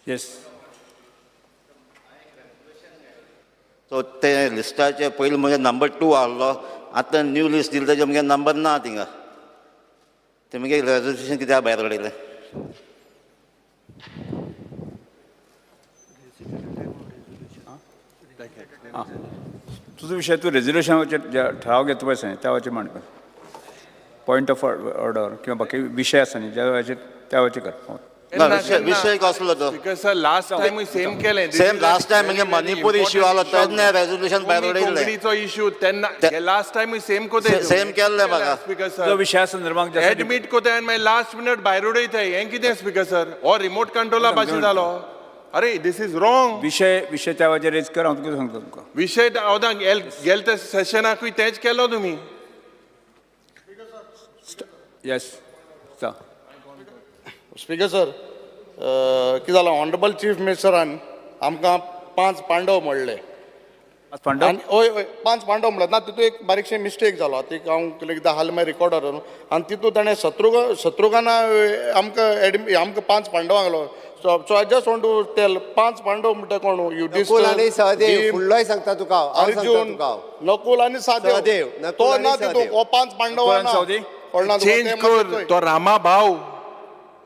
येस. So ते लिस्टाचे पयलीं म्हगे नंबर 2 आहलो, आतां न्यू लिस्ट दिली तेजे म्हगे नंबर ना थिंगा. ते मगे रेजोल्युशन कित्याक भायर उडयलें? तुजो विशय तूं रेजोल्युशनाचेर ठराव घेता पळय न्ही, त्या वेळाचेर मांड. पॉयंट ऑफ ऑर्डर किंवा बाकी विशय आसा न्ही ज्या वेळाचेर, त्या वेळाचेर कर. ना, विशय कसलो तो? Because sir, last time same केलें. सेम लास्ट टायम म्हणजे मणिपूर इश्यू आलो तेन्ना रेजोल्युशन भायर उडयल्लें. कोंकणीचो इश्यू तेन्ना लास्ट टायम सेम कोते. सेम केल्लें म्हाका. स्पीकर तुजो सर, विशया संदर्भात एडमीट कोते आनी मागीर लास्ट मिनट भायर उडयताय. हें कितें स्पीकर सर? हो रिमोट कंट्रोला भाशेन जालो. अरे, this is wrong. विशय त्या वेळाचेर रेज कर, हांव तुका सांगता तुमकां. विशय हांव गेले त्या सेशनाकूय तेंच केलो तुमी. येस. स्पीकर सर, कितें जालां, ऑनरेबल चीफ मिनिस्टरान आमकां पांच पांडव म्हणले. पांडव? आनी हय हय, पांच पांडव म्हणले ना, तितून एक बारीकशी मिस्टेक जालो. ती हांव एकदां हाल मागीर रिकॉर्डर आनी तितून ताणें शत्रुघ्ना आमकां एडमी आमकां पांच पांडवांक घालो. So I just want to tell, पांच पांडव म्हणटा कोण? नकुल आनी सहदेव. फुडलोय सांगता तुका हांव, सांगता अर्जुन, तुका हांव. नकुल आनी सहदेव, सहदेव. नकुल तो आनी ना तितून सहदेव. हो पांच पांडव नकुल आनी ना. सहदेव? कळना तुका? चेंज तें कर मातशें चोय. तो रामा भाव.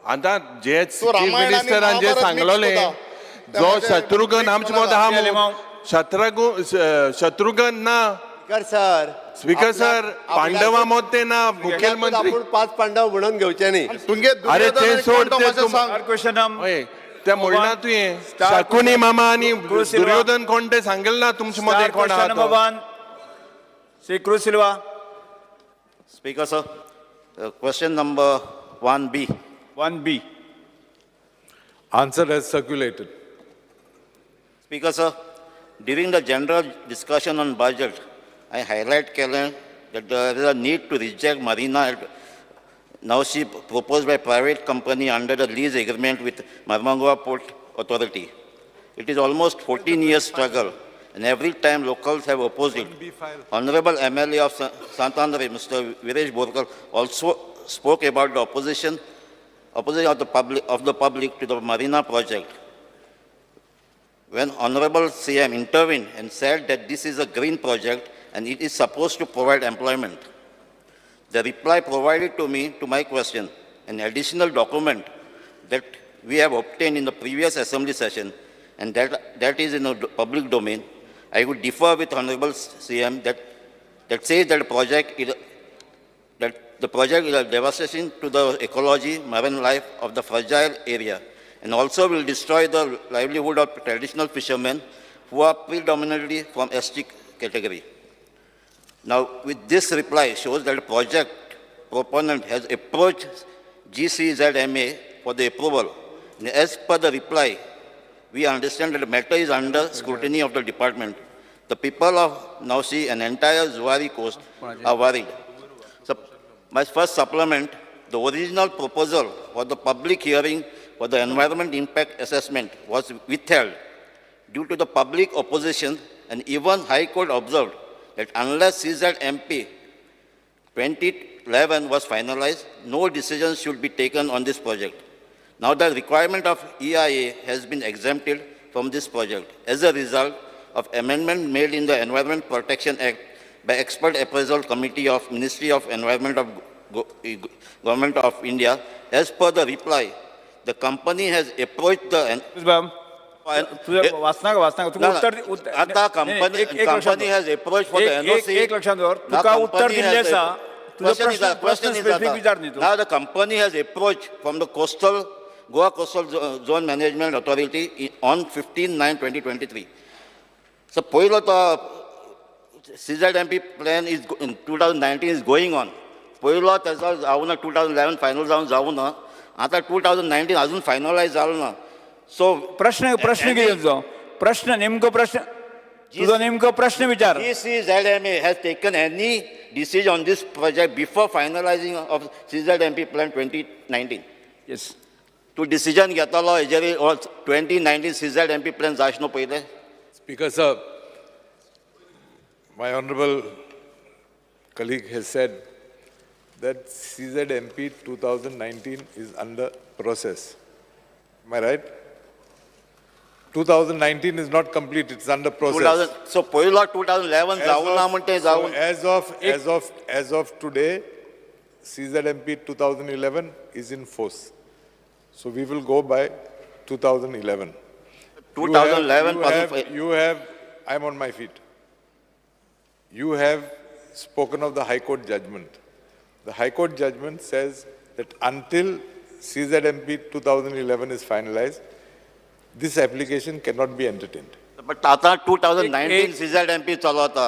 आतां जे तूं चीफ रामायण आनी मिनिस्टरान जे महाभारत mix सांगलोलें, करता. जो तें शत्रुघ्न mix आमचे करनाका. मदीं आहा मू, शत्रुघ्न ना. स्पीकर सर, स्पीकर सर, पांडवा मत ते ना मुखेलमंत्री. आपूण पांच पांडव म्हणून घेवचे न्ही. तुमगे अरे दुर्योधन ते आनी सोड, कोण तो ते मातशें सांग. क्वेश्चन. हय, ते म्हणना तुवें Star Shakuni मामा आनी क्रूज सिल्वा. दुर्योधन कोण ते सांगेल ना तुमचे मदें कोण आहा क्वेश्चन तो. Number 1, Shri Cruz Silva. Speaker sir, question number 1B. 1B. Answer as circulated. Speaker sir, during the general discussion on budget, I highlight केलें that there is a need to reject marina at Navsi proposed by private company under the lease agreement with Marmagoa Port Authority. It is almost 14 years struggle, and every time locals have opposed it. Honorable MLA of Santandre, Mr. Viresh Borkar, also spoke about the opposition of the public to the marina project. When Honorable CM intervened and said that this is a green project and it is supposed to provide employment. The reply provided to me to my question, an additional document that we have obtained in the previous assembly session, and that is in the public domain, I would differ with Honorable CM that says that the project is a devastation to the ecology, marine life of the fragile area, and also will destroy the livelihood of traditional fishermen who are predominantly from ST category. Now, with this reply shows that the project proponent has approached GCZMA for the approval. And as per the reply, we understand that the matter is under scrutiny of the department. The people of Nausi and entire Zuari coast are worried. So, my first supplement, the original proposal for the public hearing for the environment impact assessment was withheld due to the public opposition, and even High Court observed that unless CZMP 2011 was finalized, no decision should be taken on this project. Now the requirement of EIA has been exempted from this project as a result of amendment made in the Environment Protection Act by Expert Appraisal Committee of Ministry of Environment of Government of India. As per the reply, the company has approached the बाब, तुझं वाचना वाचना तुका ना, उत्तर आता नाही, एक- एक लक्षात company has approached for the NOC. एक लक्षात दवर, Now तुका उत्तर company दिल्लें has आसा. तुजो Question is प्रश्न that- प्रश्न question is specific that. विचार न्ही तूं. Now the company has approached from the coastal, Goa Coastal Zone Management Authority on 15/9/2023. So पयलो तो CZMP plan is in 2019 is going on. पयलो तेजो जावना, 2011 फायनल जावन जावना, आतां 2019 अजून फायनलायज जालो ना. सो प्रश्न कितें तुजो? प्रश्न नेमको, प्रश्न तुजो नेमको प्रश्न विचार. GCZMA has taken any decision on this project before finalizing of CZMP plan 2019? Yes. तूं डिसिजन घेतलो हेजेर 2019 CZMP plan जायच न्हू पयलें? Speaker, sir, my honorable colleague has said that CZMP 2019 is under process. Am I right? 2019 is not complete, it's under two process. Thousand so पयलो 2011 As जावूं ना of- म्हण तें so जावूं. As of today, CZMP 2011 is in force. So we will go by 2011. 2011 You पासून have, you have, I'm on my feet. You have spoken of the High Court judgment. The High Court judgment says that until CZMP 2011 is finalized, this application cannot be entertained. But आतां 2019 एक- CZMP चलता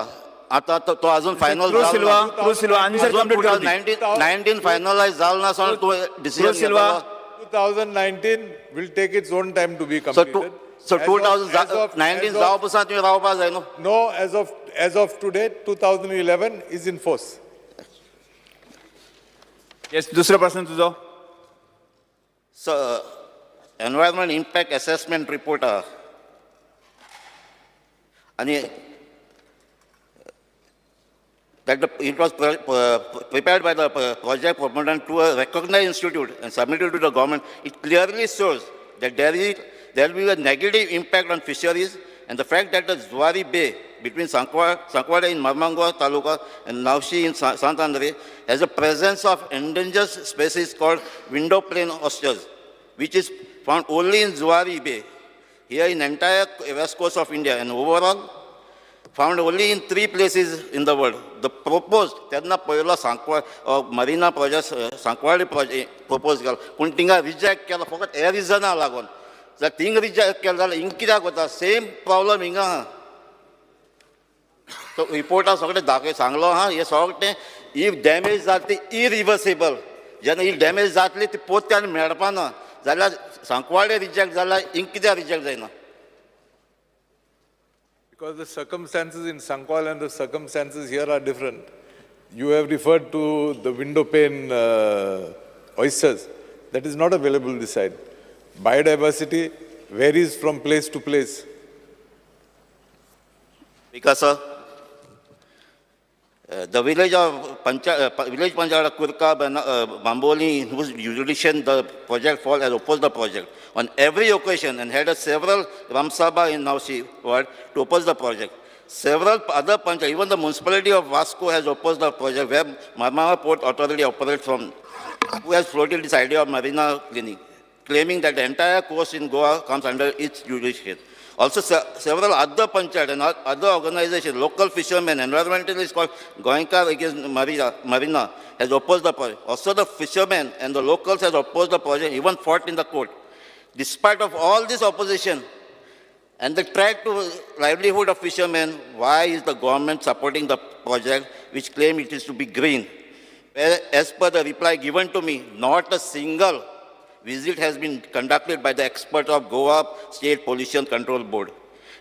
आतां तो तो अजून final cruise Silva, cruise Silva, answer अजून complete करू दी. 2019 finalise जालो ना सो तूं decision cruise Silva. 2019 will take its own time to be so two completed. So As two of- as of- thousand nineteen as of- जावपा पसून तुवें रावपा जाय न्हू. No, as of today, 2011 is in force. Yes, दुसरो प्रश्न तुजो. So environment impact assessment report आहा आनी that it was prepared by the project proponent to a recognized institute and submitted to the government. It clearly shows that there will be a negative impact on fisheries and the fact that the Zuari Bay between Sankwada in Marmangua Taluka and Navshi in Sant Andre has a presence of endangered species called window plane oysters, which is found only in Zuari Bay, here in entire west coast of India, and overall found only in three places in the world. The proposed, तेन्ना पयलो Sancoale marina project Sancoale project propose केलो पूण थिंगा reject केलो फकत हे रिजना लागून. जर थिंग रिजेक्ट केलो जाल्यार हिंग कित्याक वता सेम प्रॉब्लम हिंगा आहा. तो रिपोर्टा सगळें दाखय सांगलो आहा हें सगळें if damage जाता ती इरिवर्सिबल, जेन्ना if damage जातली ती पोत्ते आनी मेळपा ना जाल्यार सांकवाळे रिजेक्ट जाल्यार हिंग कित्याक रिजेक्ट जायना? Because the circumstances in Sankwal and the circumstances here are different. You have referred to the window pane oysters. That is not available this side. Biodiversity varies from place to place. Because the village of village Panchayat of Kurka, Bamboli, in whose jurisdiction the project falls, has opposed the project on every occasion and had a several Ramsabha in Nausi ward to oppose the project. Several other panchayat, even the municipality of Vasco has opposed the project where Marmara Port Authority operates from, who has floated this idea of marina cleaning, claiming that the entire coast in Goa comes under its jurisdiction. Also, several other panchayat and other organizations, local fishermen, environmentalists called Goenka against Marina has opposed the project. Also, the fishermen and the locals has opposed the project, even fought in the court. Despite of all this opposition and the threat to livelihood of fishermen, why is the government supporting the project which claim it is to be green? Where, as per the reply given to me, not a single visit has been conducted by the experts of Goa State Pollution Control Board.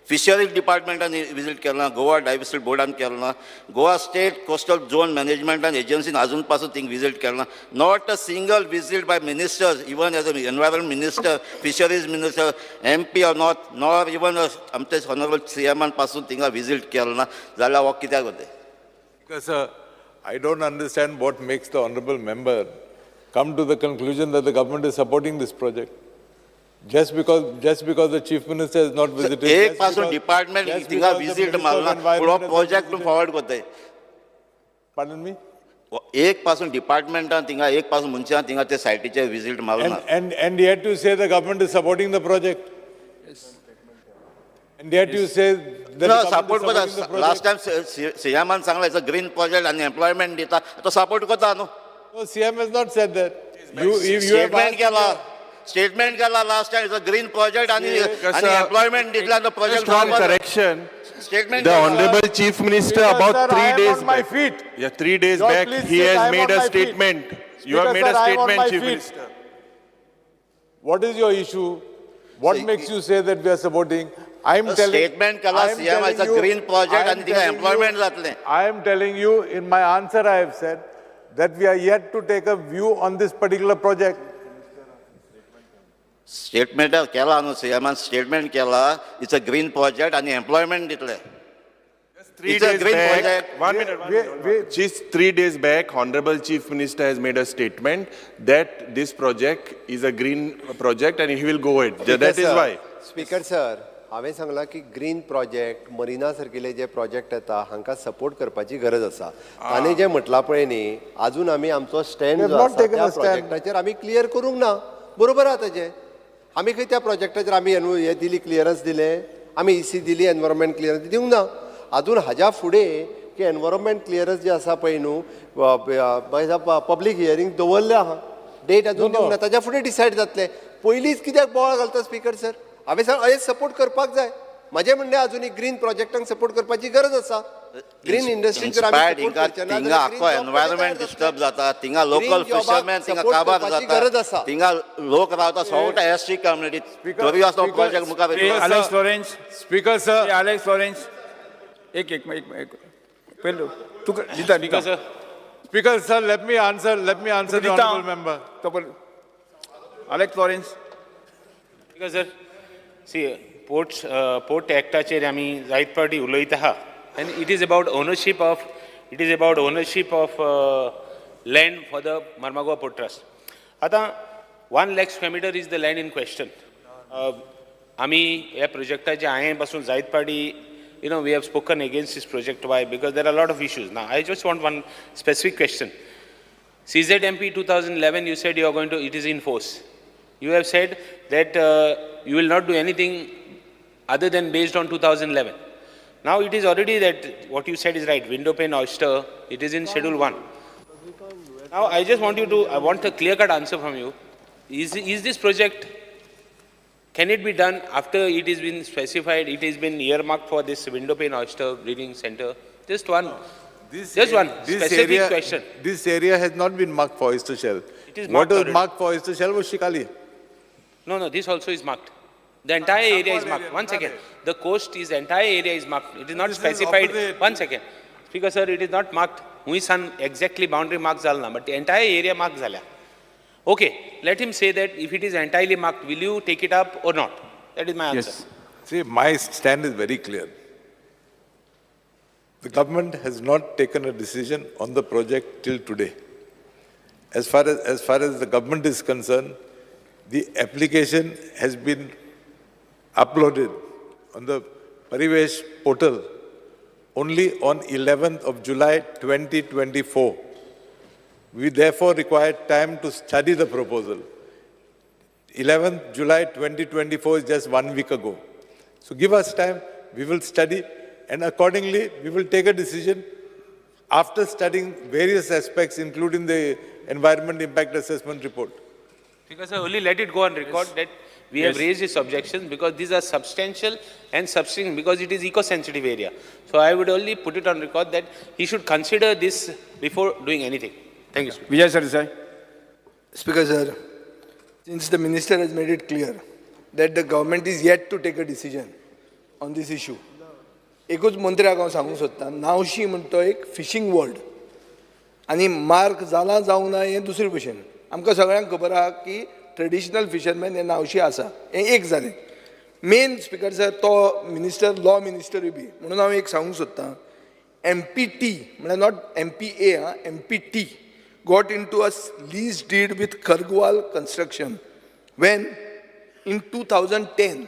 Fisheries Department visit केला, Goa diversity बोर्डान केला ना, Goa state coastal zone मॅनेजमेंटान एजन्सीन अजून पासून thing visit केला ना. Not a single visit by ministers, even as a environment minister, fisheries minister, MP or not, nor even आमचे honourable C एमान पासून थिंगा विजीट केला ना, जाल्यार हो कित्याक वता? Because I don't understand what makes the honorable member come to the conclusion that the government is supporting this project. Just because the chief minister has not visited. एक just पासून because- department just थिंगा because the visit Minister of मारना पूण हो Environment has not project visited. Forward करताय. Pardon me? एक पासून डिपार्टमेंटान थिंगा एक पासून मनशान थिंगा ते सायटीचेर विजीट मारना. And yet you say the government is supporting the project. And yet you say that the ना government support is करता supporting the project. Last time सीएमान सांगला it's a green project आनी एम्प्लॉयमेंट दिता तो सपोर्ट करता न्हू. No, CM has not said that. You, if you have statement asked. केला, statement केला last time it's a green project आनी आनी एम्प्लॉयमेंट दितला तो Just one project correction. Statement The Honorable Chief Minister Speaker, about sir, 3 I am days on my back. feet. Yeah, 3 days Lord, back, please he sit, has I am made on a my feet. statement. You have Speaker, made a sir, I am on statement, my Chief feet. Minister. What is your issue? What makes you say that we are supporting? I am telling. Statement केला I am CM telling it's a you- green project I am आनी थिंगा telling you- employment जातलें. I am telling you, in my answer, I have said that we are yet to take a view on this particular project. Statement केला न्हू सीएमान statement केला it's a green project आनी employment दितले. Three It's a days green back, project. 1 minute, one minute. Just 3 days back, Honorable Chief Minister has made a statement that this project is a green project and he will go ahead. That is why. Speaker sir, हांवें सांगलां की green project marina सारकिले जे project येता हांकां support करपाची गरज आसा. ताणें जें म्हटलां पळय न्ही, आजून आमी आमचो स्टँड We have जो not आसा taken त्या a stand. प्रोजेक्टाचेर आमी क्लियर करूंक ना. बरोबर आहा ताजें. आमी खंय त्या प्रोजेक्टाचेर आमी हें दिली, क्लियरन्स दिलें, आमी इसी दिली, एनवायरमेंट क्लियरन्स दिवंक ना आजून. हाज्या फुडें की एनवायरमेंट क्लियरन्स जे आसा पळय न्हू, पब्लीक हियरींग दवरलें आहा, डेट अजून दिवंक ना. ताज्या फुडें डिसायड जातलें. पयलींच कित्याक बोवाळ घालता स्पीकर सर? हांवें सांग, हें सपोर्ट करपाक जाय. म्हाजें म्हणणें, अजुनूय ग्रीन प्रोजेक्टांक सपोर्ट करपाची गरज आसा. ग्रीन इंडस्ट्रीक जर आमी इन्स्पायर्ड support हिंगा करचे ना थिंगा जाल्यार आख्खो green job कशे एनवायरमेंट तयार जातले? डिस्टर्ब जाता थिंगा. लोकल Green job fisherman थिंगा support काबार करपाची जाता गरज आसा. थिंगा, लोक रावता सगळे एस सी कम्युनिटी. तरी आसतना प्रोजेक्ट मुखार श्री येता. Alex Lawrence. Speaker sir, Shri Alex Lawrence, एक एक एक एक पयलो तुका दिता दिता. Speaker sir, let me answer the दिता. honorable member. तो पयलो Alex Lawrence. Because sir, see, ports, port ऍक्टाचेर आमी जायत फावटी उलयता आहा and it is about ownership of land for the Marmagoa Port Trust. आतां 1 lakh square meter is the land in question. आमी ह्या प्रोजेक्टाचे हांवें पासून जायत फावटी we have spoken against this project. Why? Because there are lot of issues. ना I just want one specific question. CZMP 2011, you said you are going to, it is in force. You have said that you will not do anything other than based on 2011. Now it is already that what you said is right, window pane oyster, it is in Schedule 1. Now I just want you to, I want a clear cut answer from you. Is this project, can it be done after it has been specified, it has been earmarked for this window pane oyster breeding center? Just one, This just one this specific area, question. This area has not been marked for oyster shell. It is What marked was already. marked for oyster shell was Shikali. No, this also is marked. The entire area is marked. One second. The coast is, entire area is marked. It is not This is specified. Opposite. One second. Speaker sir, it is not marked. हुंय exactly boundary mark जाला ना, but the entire area mark जाला. Okay, let him say that if it is entirely marked, will you take it up or not? That is my answer. Yes. See, my stand is very clear. The government has not taken a decision on the project till today. As far as the government is concerned, the application has been uploaded on the Parivesh portal only on 11th of July 2024. We therefore require time to study the proposal. 11th July 2024 is just one week ago. So give us time, we will study, and accordingly, we will take a decision after studying various aspects, including the Environment Impact Assessment Report. Because sir, only let it go on record that we have raised this objection because these are substantial and substantial because it is eco-sensitive area. So I would only put it on record that he should consider this before doing anything. Thank you, Speaker. Vijay Sardesai. Speaker sir, since the minister has made it clear that the government is yet to take a decision on this issue, एकूच मंत्र्याक हांव सांगूंक सोदतां, नावशी म्हणटा तो एक fishing word आनी mark जाला जावंक ना हें दुसरे भशेन. आमकां सगळ्यांक खबर आहा की ट्रेडिशनल फिशरमॅन हे नावशी आसा. हें एक जालें. मेन स्पिकर सर, तो मिनिस्टर, लॉ मिनिस्टरूय बी म्हणून हांव एक सांगूंक सोदतां, एमपीटी म्हळ्यार not MPA आं, MPT got into a lease deed with Khargwal Construction when in 2010,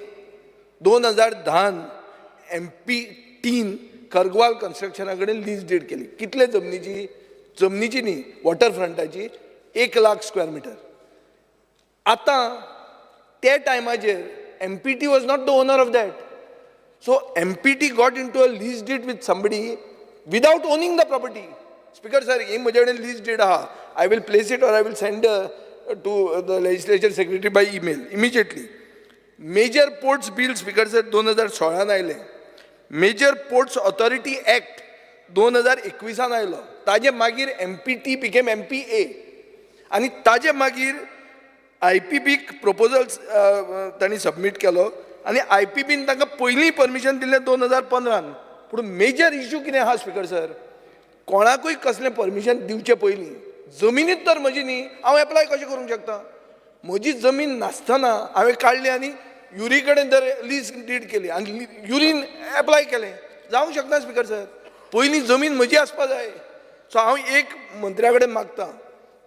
2010 एमपीटीन Khargwal कन्स्ट्रक्शना कडेन लीज डीड केली. कितले जमनीची? जमनीची न्ही, वॉटर फ्रंटाची, 1 लाख स्क्वेअर मिटर. आतां त्या टायमाचेर MPT was not the owner of that. So MPT got into a lease deed with somebody without owning the property. Speaker sir, ही म्हजे कडेन लीज did आहा. I will place it or I will send to the Legislature Secretary by email immediately. Major Ports Bill, Speaker sir, 2016न आयलें. Major ports authority act 2021न आयलो. ताजे मागीर MPT became MPA आनी ताजे मागीर आयपीबीक प्रपोजल तांणी सबमीट केलो आनी आयपीबीन तांकां पयलीं परमिशन दिल्लें 2015न. पूण मेजर इशू कितें आहा स्पिकर सर, कोणाकूय कसलें परमिशन दिवचे पयलीं जमिनीत तर म्हजी न्ही, हांव एप्लाय कशें करूंक शकता? म्हजी जमीन नासतना हांवें काडली आनी युरी कडेन जर लीज did केली आनी युरीन एप्लाय केलें, जावंक शकना स्पिकर सर. पयलीं जमीन म्हजी आसपा जाय. सो हांव एक मंत्र्या कडेन मागता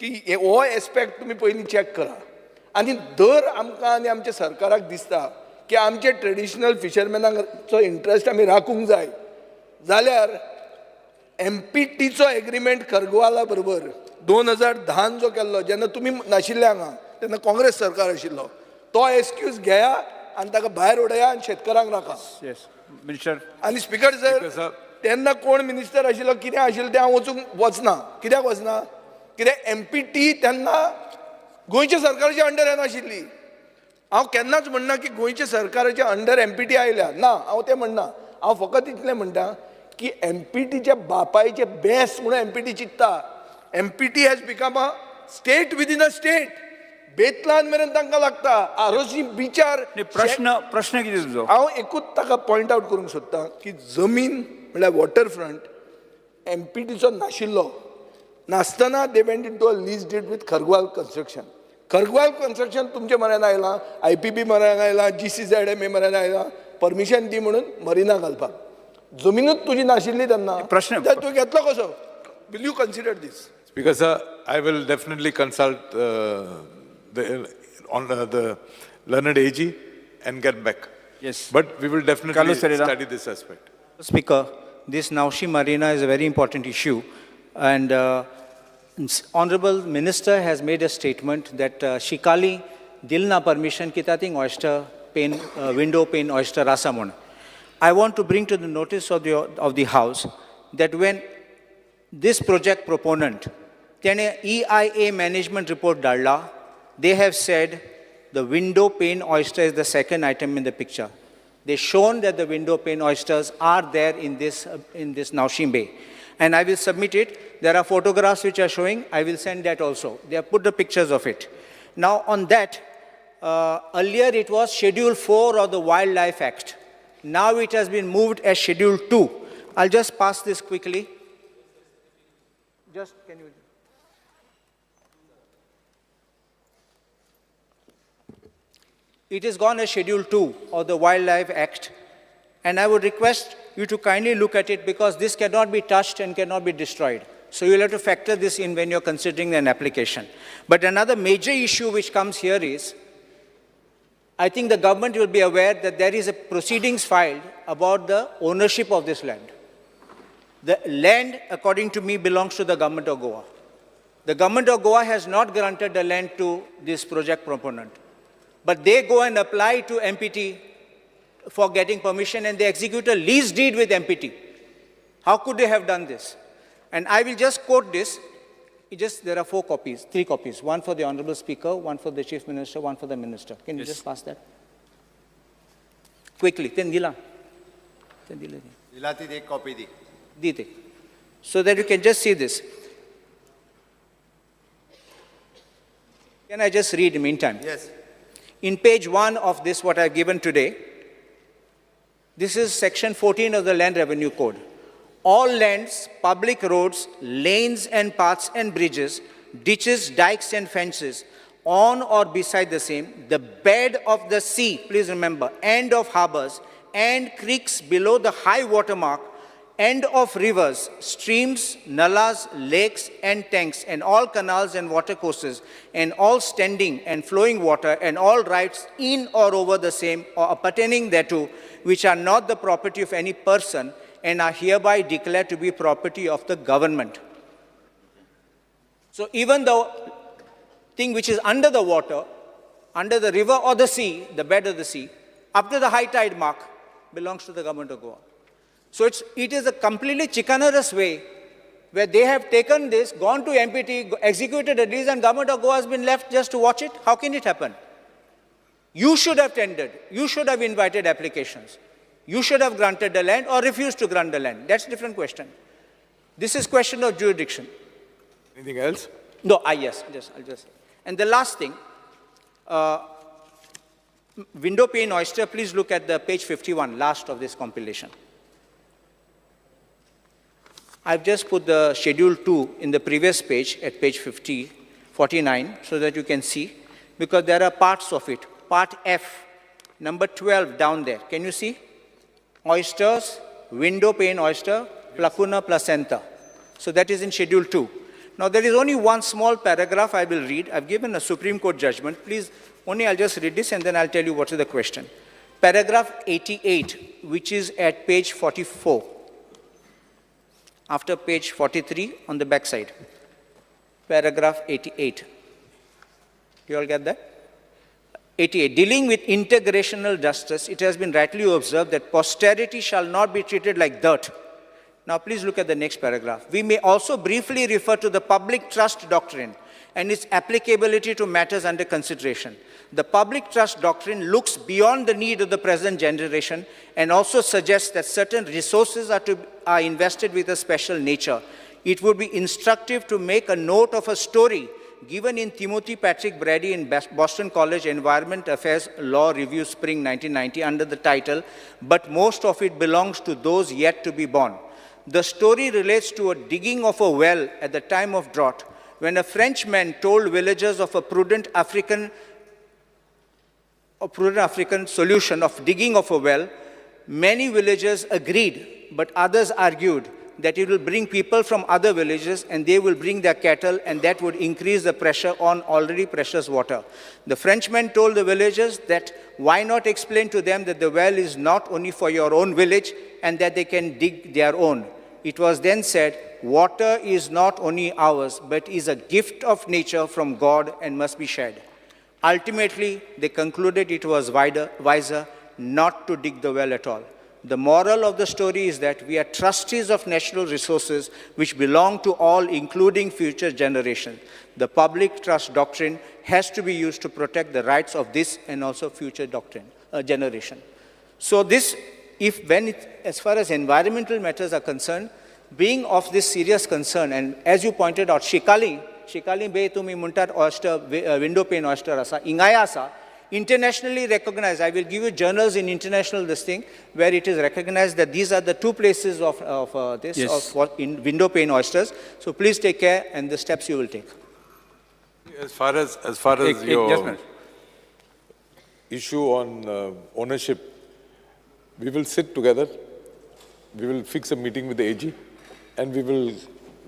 की हो एस्पेक्ट तुमी पयलीं चॅक करा आनी दर आमकां आनी आमच्या सरकाराक दिसता की आमचे ट्रेडिशनल फिशरमॅनांचो इंट्रस्ट आमी राखूंक जाय जाल्यार एम पी टीचो एग्रीमेंट खरगवाला बरोबर 2010 जो केल्लो, जेन्ना तुमी नाशिल्ले हांगा, तेन्ना काँग्रेस सरकार आशिल्लो, तो एक्सक्यूज घेया आनी ताका भायर उडया आनी शेतकारांक राखा. Yes, minister. आनी स्पीकर सर, तेन्ना कोण मिनिस्टर आशिल्लो, कितें आशिल्लें तें हांव वचूंक वचना. कित्याक वचना? कित्याक एम पी टी तेन्ना गोंयच्या सरकाराच्या अंडर येनाशिल्ली. हांव केन्नाच म्हणना की गोंयच्या सरकाराच्या अंडर एम पी टी आयल्या ना, हांव तें म्हणना. हांव फकत इतलें म्हणटा की एम पी टीच्या बापायचे बेस म्हणून एम पी टी चिंत्ता. M P T has become a state within a state. बेतलान मेरेन तांकां लागता, आरोशी बिचार. प्रश्न प्रश्न कितें तुजो? हांव एकूच ताका पॉयंट आवट करूंक सोदतां की जमीन म्हणल्यार वॉटरफ्रंट एम पी टीचो नाशिल्लो, नासतना they went into a lease deed with Khargwal construction. Khargwal construction तुमचे म्हऱ्यान आयलां, I P बी म्हऱ्यान आयलां, G C Z M A म्हऱ्यान आयलां, परमिशन दी म्हणून मरिना घालपाक. जमिनूच तुजी नाशिल्ली तेन्ना, प्रश्न तूं घेतलो कसो? Will you consider this? Speaker sir, I will definitely consult the learned AG and get back. Yes. But we will definitely Carlos Ferreira. Study this aspect. Speaker, this Naushi Marina is a very important issue, and Honorable Minister has made a statement that Shikali dilna permission kitating oyster pane, window pane oyster asa म्हूण. I want to bring to the notice of the House that when this project proponent, तेणे EIA management report धाडला, they have said the window pane oyster is the second item in the picture. They shown that the window pane oysters are there in this Naushim Bay. And I will submit it. There are photographs which are showing. I will send that also. They have put the pictures of it. Now on that, earlier it was Schedule 4 of the Wildlife Act. Now it has been moved as Schedule 2. I'll just pass this quickly. Just can you? It is gone as Schedule 2 of the Wildlife Act. And I would request you to kindly look at it because this cannot be touched and cannot be destroyed. So you'll have to factor this in when you're considering an application. But another major issue which comes here is, I think the government will be aware that there is a proceedings filed about the ownership of this land. The land, according to me, belongs to the government of Goa. The government of Goa has not granted the land to this project proponent. But they go and apply to MPT for getting permission and they execute a lease deed with MPT. How could they have done this? And I will just quote this. There are four copies, three copies, one for the Honorable Speaker, one for the Chief Minister, one for the Minister. Can you just pass that? Quickly, then dila. Then dila. दिला ती एक copy the. Dite. So that you can just see this. Can I just read in meantime? Yes. In page 1 of this, what I've given today, this is section 14 of the Land Revenue Code. All lands, public roads, lanes and paths and bridges, ditches, dikes and fences, on or beside the same, the bed of the sea, please remember, end of harbors and creeks below the high water mark, end of rivers, streams, nullas, lakes and tanks, and all canals and watercourses, and all standing and flowing water, and all rights in or over the same or appertaining thereto, which are not the property of any person and are hereby declared to be property of the government. So even the thing which is under the water, under the river or the sea, the bed of the sea, up to the high tide mark, belongs to the government of Goa. So it is a completely chicanerous way where they have taken this, gone to MPT, executed a lease, and government of Goa has been left just to watch it. How can it happen? You should have tendered. You should have invited applications. You should have granted the land or refused to grant the land. That's a different question. This is question of jurisdiction. Anything else? No, yes, just, I'll just. And the last thing, window pane oyster, please look at the page 51, last of this compilation. I've just put the schedule 2 in the previous page at page 49, so that you can see, because there are parts of it. Part F, number 12 down there. Can you see? Oysters, window pane oyster, Placuna placenta. So that is in schedule 2. Now there is only one small paragraph I will read. I've given a Supreme Court judgment. Please, only I'll just read this and then I'll tell you what is the question. Paragraph 88, which is at page 44, after page 43 on the back side. Paragraph 88. You all get that? 88. Dealing with integrational justice, it has been rightly observed that posterity shall not be treated like dirt. Now, please look at the next paragraph. We may also briefly refer to the public trust doctrine and its applicability to matters under consideration. The public trust doctrine looks beyond the need of the present generation and also suggests that certain resources are invested with a special nature. It would be instructive to make a note of a story given in Timothy Patrick Brady in Boston College Environment Affairs Law Review, Spring 1990, under the title, But Most of It Belongs to Those Yet to Be Born. The story relates to a digging of a well at the time of drought, when a Frenchman told villagers of a prudent African solution of digging of a well. Many villagers agreed, but others argued that it will bring people from other villages and they will bring their cattle, and that would increase the pressure on already precious water. The Frenchman told the villagers that why not explain to them that the well is not only for your own village and that they can dig their own. It was then said, water is not only ours, but is a gift of nature from God and must be shared. Ultimately, they concluded it was wiser not to dig the well at all. The moral of the story is that we are trustees of natural resources which belong to all, including future generations. The public trust doctrine has to be used to protect the rights of this and also future generation. So this, as far as environmental matters are concerned, being of this serious concern, and as you pointed out, Shikali Bay tumi muntat oyster, window pane oyster asa, ingaya asa, internationally recognized. I will give you journals in international this thing where it is recognized that these are the two places of window pane oysters. So please take care and the steps you will take. As far as your issue on ownership, we will sit together. We will fix a meeting with the AG, and we will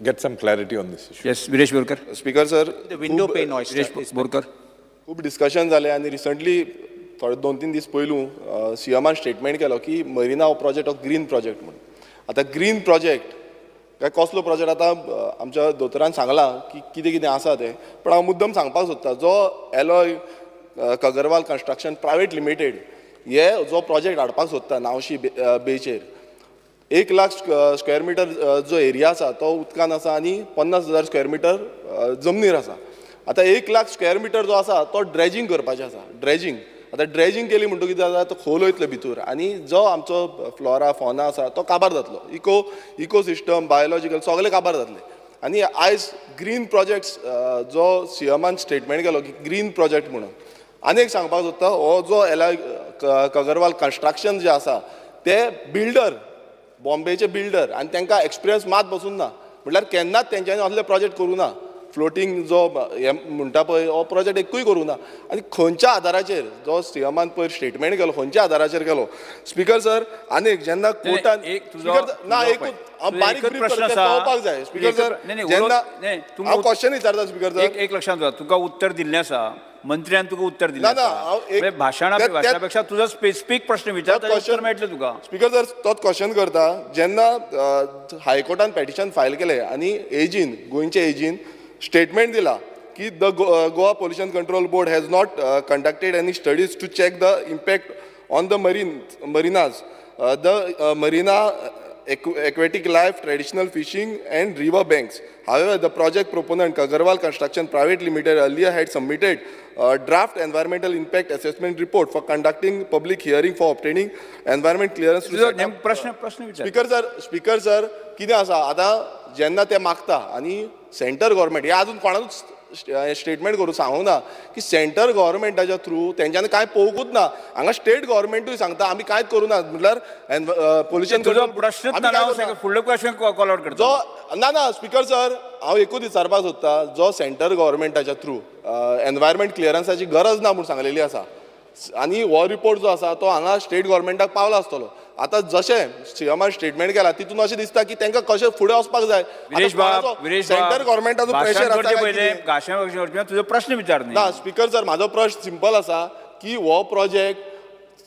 get some clarity on this issue. Yes, Viresh Borkar. Speaker sir, the window pane oyster. Viresh Borkar. खूब discussion जालें आनी recently थोडे 2-3 दीस पयलू सीएमान statement केलो की marina हो project हो ग्रीन प्रोजेक्ट म्हणून. आतां ग्रीन प्रोजेक्ट काय कसलो प्रोजेक्ट आतां आमच्या दोतोरान सांगलां की कितें कितें आसा तें, पण हांव मुद्दम सांगपाक सोदता जो Alloy Kagarwal construction private limited हे जो प्रोजेक्ट हाडपाक सोदता नावशी बेचेर 1 लाख स्क्वेअर मिटर जो एरिया आसा तो उदकान आसा आनी 50,000 स्क्वेअर मिटर जमनीर आसा. आतां 1 लाख स्क्वेअर मिटर जो आसा तो ड्रेजिंग करपाचें आसा. ड्रेजिंग आतां ड्रेजिंग केली म्हणटकीर कितें जाता, तो खोल वयतलो भितूर आनी जो आमचो फ्लोरा फॉना आसा तो काबार जातलो. इकोसिस्टम बायोलॉजिकल सगळें काबार जातलें. आनी आयज ग्रीन प्रोजेक्ट्स जो सीएमान स्टेटमेंट केलो की ग्रीन प्रोजेक्ट म्हणून, आनी एक सांगपाक सोदता हो जो एलॉय कगरवाल कन्स्ट्रक्शन जे आसा ते बिल्डर बॉम्बेचे बिल्डर आनी तांकां एक्सपिरियन्स मात बसून ना, म्हटल्यार केन्नाच तेंच्यांनी असले प्रोजेक्ट करूं ना. फ्लोटींग जो हे म्हणटा पळय हो प्रोजेक्ट एकूय करूं ना. आनी खंयच्या आदाराचेर जो सीएमान पयर स्टेटमेंट केलो खंयच्या आदाराचेर केलो स्पीकर सर? आनी जेन्ना कोर्टान ना एक बारीक कळपाक जाय स्पीकर सर, जेन्ना हांव क्वेश्चन विचारता स्पीकर सर, एक लक्षांत दवर, तुका उत्तर दिल्लें आसा मंत्र्यान, तुका उत्तर दिलें आसा. भाशणा भाशणापेक्षा तुजो स्पेसिफीक प्रश्न विचार, उत्तर मेळटलें तुका. स्पीकर सर तोच क्वेश्चन करता, जेन्ना हायकोर्टान पेटिशन फायल केलें आनी एजीन गोंयचे एजीन स्टेटमेंट दिला की the Goa pollution control board has not conducted any studies to check the impact on the marinas, the marina aquatic life, traditional fishing and river banks. However, the project proponent Kagarwal Construction Private Limited earlier had submitted a draft environmental impact assessment report for conducting public hearing for obtaining environment clearance. Speaker sir, कितें आसा आतां जेन्ना ते मागता आनी centre government हे अजून कोणाकूच स्टेटमेंट करूं सांगूंक ना की सेंटर गव्हर्मेंटाच्या थ्रू तेंच्यांनी कांय पळोवंकूच ना. हांगा स्टेट गव्हर्मेंटूय सांगता आमी कांयच करूं ना, म्हटल्यार पोल्युशन फुडलो क्वेश्चन कॉल आउट करता जो ना ना. स्पीकर सर हांव एकूच विचारपाक सोदता, जो सेंटर गव्हर्मेंटाच्या थ्रू एनवायरमेंट क्लियरन्साची गरज ना म्हूण सांगलेली आसा आनी हो रिपोर्ट जो आसा तो हांगा स्टेट गव्हर्मेंटाक पावला आसतलो. आतां जशें सीएमान स्टेटमेंट केला तितून अशें दिसता की तांकां कशें फुडें वचपाक जाय. सेंटर गव्हर्मेंटाचो प्रेशर आसा. तुजो प्रश्न विचार ना स्पीकर सर, म्हाजो प्रश्न सिंपल आसा की हो प्रोजेक्ट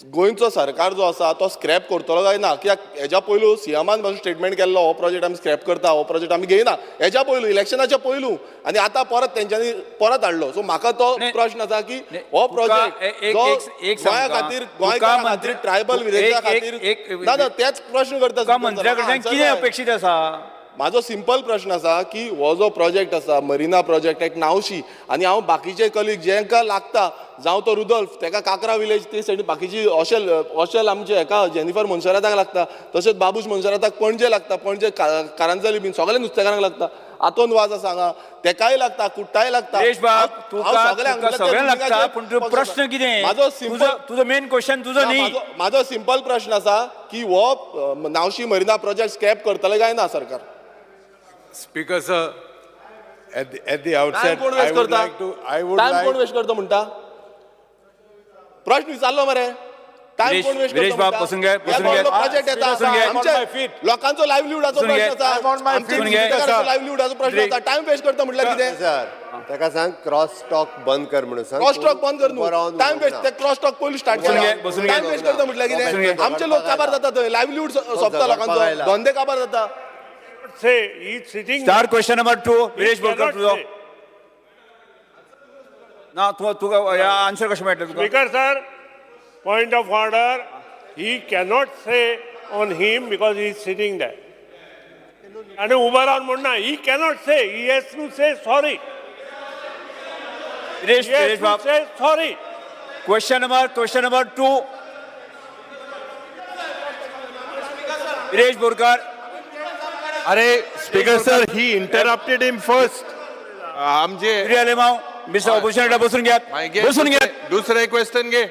गोंयचो सरकार जो आसा तो स्क्रॅप करतलो काय ना? कित्याक हेज्या पयलू सीएमान पासून स्टेटमेंट केल्लो, हो प्रोजेक्ट आमी स्क्रॅप करता, हो प्रोजेक्ट आमी घेयना, हेज्या पयलू इलेक्शनाच्या पयलू, आनी आतां परत तेंच्यांनी परत हाडलो. सो म्हाका तो प्रश्न आसा की हो प्रोजेक्ट जो गोंया खातीर, गोंयकारां खातीर, ट्रायबल विलेजा खातीर, ना ना तेच प्रश्न करता. मंत्र्या कडल्यान कितें अपेक्षीत आसा? म्हाजो सिंपल प्रश्न आसा की हो जो प्रोजेक्ट आसा मरिना प्रोजेक्ट एक नावशी, आनी हांव बाकीचे कलीग जेंका लागता, जावं तो रुदोल्फ तेका काकरा विलेज ते सायडीन बाकीची ओशेल ओशेल आमचे हेका जेनिफर मोन्सेराताक लागता, तशेंच बाबूश मोन्सेराताक पणजे लागता, पणजे कारांजली बीन सगळे नुस्तेकारांक लागता, आतोन वाज आसा हांगा तेकाय लागता, कुट्टाय लागता. तुका सगळ्यांक लागता, पूण तुजो प्रश्न कितें? म्हाजो सिंपल, तुजो मेन क्वेश्चन तुजो न्ही, म्हाजो सिंपल प्रश्न आसा की हो नावशी मरिना प्रोजेक्ट स्क्रॅप करतले काय ना सरकार? Speaker sir, at the outset, I would like to, I would time like कोण वेस्ट करता म्हणटा? प्रश्न विचारलो मरे, टायम कोण वेस्ट करता? बसून घे, बसून घे. प्रोजेक्ट येता आमच्या लोकांचो लायव्हलीहुडाचो प्रश्न आसा, आमच्या लायव्हलीहुडाचो प्रश्न आसा. टायम वेस्ट करता म्हटल्यार कितें? सर ताका सांग क्रॉस टॉक बंद कर म्हणून सांग. क्रॉस टॉक बंद कर न्हू, टायम वेस्ट, ते क्रॉस टॉक पयलीं स्टार्ट केला. टायम वेस्ट करता म्हटल्यार कितें? आमचे लोक काबार जाता थंय, लायव्हलीहुड सोंपता लोकांचो, धंदे काबार जाता. Say, he's sitting. Start question number 2, Viresh Borkar तुजो. ना तुका आन्सर कशें मेळटलें तुका? Speaker sir, point of order, he cannot say on him because he is sitting there. आनी उबो रावन म्हणना, he cannot say, he has to say sorry. Viresh Babu say sorry. Question number 2, Viresh Borkar. अरे speaker sir, he interrupted him first. आमचे mister opposition बसून घ्यात, बसून घ्यात. दुसरे question घे,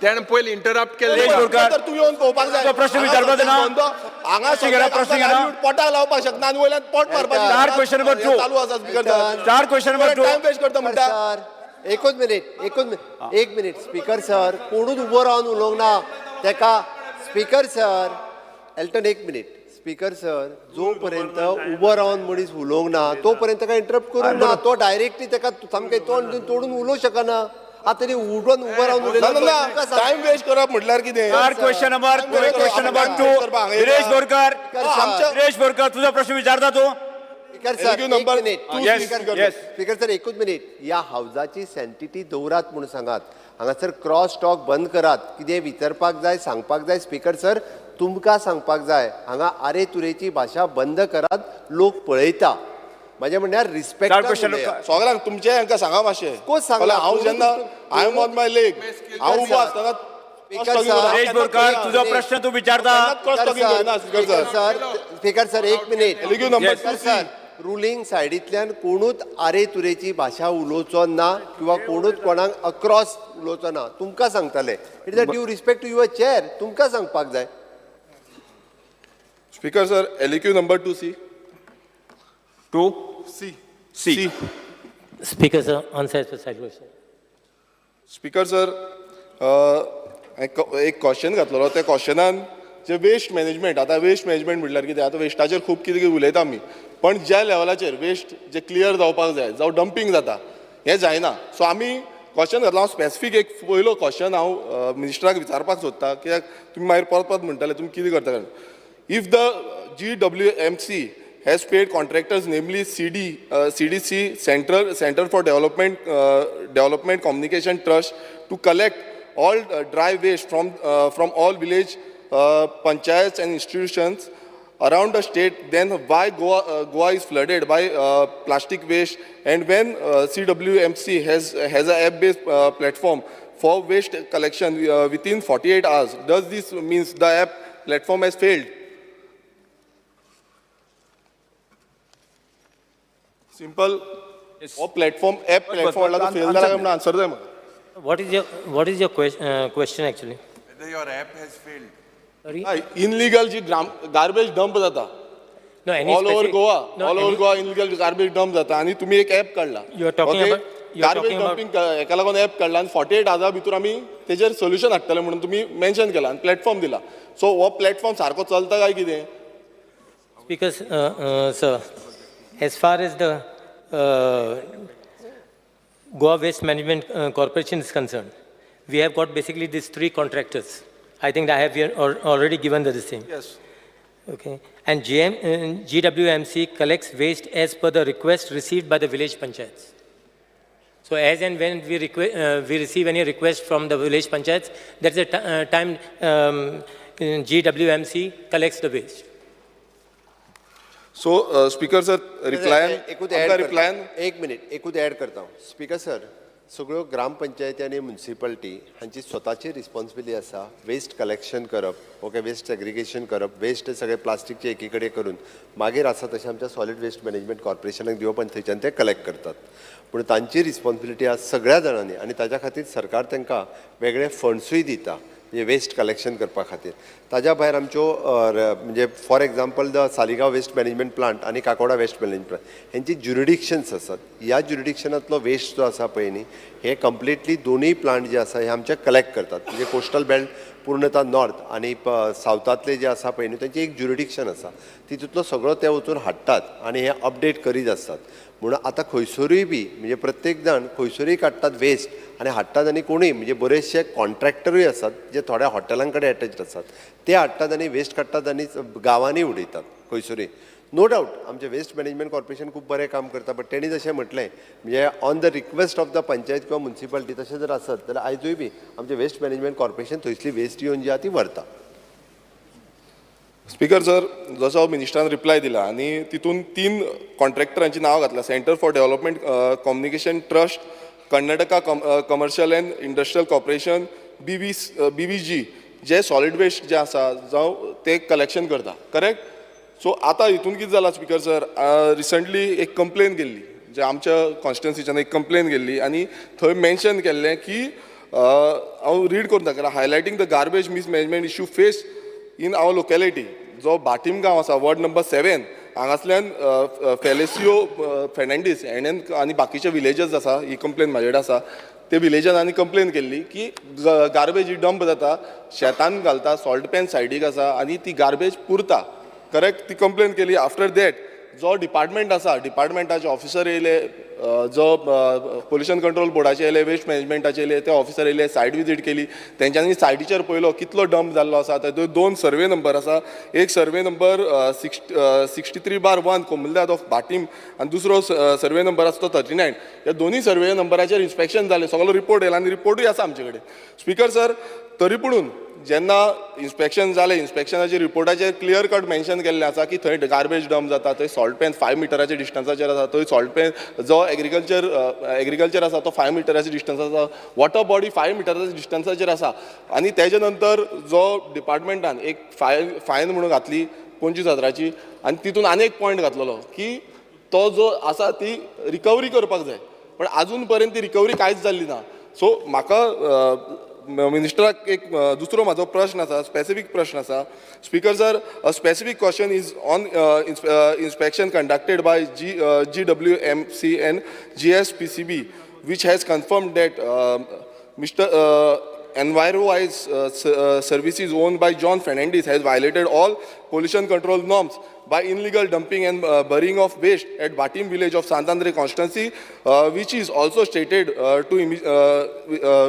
त्याने पयलीं इंटरप्ट केलें. तूं येवन पळोवपाक जाय, प्रश्न विचारपाचो ना, हांगा प्रश्न घेना, पोटाक लावपाक शकना आनी वयल्यान पोट मारपाक. चार क्वेश्चन नंबर 2 चालू आसा स्पीकर सर, चार क्वेश्चन नंबर 2. टायम वेस्ट करता म्हणटा. एकूच मिनीट, एकूच एक मिनीट स्पीकर सर, कोणूच उबो रावन उलोवंक ना तेका. स्पीकर सर एल्टन एक मिनीट. स्पीकर सर, जो पर्यंत उबो रावन मनीस उलोवंक ना तो पर्यंत काय इंटरप्ट करूंक ना. तो डायरेक्टली ताका सामकें तोंड तोडून उलोवंक शकना. आतां तरी उठून उबो रावन उलयलो, टायम वेस्ट करप म्हटल्यार कितें? चार क्वेश्चन नंबर 2, विरेश बोरकर. विरेश बोरकर तुजो प्रश्न विचारता तूं. स्पीकर सर एक मिनीट, स्पीकर सर एकूच मिनीट. ह्या हावजाची सँटिटी दवरात म्हणून सांगात. हांगासर क्रॉस टॉक बंद करात. कितें विचारपाक जाय, सांगपाक जाय स्पीकर सर तुमकां सांगपाक जाय. हांगा आरे तुरेची भाशा बंद करात, लोक पळयता. म्हाजें म्हणल्यार रिस्पेक्ट सगळ्यांक तुमचे हांकां सांगा मातशें. कोण सांगला? हांव जेन्ना I am on my leg, हांव उबो आसतना. विरेश बोरकर तुजो प्रश्न तूं विचारता. स्पीकर सर एक मिनीट. सर रुलींग सायडींतल्यान कोणूच आरे तुरेची भाशा उलोवचो ना किंवा कोणूच कोणाक अक्रॉस उलोवचो ना. तुमकां सांगताले, it is a due respect to your chair, तुमकां सांगपाक जाय. Speaker sir, LAQ number 2C. 2C. C. Speaker sir, answer as per side question. Speaker sir, एक क्वेश्चन घातलेलो, त्या क्वेश्चनान जे वेस्ट मॅनेजमेंट, आतां वेस्ट मॅनेजमेंट म्हटल्यार कितें, आतां वेस्टाचेर खूब कितें कितें उलयता आमी, पण ज्या लेवलाचेर वेस्ट जे क्लियर जावपाक जाय, जावं डंपींग जाता, हें जायना. सो आमी क्वेश्चन घातला. हांव स्पेसिफीक एक पयलो क्वेश्चन हांव मिनिस्टराक विचारपाक सोदता, कित्याक तुमी मागीर परत परत म्हणटाले तुमी कितें करता. If the GWMC has paid contractors, namely CDC, Center for Development Communication Trust, to collect all dry waste from all village panchayats and institutions around the state, then why Goa is flooded by plastic waste? And when CWMC has an app-based platform for waste collection within 48 hours, does this means the app platform has failed? Simple. हो platform, app platform म्हणल्यार fail जाला काय म्हणून answer जाय म्हाका. What is your question actually? Whether your app has failed. Sorry? Illegal ji garbage dump जाता. No, any all over specific, Goa, no, all over Goa illegal garbage dump जाता आनी तुमी एक ॲप काडला. You are talking about, garbage dumping हेका लागून app काडला आनी 48 आवर्सा भितर आमी तेजेर सोल्युशन हाडटले म्हणून तुमी मेन्शन केला आनी प्लॅटफॉर्म दिला. सो हो प्लॅटफॉर्म सारको चलता काय कितें? Speaker sir, as far as the Goa Waste Management Corporation is concerned, We have got basically these three contractors. I think I have here already given the this thing. Yes. Okay. And GWMC collects waste as per the request received by the village panchayats. So as and when we receive any request from the village panchayats, that's the time GWMC collects the waste. So speaker sir, रिप्लायन एकूच add आमकां रिप्लायन एक minute, एकूच add करता हांव. Speaker sir, सगळ्यो ग्रामपंचायती आनी municipality हांची स्वताची रिस्पॉन्सिबिलिटी आसा वेस्ट कलेक्शन करप, ओके, वेस्ट सेग्रिगेशन करप, वेस्ट सगळे प्लास्टिकचे एकी कडेन करून मागीर आसा तशें आमच्या सॉलिड वेस्ट मॅनेजमेंट कॉर्पोरेशनाक दिवप आनी थंयच्यान ते कलेक्ट करतात. पूण तांची रिस्पॉन्सिबिलिटी आसा सगळ्या जाणांनी आनी ताच्या खातीर सरकार तांकां वेगळे फंड्सूय दिता म्हणजे वेस्ट कलेक्शन करपा खातीर. ताज्या भायर आमच्यो म्हणजे for example the Saligao waste management plant आनी काकोडा वेस्ट मॅनेजमेंट प्लांट हेंची ज्युरिडिक्शन्स आसात. ह्या ज्युरिडिक्शनांतलो वेस्ट जो आसा पळय न्ही, हे कंप्लिटली दोनूय प्लांट जे आसा हे आमचे कलेक्ट करतात. म्हणजे कोस्टल बेल्ट पूर्णता नॉर्थ आनी सावथांतले जे आसा पळय न्ही तेंचे एक ज्युरिडिक्शन आसा, तितूंतलो सगळो ते वचून हाडटात आनी हे अपडेट करीत आसतात. म्हणून आतां खंयसरूय बी म्हणजे प्रत्येक जाण खंयसरूय काडटात वेस्ट आनी हाडटात आनी कोणूय म्हणजे बरेचशे कॉन्ट्रॅक्टरूय आसात जे थोड्या हॉटेलां कडेन एटॅच्ड आसात, ते हाडटात आनी वेस्ट काडटात आनी गांवांनी उडयतात खंयसरूय. नो डावट आमचें वेस्ट मॅनेजमेंट कॉर्पोरेशन खूब बरें काम करता, बट तेणी जशें म्हटलें म्हणजे on the request of the panchayat किंवा म्युनिसिपालिटी तशें जर आसत जाल्यार आयजूय बी आमचें वेस्ट मॅनेजमेंट कॉर्पोरेशन थंयसली वेस्ट येवन जी आहा ती व्हरता. स्पीकर सर, जसो मिनिस्टरान रिप्लाय दिला आनी तितून 3 कॉन्ट्रॅक्टरांची नांव घातलां, centre for development communication trust, Karnataka commercial and industrial corporation, BVG J solid waste जे आसा जावं ते कलेक्शन करता, करेक्ट. सो आतां हितून कितें जालां स्पीकर सर, रिसंटली एक कंप्लेन गेल्ली, जे आमच्या कॉन्स्टिट्युन्सीच्यान एक कंप्लेन गेल्ली आनी थंय मेन्शन केल्लें की हांव रीड करून दाखयलां, highlighting the garbage mismanagement issue face in our locality. जो भाटीम गांव आसा वॉर्ड नंबर 7 हांगासल्यान फेलेसियो फेर्नांडीस हेणेन आनी बाकीचे विलेजर्स आसा, ही कंप्लेन म्हाजे कडेन आसा, ते विलेजर्सांनी कंप्लेन केल्ली की गार्बेज ही डंप जाता, शेतान घालता, सॉल्ट पॅन सायडीक आसा आनी ती गार्बेज पुरता, करेक्ट. ती कंप्लेन केली. आफ्टर that जो डिपार्टमेंट आसा, डिपार्टमेंटाचे ऑफिसर येयले, जो पोल्युशन कंट्रोल बोर्डाचे येयले, वेस्ट मॅनेजमेंटाचे येयले, ते ऑफिसर येयले, सायट विजीट केली, तेंच्यांनी सायटीचेर पळयलो कितलो डंप जाल्लो आसा. तातूंत 2 सर्वे नंबर आसा, एक सर्वे नंबर 63/1 कोमुलदाद ऑफ भाटीम आनी दुसरो सर्वे नंबर आसा तो 39. ह्या दोनूय सर्वे नंबराचेर इन्स्पेक्शन जालें, सगळो रिपोर्ट येयला आनी रिपोर्टूय आसा आमचे कडेन. स्पीकर सर, तरी पुणून जेन्ना इन्स्पेक्शन जालें, इन्स्पेक्शनाचे रिपोर्टाचेर क्लियर कट मेन्शन केल्लें आसा की थंय गार्बेज डंप जाता, थंय सॉल्ट पॅन 5 मिटराच्या डिस्टन्साचेर आसा, थंय सॉल्ट पॅन जो एग्रीकल्चर आसा तो 5 मिटराच्या डिस्टन्स आसा, वॉटर बॉडी 5 मिटराच्या डिस्टन्साचेर आसा. आनी तेजे नंतर जो डिपार्टमेंटान एक फायन म्हणून घातली 25,000ची आनी तितून आनी एक पॉयंट घातलेलो की तो जो आसा ती रिकवरी करपाक जाय, पण आजून पर्यंत ती रिकवरी कांयच जाल्ली ना. सो म्हाका मिनिस्टराक एक दुसरो म्हाजो प्रश्न आसा, स्पेसिफीक प्रश्न आसा. Speaker sir, a specific question is on inspection conducted by GWMC and GSPCB which has confirmed that Mr. EnviroWise Services owned by John Fernandez has violated all pollution control norms by illegal dumping and burying of waste at Batim village of Santandre constituency, which is also stated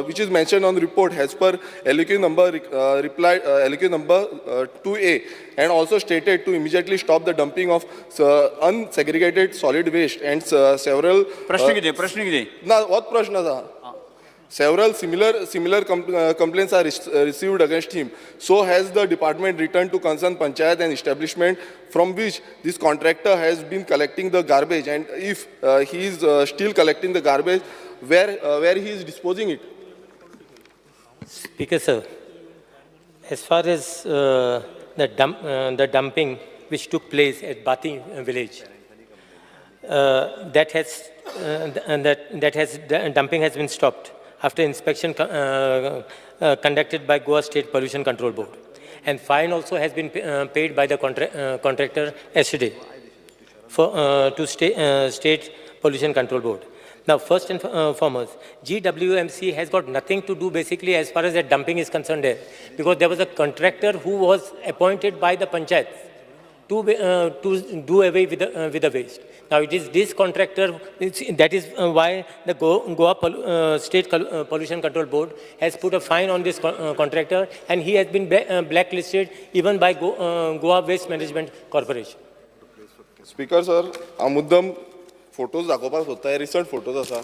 which is mentioned on report as per LQ number reply LQ number 2A, and also stated to immediately stop the dumping of unsegregated solid waste and several. प्रश्न कितें? प्रश्न कितें? ना, होच प्रश्न आसा. Several similar complaints are received against him. So has the department returned to concerned panchayat and establishment from which this contractor has been collecting the garbage, and if he is still collecting the garbage, where he is disposing it? Speaker sir, as far as the dumping which took place at Bati village, that dumping has been stopped after inspection conducted by Goa State Pollution Control Board, and fine also has been paid by the contractor yesterday for to State Pollution Control Board. Now, first and foremost, GWMC has got nothing to do basically as far as the dumping is concerned there, because there was a contractor who was appointed by the panchayat. to do away with the waste. Now it is this contractor, that is why the Goa State Pollution Control Board has put a fine on this contractor, and he has been blacklisted even by Goa Waste Management Corporation. Speaker sir, हांव मुद्दम photos दाखोवपाक सोदता, हे recent photos आसा.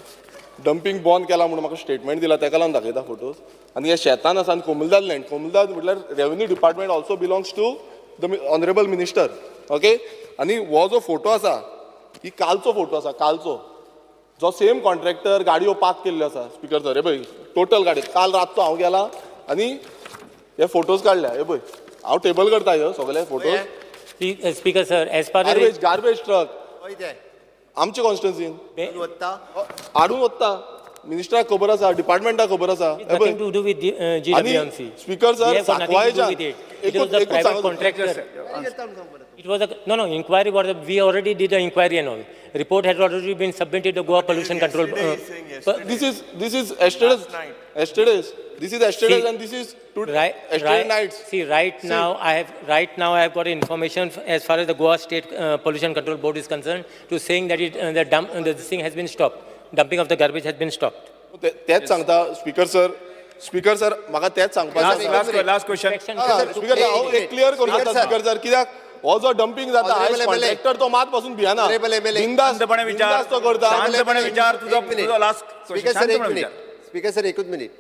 Dumping बंद केला म्हणून म्हाका स्टेटमेंट दिला, तेका लागून दाखयता फोटोज. आनी हे शेतान आसा आनी कोमुलदाद लँड, कोमुलदाद म्हटल्यार revenue department also belongs to the honourable minister. Okay, आनी हो जो फोटो आसा ही कालचो फोटो आसा, कालचो जो सेम कॉन्ट्रॅक्टर गाडयो पार्क केल्ल्यो आसा. स्पीकर सर, हे पळय टोटल गाडी काल रातचो हांव गेला आनी हे फोटोज काडल्या. हे पळय हांव टेबल करता ह्यो सगळे photos. Speaker sir, as far garbage garbage truck आमचे कॉन्स्टिट्युन्सीन हाडून वता. मिनिस्टराक खबर आसा, डिपार्टमेंटाक खबर आसा. Nothing to do with GWMC. Speaker sir, सांकवाळच्यान It was a private contractor. It was a no inquiry. We already did the inquiry and all. Report has already been submitted to Goa Pollution Control. This is yesterday's. Yesterday's. This is yesterday's and this is today. Yesterday nights. See, right now I have got information as far as the Goa State Pollution Control Board is concerned, to saying that the thing has been stopped. Dumping of the garbage has been stopped. तेच सांगता speaker sir. Speaker sir, म्हाका तेच सांगपाचें. Last question. Speaker sir, हांव एक clear करूंक सोदता speaker sir, कित्याक हो जो डंपिंग जाता आयज कॉन्ट्रॅक्टर तो मात पासून भियेना, बिंदासपणे विचार तो करता. शांतपणे विचार तुजो लास्ट स्पीकर सर, एक मिनीट. स्पीकर सर, एकूच मिनीट.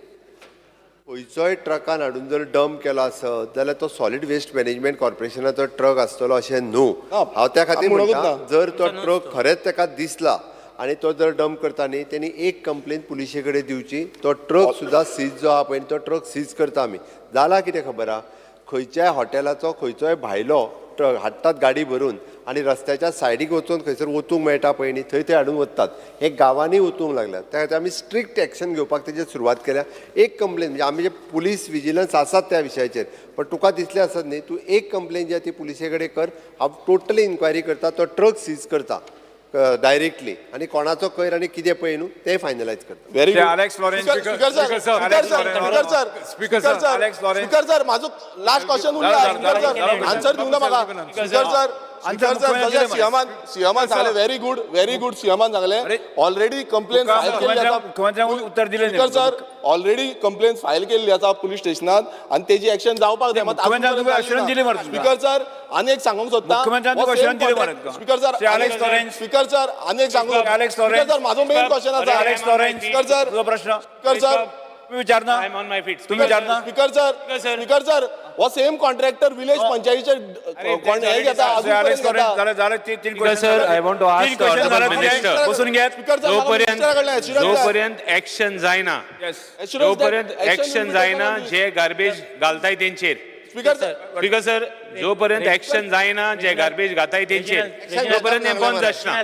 खंयचोय ट्रकान हाडून जर डंप केलो आसत जाल्यार तो सॉलिड वेस्ट मॅनेजमेंट कॉर्पोरेशनाचो ट्रक आसतलो अशें न्हू. हांव त्या खातीर म्हणटा, जर तो ट्रक खरेंच ताका दिसला आनी तो जर डंप करता न्ही, तेणी एक कंप्लेन पुलिशे कडेन दिवची. तो ट्रक सुद्दां सीज जो आहा पळय, तो ट्रक सीज करता आमी. जाला कितें खबर आहा, खंयच्याय हॉटेलाचो खंयचोय भायलो ट्रक हाडटात गाडी भरून आनी रस्त्याच्या सायडीक वचून खंयसर वचूंक मेळटा पळय न्ही, थंय ते हाडून वतात. हे गांवांनी वचूंक लागल्यात. त्या खातीर आमी स्ट्रिक्ट एक्शन घेवपाक तेजेर सुरवात केल्या. एक कंप्लेन म्हणजे आमी जे पुलीस विजिलन्स आसात त्या विशयाचेर, पण तुका दिसलें आसत न्ही, तूं एक कंप्लेन जी आहा ती पुलिसे कडेन कर. हांव टोटली इन्क्वायरी करता, तो ट्रक सीज करता डायरेक्टली आनी कोणाचो कोयर आनी कितें पळय न्हू तें फायनलायज करता. Very good. Alex Lawrence. Speaker sir, speaker sir, speaker sir, म्हाजो लास्ट क्वेश्चन उरला. स्पीकर सर, आन्सर दिवना म्हाका. स्पीकर सर, स्पीकर सर, जशें सीएमान सीएमान सांगलें, व्हेरी गुड, व्हेरी गुड. सीएमान सांगलें ऑलरेडी कंप्लेन फायल केल्ली आसा. मुख्यमंत्र्यांक उत्तर दिलें. Speaker sir, already complain file केल्ली आसा पुलीस स्टेशनात आनी तेजी एक्शन जावपाक जाय. स्पीकर सर, आनी एक सांगूंक सोदता. Speaker sir, speaker sir, आनी एक सांगूंक. स्पीकर सर, म्हाजो मेन क्वेश्चन आसा. स्पीकर सर, प्रश्न. स्पीकर सर, तुम्ही विचारना, तुम्ही विचारना. स्पीकर सर, स्पीकर सर, हो सेम कॉन्ट्रॅक्टर विलेज पंचायतीचे हे घेता. Sir, I want to ask minister, बसून घेत. जोपर्यंत एक्शन जायना, जोपर्यंत एक्शन जायना जे गार्बेज घालताय तेंचेर. स्पीकर सर, स्पीकर सर, जोपर्यंत एक्शन जायना जे गार्बेज घाताय तेंचेर, तोपर्यंत हें बंद जाचना.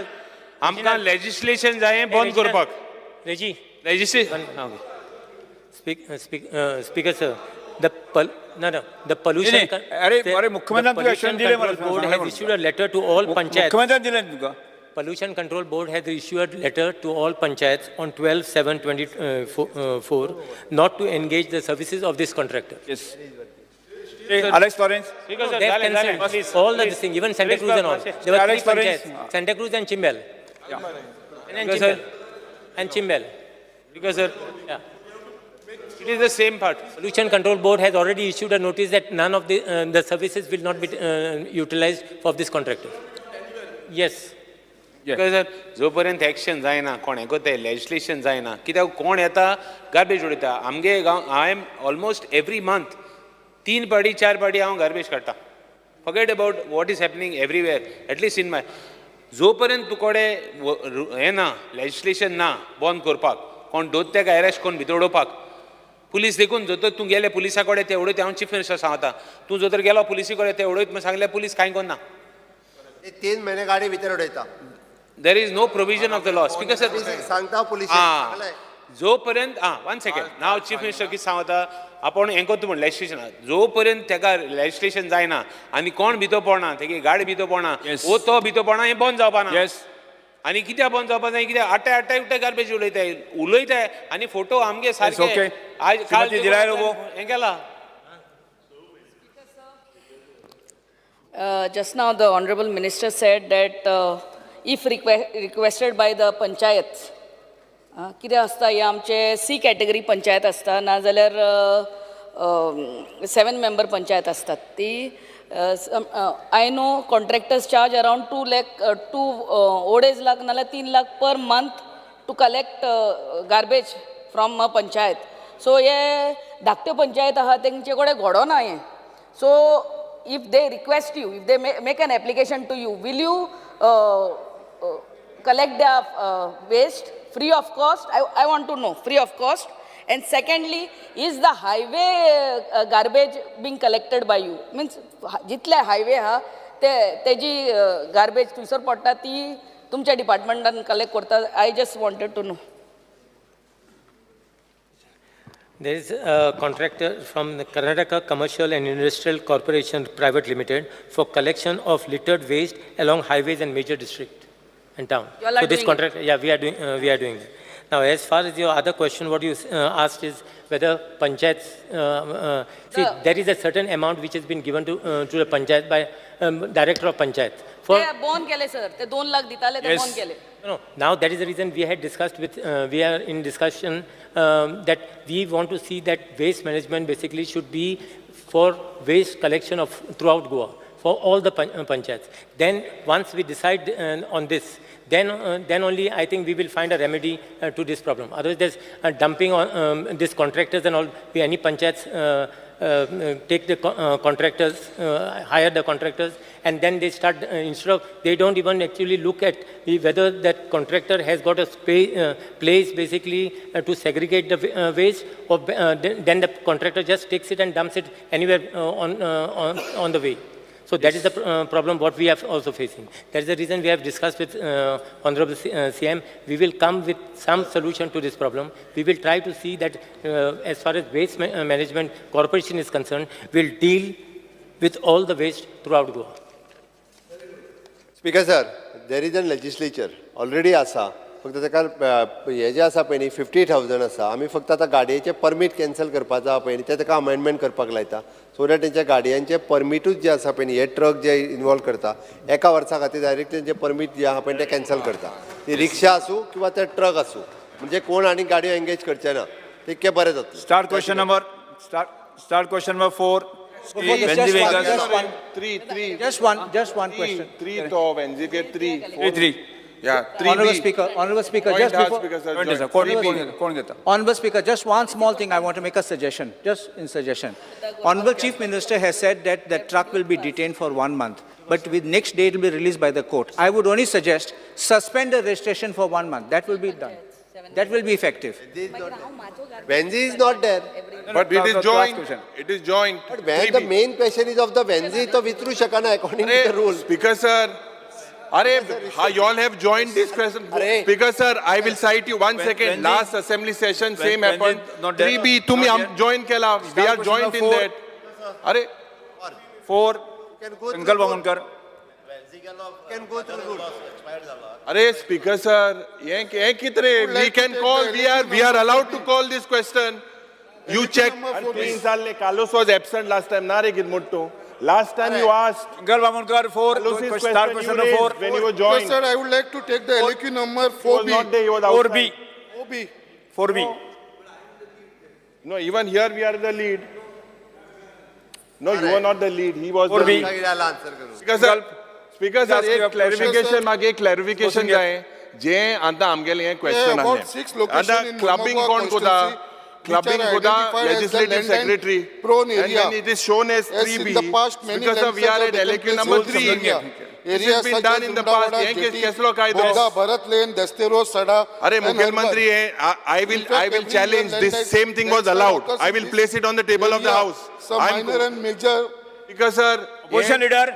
आमकां लेजिस्लेशन जाय बंद करपाक. Legislation. Speaker sir, the pollution board has issued a letter to all panchayats. Pollution Control Board has issued a letter to all panchayats on 12/7/24 not to engage the services of this contractor. Yes. Alex Lawrence. No, they have cancelled all the thing, even Santa Cruz and all. There were three panchayats, Santa Cruz and Chimbel. Yeah. And Chimbel. And Chimbel. Because sir, yeah. It is the same part. Pollution Control Board has already issued a notice that none of the services will not be utilized for this contractor. Yes. Because sir, जोपर्यंत action जायना, कोण हें करता, legislation जायना, कित्याक कोण येता garbage उडयता. आमगे गांव, I am almost every month 3 पाडी 4 पाडी हांव गार्बेज काडटा. Forget about what is happening everywhere, at least in my. जोपर्यंत तुकडे हें ना, लेजिस्लेशन ना बंद करपाक, कोण दोत तेका एरेस्ट करून भितर उडोवपाक, पुलीस देखून जर तर तूं गेले पुलिसा कडेन ते उडयत. हांव चीफ मिनिस्टर सांगता, तूं जर तर गेलो पुलिसी कडेन ते उडयत म्हण सांगले, पुलीस कांय करना. 3 म्हयने गाडी भितर उडयता. There is no provision of the law. Speaker sir, सांगता पुलिस. जोपर्यंत वन सेकंड, नाव चीफ मिनिस्टर कितें सांगता, आपूण हें करता म्हण लेजिस्लेशन, जोपर्यंत तेका लेजिस्लेशन जायना आनी कोण भितर पडना, तेगे गाडी भितर पडना, वो तो भितर पडना, हें बंद जावपा ना. आनी कित्याक बंद जावपा जाय, कित्याक आटे आटे उटे गार्बेज उडयताय उलयताय आनी फोटो आमगे सारके आयज काल हें केला. Just now the Honorable Minister said that if requested by the panchayats, कितें आसता हे आमचे सी कॅटेगरी पंचायत आसता नाजाल्यार सेवन मेंबर पंचायत आसतात ती. I know contractors charge around 2 lakh, two अडेज लाख नाल्यार 3 lakh per month to collect garbage from a panchayat. So हे धाकट्यो पंचायत आहा तेंचे कडेन घडोना हें. So if they request you, if they make an application to you, will you collect their waste free of cost? I want to know, free of cost. And secondly, is the highway garbage being collected by you? Means जितले highway आहा ते तेजी garbage थंयसर पडटा ती तुमच्या डिपार्टमेंटान collect करता? I just wanted to know. There is a contractor from the Karnataka Commercial and Industrial Corporation Private Limited for collection of littered waste along highways and major district and town. You all are So this doing it? Contract, yeah, we are doing that. Now, as far as your other question, what you asked is whether panchayats, see, there is a certain amount which has been given to the panchayat by director of panchayat for ते bond केले sir, ते 2 लाख दिताले ते bond केले. No, now that is the reason we had discussed with, we are in discussion that we want to see that waste management basically should be for waste collection of throughout Goa, for all the panchayats. Then once we decide on this, then only I think we will find a remedy to this problem. Otherwise, there's dumping on these contractors and all, we, any panchayats take the contractors, hire the contractors, and then they start, instead of, they don't even actually look at whether that contractor has got a space, place basically to segregate the waste, or then the contractor just takes it and dumps it anywhere on the way. So that is the problem what we are also facing. That is the reason we have discussed with Honorable CM. We will come with some solution to this problem. We will try to see that as far as waste management corporation is concerned, we'll deal with all the waste throughout Goa. Speaker sir, there is an legislature already आसा. फक्त ताका हे जे आसा पळय न्ही, 50,000 आसा. आमी फक्त आतां गाडयेचें परमीट कॅन्सल करपाचो आहा पळय न्ही, तें ताका अमेंडमेंट करपाक लायता, सो that तेंच्या गाडयांचे परमिटूच जे आसा पळय न्ही, हे ट्रक जे इनवॉल्व करता, एका वर्सा खातीर डायरेक्ट तेंचे परमीट जे आहा पळय तें कॅन्सल करता. ती रिक्षा आसूं किंवा ते ट्रक आसूं, म्हणजे कोण आनी गाडयो एंगेज करचे ना, तितकें बरें जातलें. Start question number, start question number 4. Before this, Venzi just one, Vegas. Just one, Three, three. just one question. Three तो Venzi three. Three, three. Yeah, three Honorable B. Speaker, Honorable Speaker, Point just has, before, Speaker sir, Point joint. Sir, कोण Three B. कोण कोण घेता? Honorable Speaker, just one small thing, I want to make a suggestion, just in suggestion. Honorable Chief Minister has said that the truck will be detained for one month, but with next day it will be released by the court. I would only suggest, suspend the registration for one month. That will be done. That will be effective. Venzi is not there. But it is Last joint. Question. It is joint. But when the main question is of the Venzi, तो विचारू शकना according to the rule. Speaker sir, अरे, how you all have joined this question? अरे. Speaker sir, I will cite you one second. Last assembly session, same happened. Not there. 3B, तुम्ही Not आम there. join केला. We Start are question joined number in four. That. अरे, 4. Can go through Sankalp rule. Amonkar. Can go through rule. अरे speaker sir, हे हे कित रे? Would We like to can take call, the we are allowed to call this question. You check. Number four, please. चालले. Carlos was absent last time. ना रे गिरमुट्टू. Last time you asked. Sankalp Amonkar, 4. Carlos's Start question question you number 4. Raised when you were Yes, joined. sir, I would like to take the LAQ number He was 4B. Not there, he was 4B. outside. 4B. 4B. No, even here we are the lead. No, you were not the lead. He was the 4B. Lead. Answer करू. Speaker sir, speaker sir, Ask your एक clarification, question. मागे एक clarification बसून घ्या. जाय. जे आतां आमगेलें हें क्वेश्चन Yeah, about आसलें, six location आतां in clubbing Mormugao कोण कोता? Constituency, which clubbing are कोता? Identified as the legislative landline secretary. Prone and area. When it is shown as As 3B, in the past, many because we are landslides at have LAQ taken number place 3. in area. This Areas has been such done as in the past. Rundavada, हें Jetty, केसलो कायदो? Bogda, Bharat Lane, Dastero, Sada, अरे and मुख्यमंत्री Harbar. हे I will In fact, I will every year challenge this same thing was landslide allowed. Occurs I in will this place it on the table of the area. House. Some minor and major speaker sir, Opposition leader.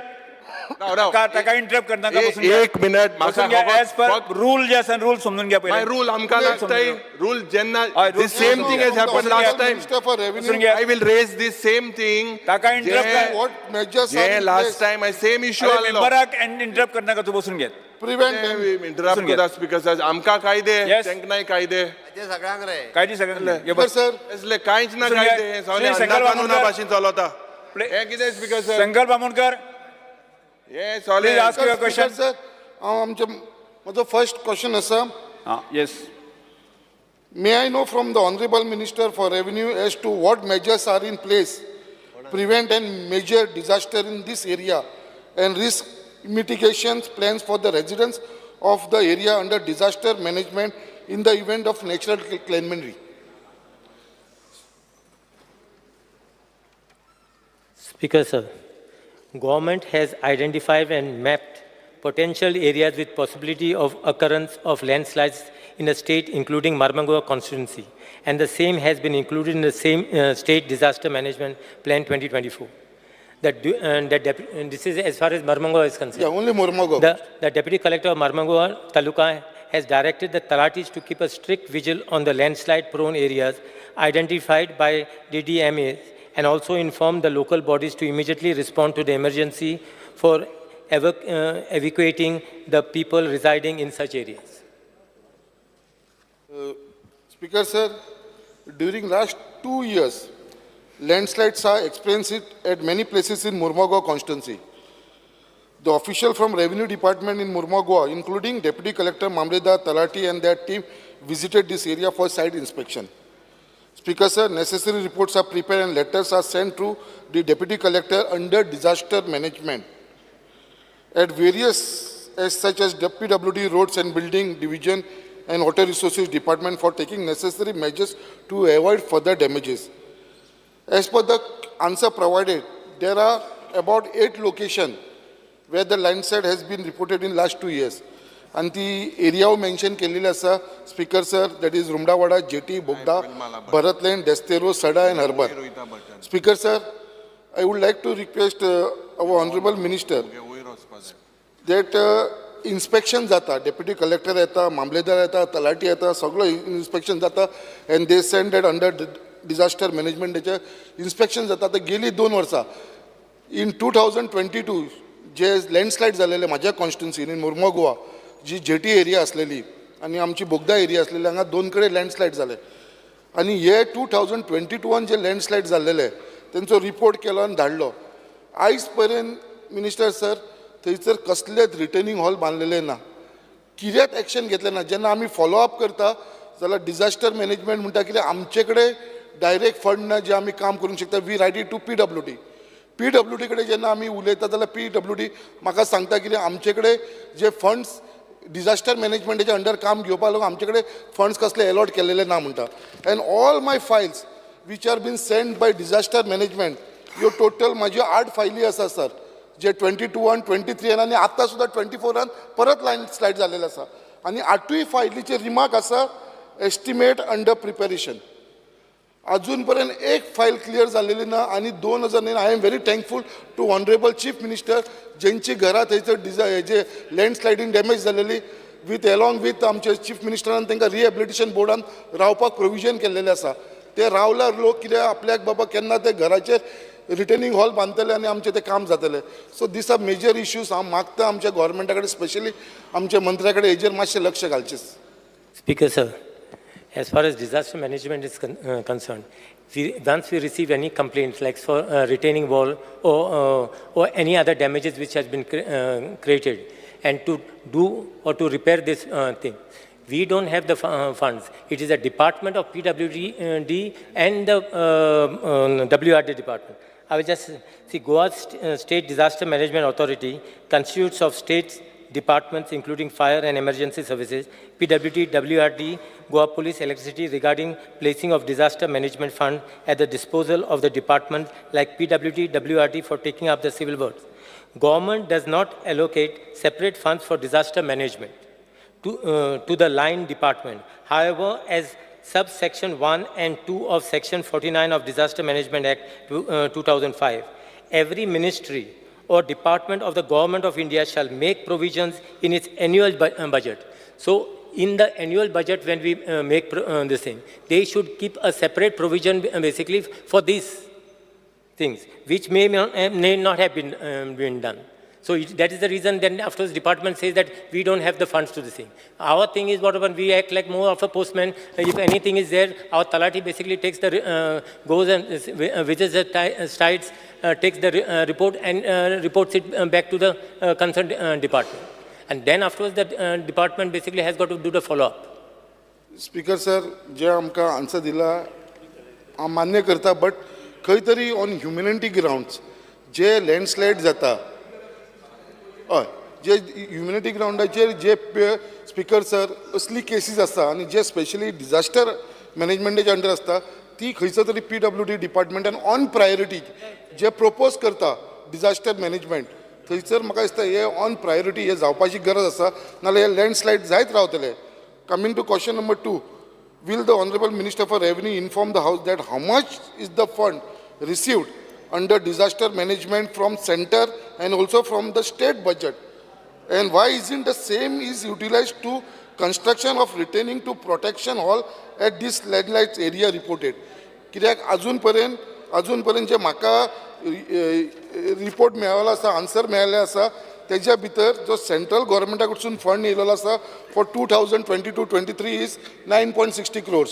राव राव. ताका interrupt करनाका. बसून घ्या. एक minute बसून घ्या. म्हाका as per rule जे आसा, rule समजून घ्या माय पयलीं. रूल आमकां लागताय रूल जेन्ना हय, rule this same from thing has the happen last Honorable time. Minister for बसून Revenue, घ्या. I will raise this same thing. ताका interrupt कर. what measures are J in last place time I same issue अरे आसलो. मेंबराक interrupt करनाका, तूं बसून घे. Prevent them? Interrupt बसून घे. करता स्पीकर सर, आमकां कायदे, Yes. तांकां नाय कायदे. ते सगळ्यांक रे. कायदे सगळ्यांक घे, Sir, बस. sir, असले कांयच ना बसून घे. कायदे, हे श्री सगळे संकल्प कानुना आमोणकर. भाशेन चलता. हे कितें speaker sir? Sankalp Amonkar. Yes, solid. Please ask your question. Sir, हांव आमचे म्हजो फर्स्ट क्वेश्चन आसा. Ah, yes. May I know from the Honorable Minister for Revenue as to what measures are in place prevent and major disaster in this area and risk mitigation plans for the residents of the area under disaster management in the event of natural calamity? Speaker, sir, government has identified and mapped potential areas with possibility of occurrence of landslides in the state, including Mormugao constituency, and the same has been included in the same state disaster management plan 2024. And this is as far as Mormugao is concerned. Yeah, only Mormugao. The deputy collector of Mormugao Taluka has directed the Talatis to keep a strict vigil on the landslide-prone areas identified by DDMA and also inform the local bodies to immediately respond to the emergency for evacuating the people residing in such areas. Speaker, sir, during last 2 years, landslides are experienced at many places in Mormugao constituency. The official from Revenue Department in Mormugao, including Deputy Collector Mamledar Talati and their team, visited this area for site inspection. Speaker, sir, necessary reports are prepared and letters are sent to the Deputy Collector under disaster management. At various, as such as PWD Roads and Building Division and Water Resources Department for taking necessary measures to avoid further damages. As per the answer provided, there are about 8 locations where the landslide has been reported in last 2 years. And the area mention केलेली आसा, Speaker sir, that is Rumdawada, Jetty, Bogda, Bharat Lane, Destero, Sada and Harbour. Speaker sir, I would like to request our Honorable Minister that inspection जाता, Deputy Collector येता, मामलेदार येता, तलाठी येता, सगळो inspection जाता and they send that under disaster management तेचे inspection जाता. आतां गेली 2 वर्सां in 2022 जे लँडस्लायड जालेले म्हाज्या कॉन्स्टिट्युन्सीन इन मुर्मो गोवा, जी जेटी एरिया आसलेली आनी आमची बोगदा एरिया आसलेली, हांगा 2 कडेन लँडस्लायड जाले. आनी हे 2022 जे लँडस्लायड जाल्लेले तेंचो रिपोर्ट केलो आनी धाडलो. आयज पर्यंत मिनिस्टर सर थंयसर कसलेच रिटर्निंग हॉल बांदलेले ना, कित्याक एक्शन घेतलें ना. जेन्ना आमी फॉलो अप करता जाल्यार डिजास्टर मॅनेजमेंट म्हणटा कितें आमचे कडेन डायरेक्ट फंड ना जे आमी काम करूंक शकता. We write it to PWD. PWD कडेन जेन्ना आमी उलयता जाल्यार PWD म्हाका सांगता कितें आमचे कडेन जे फंड्स डिजास्टर मॅनेजमेंटाच्या अंडर काम घेवपाक लागून आमचे कडेन फंड्स कसले एलॉट केलेले ना म्हणटा. And all my files which are been send by disaster management, ह्यो टोटल म्हाज्यो 8 फायली आसा सर, जे 22 23 आनी आतां सुद्दां 24 परत लँडस्लायड जालेले आसा. आनी 8ूय फायलीचे रिमार्क आसा एस्टिमेट अंडर प्रिपेरेशन. अजून पर्यंत एक फायल क्लियर जालेली ना. आनी 2009 I am very thankful to honourable chief minister जेंची घरां थंयसर हेजे लँडस्लायडींग डॅमेज जालेली विथ एलॉंग विथ आमचे चीफ मिनिस्टरान तांकां रिहेबिलिटेशन बोर्डान रावपाक प्रोविजन केल्लेलें आसा. ते रावल्यार लोक कितें आपल्याक बाबा केन्ना ते घराचेर रिटर्निंग हॉल बांदतले आनी आमचें तें काम जातलें. So these are major issues. हांव मागता आमच्या गोवोरमेंटा कडेन, स्पेशली आमच्या मंत्र्या कडेन हेजेर मातशें लक्ष घालचें. Speaker sir, as far as disaster management is concerned, once we receive any complaints like for retaining wall or any other damages which has been created, and to do or to repair this thing, we don't have the funds. It is a department of PWD and the WRD department. I will just see Goa State Disaster Management Authority constitutes of states departments including fire and emergency services, PWD, WRD, Goa Police, Electricity regarding placing of disaster management fund at the disposal of the departments like PWD, WRD for taking up the civil works. Government does not allocate separate funds for disaster management to the line department. However, as subsection 1 and 2 of section 49 of Disaster Management Act 2005, every ministry or department of the Government of India shall make provisions in its annual budget. So in the annual budget, when we make this thing, they should keep a separate provision basically for these things, which may not have been done. So that is the reason then afterwards department says that we don't have the funds to this thing. Our thing is whatever, we act like more of a postman. If anything is there, our Talati basically takes the, goes and visits the sites, takes the report and reports it back to the concerned department. And then afterwards the department basically has got to do the follow-up. Speaker sir, जे आमकां answer दिला हांव मान्य करता, but खंय तरी on humanity grounds जे landslide जाता, हय, जे ह्युमॅनिटी ग्रावंडाचेर जे स्पीकर सर असली केसीस आसता आनी जे स्पेशली डिजास्टर मॅनेजमेंटाच्या अंडर आसता ती खंयचो तरी PWD डिपार्टमेंटान ऑन प्रायोरिटी जे प्रपोज करता डिजास्टर मॅनेजमेंट, थंयसर म्हाका दिसता हे ऑन प्रायोरिटी हे जावपाची गरज आसा, नाजाल्यार हे लँडस्लायड जायत रावतले. Coming to question number 2, will the Honorable Minister for Revenue inform the House that how much is the fund received under disaster management from center and also from the state budget? And why isn't the same is utilized to construction of retaining to protection hall at this landslide area reported? कित्याक अजून पर्यंत जे म्हाका report मेळ्ळो आसा, answer मेळ्ळें आसा, तेज्या भितर जो सेंट्रल गव्हर्मेंटा कडसून फंड येयलेलो आसा फॉर 2022-23 is 9.60 crores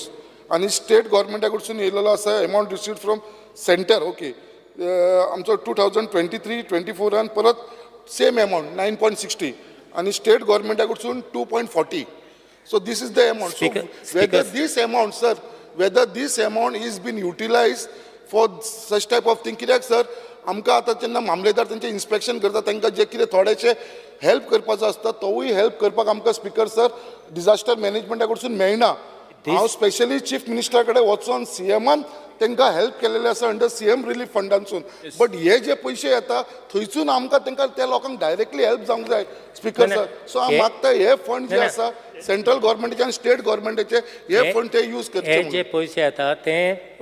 आनी स्टेट गव्हर्मेंटा कडसून येयलेलो आसा amount received from centre, okay, आमचो 2023-24 परत सेम अमावंट 9.60 आनी स्टेट गव्हर्मेंटा कडसून 2.40. So this is the amount. So whether this amount sir, whether this amount is been utilise for such type of thing, कित्याक sir आमकां आतां जेन्ना मामलेदार तेंचें इन्स्पेक्शन करता तांकां जें कितें थोडेशें हेल्प करपाचो आसता तोवूय हेल्प करपाक आमकां स्पीकर सर डिजास्टर मॅनेजमेंटा कडसून मेळना. हांव स्पेशली चीफ मिनिस्टरा कडेन वचोन सीएमान तांकां हेल्प केलेलें आसा अंडर सीएम रिलीफ फंडांसून, बट हे जे पयशे येता थंयसून आमकां तांकां त्या लोकांक डायरेक्टली हेल्प जावंक जाय स्पीकर सर. सो हांव मागता हे फंड जे आसा सेंट्रल गव्हर्मेंटाचे आनी स्टेट गव्हर्मेंटाचे हे फंड ते यूज करचे. हे जे पयशे येता ते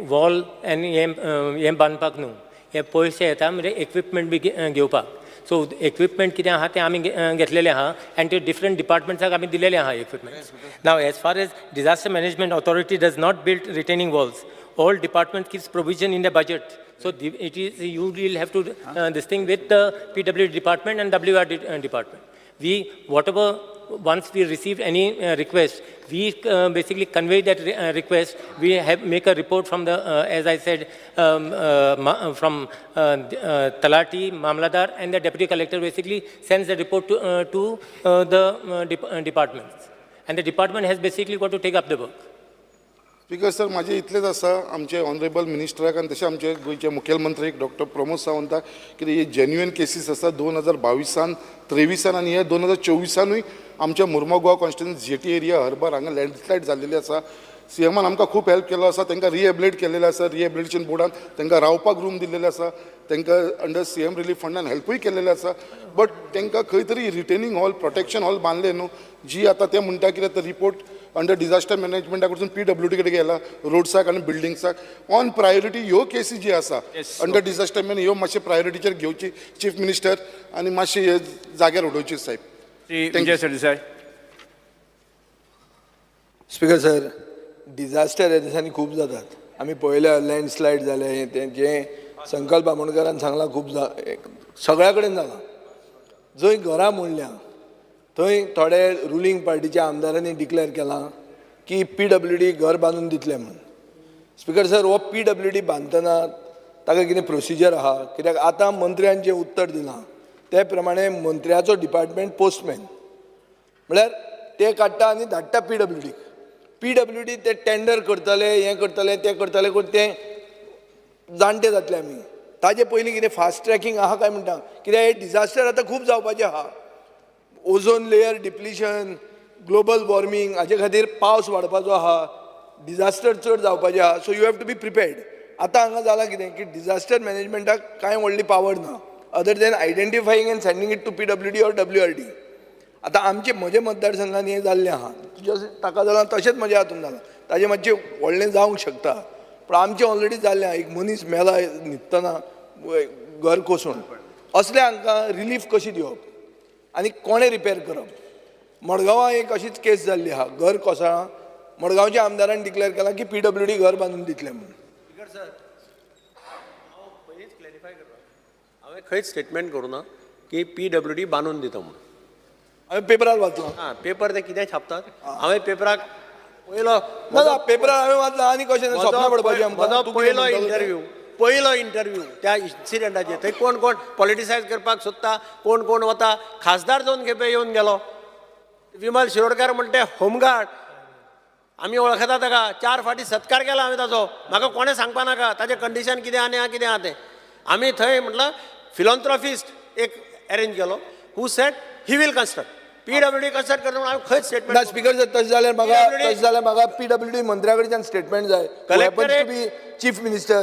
वॉल आनी हें बांदपाक न्हू, हे पयशे येता म्हणजे इक्विपमेंट बी घेवपाक. सो इक्विपमेंट कितें आहा तें आमी घेतलेलें आहा आनी ते डिफरंट डिपार्टमेंट्साक आमी दिलेलें आहा equipments. Now as far as disaster management authority does not build retaining walls, all department keeps provision in the budget. So it is, you will have to this thing with the PWD department and WR department. We, whatever, once we receive any request, we basically convey that request. We have make a report from the, as I said, from Talati, Mamladar, and the deputy collector basically sends the report to the departments, and the department has basically got to take up the work. Speaker sir, म्हाजें इतलेंच आसा आमचे honourable मिनिस्टराक आनी तशें आमचे गोंयचे मुखेलमंत्री doctor Pramod सावंताक कितें हे जेन्युइन केसीस आसा 2022 23 आनी हे 2024 आमच्या Mormugao constituency jetty area harbour हांगा लँडस्लायड जाल्लेली आसा. सीएमान आमकां खूब हेल्प केल्लो आसा, तांकां रिहेबिलिट केल्लेलें आसा, रिहेबिलिटेशन बोर्डान तांकां रावपाक रूम दिल्लेले आसा, तांकां अंडर सीएम रिलीफ फंडान हेल्पूय केल्लेलें आसा, बट तांकां खंय तरी रिटेनिंग हॉल प्रोटेक्शन हॉल बांदलें न्हू, जी आतां ते म्हणटा कितें तर रिपोर्ट अंडर डिजास्टर मॅनेजमेंटा कडसून PWD कडेन गेला रोड्साक आनी बिल्डिंग्साक ऑन प्रायोरिटी ह्यो केसी जी आसा अंडर डिजास्टर मॅन ह्यो मातशे प्रायोरिटीचेर घेवची चीफ मिनिस्टर आनी मातशे हे जाग्यार उडोवची साहेब. Vijay Sardesai. Speaker sir, disaster ह्या दिसांनी खूब जातात, आमी पळयल्या लँडस्लायड जालें हें तें, जें संकल्प आमोणकरान सांगलां खूब सगळ्या कडेन जालां. जंय घरां मोडल्या थंय थोडे रुलींग पार्टीच्या आमदारांनी डिक्लेअर केलां की PWD घर बांदून दितले म्हणून. स्पीकर सर, हो PWD बांदतना ताका कितें प्रोसिजर आहा? कित्याक आतां मंत्र्यान जें उत्तर दिलां ते प्रमाणे मंत्र्याचो डिपार्टमेंट पोस्टमॅन म्हळ्यार ते काडटा आनी धाडटा PWDक. PWD ते टेंडर करतले, हें करतले, तें करतले, करून तें जाणटे जातले आमी. ताजे पयलीं कितें फास्ट ट्रॅकिंग आहा काय म्हणटा? कित्याक हे डिजास्टर आतां खूब जावपाचें आहा. Ozone layer depletion, global warming हाजे खातीर पावस वाडपाचो आहा, डिजास्टर चड जावपाचें आहा. So you have to be prepared. आतां हांगा जालां कितें की डिजास्टर मॅनेजमेंटाक कांय व्हडली पावर ना other than identifying and sending it to PWD or WRD. आतां आमचे म्हजे मतदारसंघान हें जाल्लें आहा, जशें ताका जालां तशेंच म्हज्या हातून जालां, ताजें मातशें व्हडलें जावंक शकता, पूण आमचें ऑलरेडी जाल्लें आहा. एक मनीस मेला न्हिदतना घर कोसळून, असल्या हांकां रिलीफ कशी दिवप आनी कोणें रिपेर करप? मडगांवां एक अशीच केस जाल्ली आहा, घर कोसळ्ळां, मडगांवच्या आमदारान डिक्लेअर केलां की PWD घर बांदून दितलें म्हणून. स्पीकर सर, हांव पयलींच क्लॅरिफाय करता, हांवें खंयच स्टेटमेंट करूं ना. की पीडब्ल्यूडी बांदून दिता म्हणून. हांवें पेपरार वाचलां. आं, पेपर ते कितें छापतात. हांवें पेपराक पयलो ना, पेपरार हांवें वाचलां आनी कशें सपनां पडपाचीं आमकां. म्हजो पयलो इंटरव्यू, पयलो इंटरव्यू त्या इन्सिडंटाचेर. थंय कोण कोण पॉलिटिसायज करपाक सोदता, कोण कोण वता. खासदार दोन खेपे येवन गेलो. विमल शिरोडकर म्हणटे होमगार्ड आमी वळखता ताका, 4 फावटी सत्कार केला हांवें ताचो. म्हाका कोणें सांगपा नाका ताचें कंडिशन कितें आनी कितें आहा तें. आमी थंय म्हटल्यार फिलॉन्थ्रॉफिस्ट एक अरेंज केलो who said he will construct. PWD construct करता म्हणून हांवें खंयच स्टेटमेंट ना. स्पीकर सर, तशें जाल्यार म्हाका, तशें जाल्यार म्हाका पीडब्ल्यूडी मंत्र्या कडच्यान स्टेटमेंट जाय, happens to be chief minister,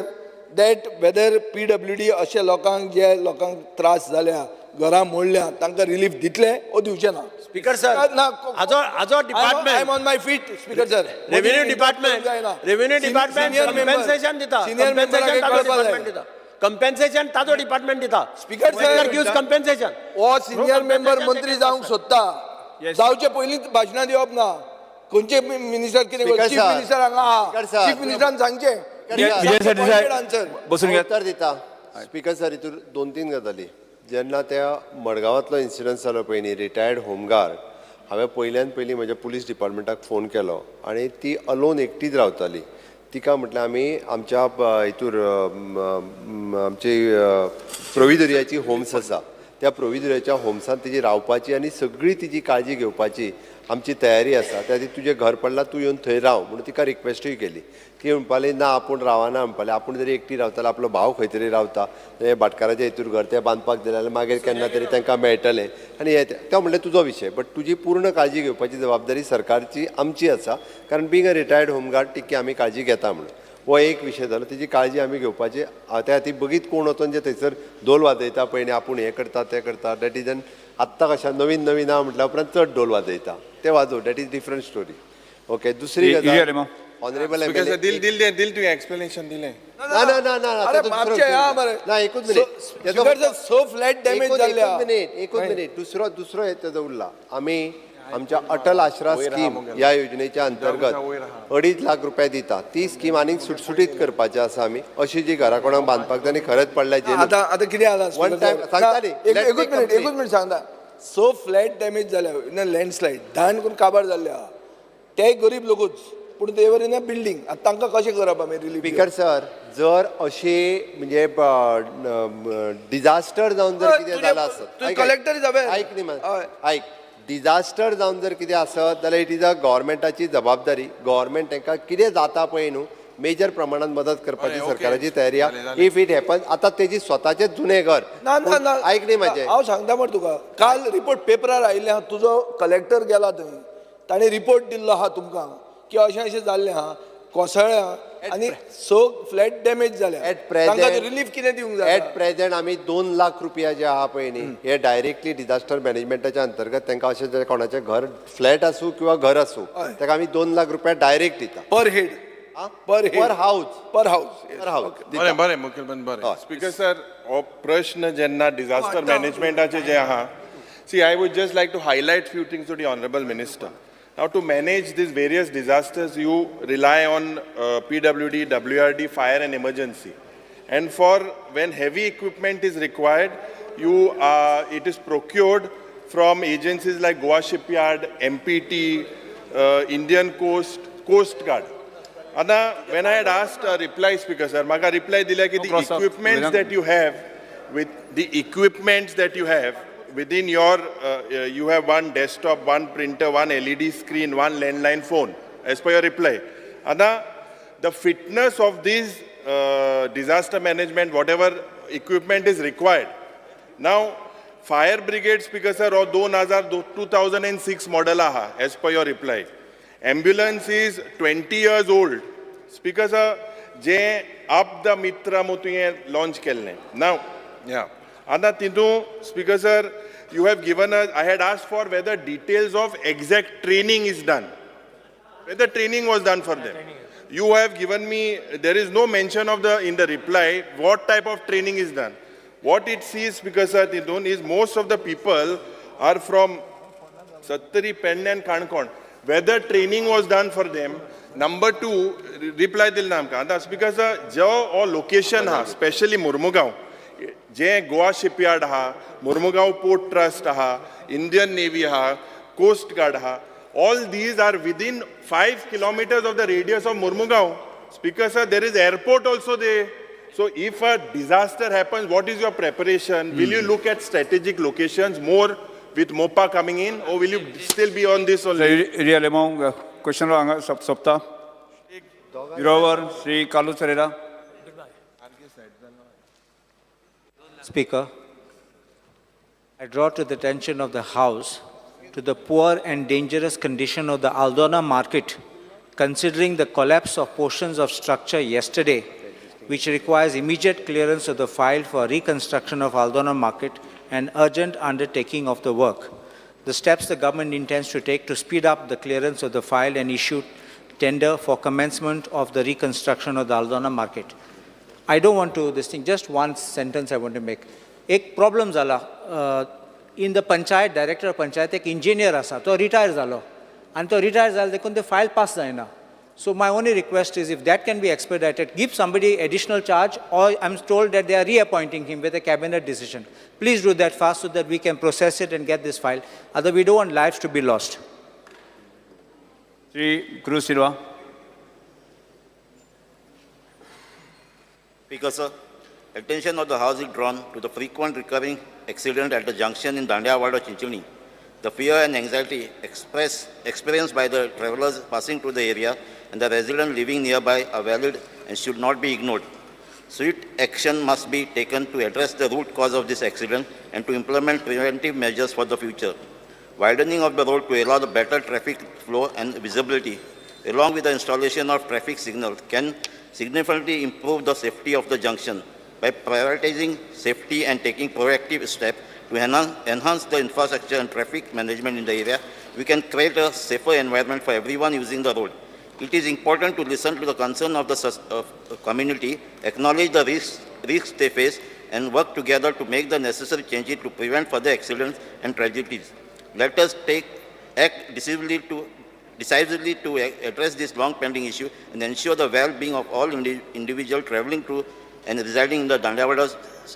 that whether PWD अशे लोकांक, जे लोकांक त्रास जाल्या, घरां मोडल्या, तांकां रिलीफ दितले ओ दिवचे ना? स्पीकर सर, ना, हाजो department, I am on my feet, speaker sir. Revenue department, revenue department compensation दिता. सिनियर कंपेन्सेशन ताजो डिपार्टमेंट दिता. कंपेन्सेशन ताजो डिपार्टमेंट दिता. Speaker sir, gives compensation. हो सिनियर मेंबर मंत्री जावंक सोदता, जावचे पयलींच भाशणां दिवप ना. खंयचे मिनिस्टर कितें, चीफ मिनिस्टर हांगा, चीफ मिनिस्टरान सांगचें. बसून घ्या. उत्तर दिता स्पीकर सर. हितून 2-3 गजाली. जेन्ना त्या मडगांवांतलो इन्सिडंट जालो पळय न्ही, रिटायर्ड होमगार्ड, हांवें पयल्यान पयलीं म्हज्या पुलीस डिपार्टमेंटाक फोन केलो आनी ती अलोन एकटीच रावताली. तिका म्हटल्यार आमी आमच्या हितूर आमची प्रोविदोरियाची होम्स आसा, त्या प्रोविदोरियाच्या होम्सान तिजी रावपाची आनी सगळी तिजी काळजी घेवपाची आमची तयारी आसा. त्या खातीर तुजें घर पडलां, तूं येवन थंय राव म्हणून तिका रिक्वेस्टूय केली. ती म्हणपाली ना, आपूण रावना म्हणपाली. आपूण जरी एकटी रावताली, आपलो भाव खंय तरी रावता, ते भाटकाराच्या हितूर घर तें बांदपाक दिलें जाल्यार मागीर केन्ना तरी तांकां मेळटलें. आनी हें तें म्हणलें तुजो विशय, बट तुजी पूर्ण काळजी घेवपाची जबाबदारी सरकारची आमची आसा, कारण बींग अ रिटायर्ड होमगार्ड तितकी आमी काळजी घेता म्हणून. हो एक विशय जालो, तिजी काळजी आमी घेवपाची. त्या खातीर बगीत कोण वचोन जे थंयसर धोल वाजयता पळय न्ही, आपूण हें करता तें करता, that is an आत्तां कशें नवीन नवीन आहा म्हटल्या उपरांत चड ढोल वाजयता, ते वाजोव, that is different story. Okay, दुसरी गजाल ऑनरेबल एम दिल दिल तुवें एक्सप्लेनेशन दिलें. ना ना ना ना ना, एकूच मिनीट. सो फ्लॅट डॅमेज जाल्ले. एकूच मिनीट. दुसरो दुसरो हे तेजो उरला. आमी आमच्या अटल आश्रा स्कीम ह्या योजनेच्या अंतर्गत 2.5 लाख रुपया दिता. ती स्कीम आनीक सुटसुटीत करपाची आसा आमी. अशी जी घरां कोणाक बांदपाक जाय आनी खरेंच पडल्या जे आतां आतां कितें जालां वन टायम सांगता न्ही, एकूच मिनीट, एकूच मिनीट सांगता. सो फ्लॅट डॅमेज जाल्या, लँडस्लायड धान करून काबार जाल्ले आहा, ते गरीब लोकूच, पूण ते वर इन अ बिल्डींग. आतां तांकां कशें करप आमी रिलीफ? स्पीकर सर, जर अशी म्हणजे डिझास्टर जावन जर कितें जालां आसत, कलेक्टर ऐक न्ही, ऐक, डिझास्टर जावन जर कितें आसत जाल्यार it is a गव्हर्मेंटाची जबाबदारी. गव्हर्मेंट तांकां कितें जाता पळय न्हू, मेजर प्रमाणात मदत करपाची सरकाराची तयारी आहा. If it happen, आतां तेजी स्वताचें जुनें घर. ना ना ना, ऐक न्ही म्हाजें, हांव सांगता मरे तुका, काल रिपोर्ट पेपरार आयिल्ले आहा, तुजो कलेक्टर गेला थंय, ताणें रिपोर्ट दिल्लो आहा तुमकां की अशें अशें जाल्लें आहा, कोसळ्ळ्या आनी स फ्लॅट डॅमेज जाल्या. एट प्रेझेंट रिलीफ कितें दिवंक जाय? एट प्रेझेंट आमी 2 लाख रुपया जे आहा पळय न्ही, हे डायरेक्टली डिझास्टर मॅनेजमेंटाच्या अंतर्गत तांकां अशें जर कोणाचें घर फ्लॅट आसूं किंवा घर आसूं, ताका आमी 2 लाख रुपया डायरेक्ट दिता. Per head, per head, per house, per house, per house. बरें बरें मुखेलमंत्री, बरें. स्पीकर सर, हो प्रश्न जेन्ना डिझास्टर मॅनेजमेंटाचे जे आहा, see I would just like to highlight few things to the honourable minister. Now, to manage these various disasters, you rely on PWD, WRD, fire and emergency. And for when heavy equipment is required, you it is procured from agencies like Goa Shipyard, MPT, Indian Coast, Coast Guard. Ana, when I had asked a reply, Speaker sir, maka reply dila ki the equipments that you have, with the equipments that you have, within your, you have one desktop, one printer, one LED screen, one landline phone, as per your reply. Ada, the fitness of these disaster management, whatever equipment is required. Now, fire brigade, Speaker sir, or 2006 model aha, as per your reply. Ambulance is 20 years old. Speaker sir, je Aapda Mitra mo tuye launch kelle. Now, yeah. Ada tintu, Speaker sir, you have given us, I had asked for whether details of exact training is done. Whether training was done for them. You have given me, there is no mention of the, in the reply, what type of training is done. What it sees, Speaker sir, tintun, is most of the people are from Sattari, Penne and Kankon. Whether training was done for them. Number two, reply dil naam ka. Speaker sir, jo or location ha, especially Murmugao, J Goa shipyard आहा, Mormugao port trust आहा, Indian नेवी आहा, coast guard आहा, all these are within 5 kilometers of the radius of Mormugao. Speaker sir, there is airport also there. So if a disaster happens, what is your preparation? Will you look at strategic locations more with MOPA coming in, or will you still be on this only? Real amount question हांगा सोंपता. Zero hour Shri Carlos Ferreira. Speaker, I draw to the attention of the House to the poor and dangerous condition of the Aldona market, considering the collapse of portions of structure yesterday, which requires immediate clearance of the file for reconstruction of Aldona market and urgent undertaking of the work. The steps the government intends to take to speed up the clearance of the file and issue tender for commencement of the reconstruction of the Aldona market. I don't want to this thing, just one sentence I want to make. एक problem जाला in the panchayat, director of panchayat एक engineer आसा, तो retire जालो आनी तो retire जालो देखून ते फायल पास जायना. So my only request is if that can be expedited, give somebody additional charge, or I'm told that they are reappointing him with a cabinet decision. Please do that fast so that we can process it and get this file. Otherwise, we don't want lives to be lost. Shri Cruz Silva. Speaker sir, attention of the House is drawn to the frequent recurring accident at the junction in Dandiawada, Chinchini. The fear and anxiety experienced by the travelers passing through the area and the residents living nearby are valid and should not be ignored. Swift action must be taken to address the root cause of this accident and to implement preventive measures for the future. Widening of the road to allow the better traffic flow and visibility, along with the installation of traffic signals, can significantly improve the safety of the junction. By prioritizing safety and taking proactive steps to enhance the infrastructure and traffic management in the area, we can create a safer environment for everyone using the road. It is important to listen to the concern of the community, acknowledge the risks they face, and work together to make the necessary changes to prevent further accidents and tragedies. Let us act decisively to address this long-pending issue and ensure the well-being of all individuals traveling to and residing in the Dandiawada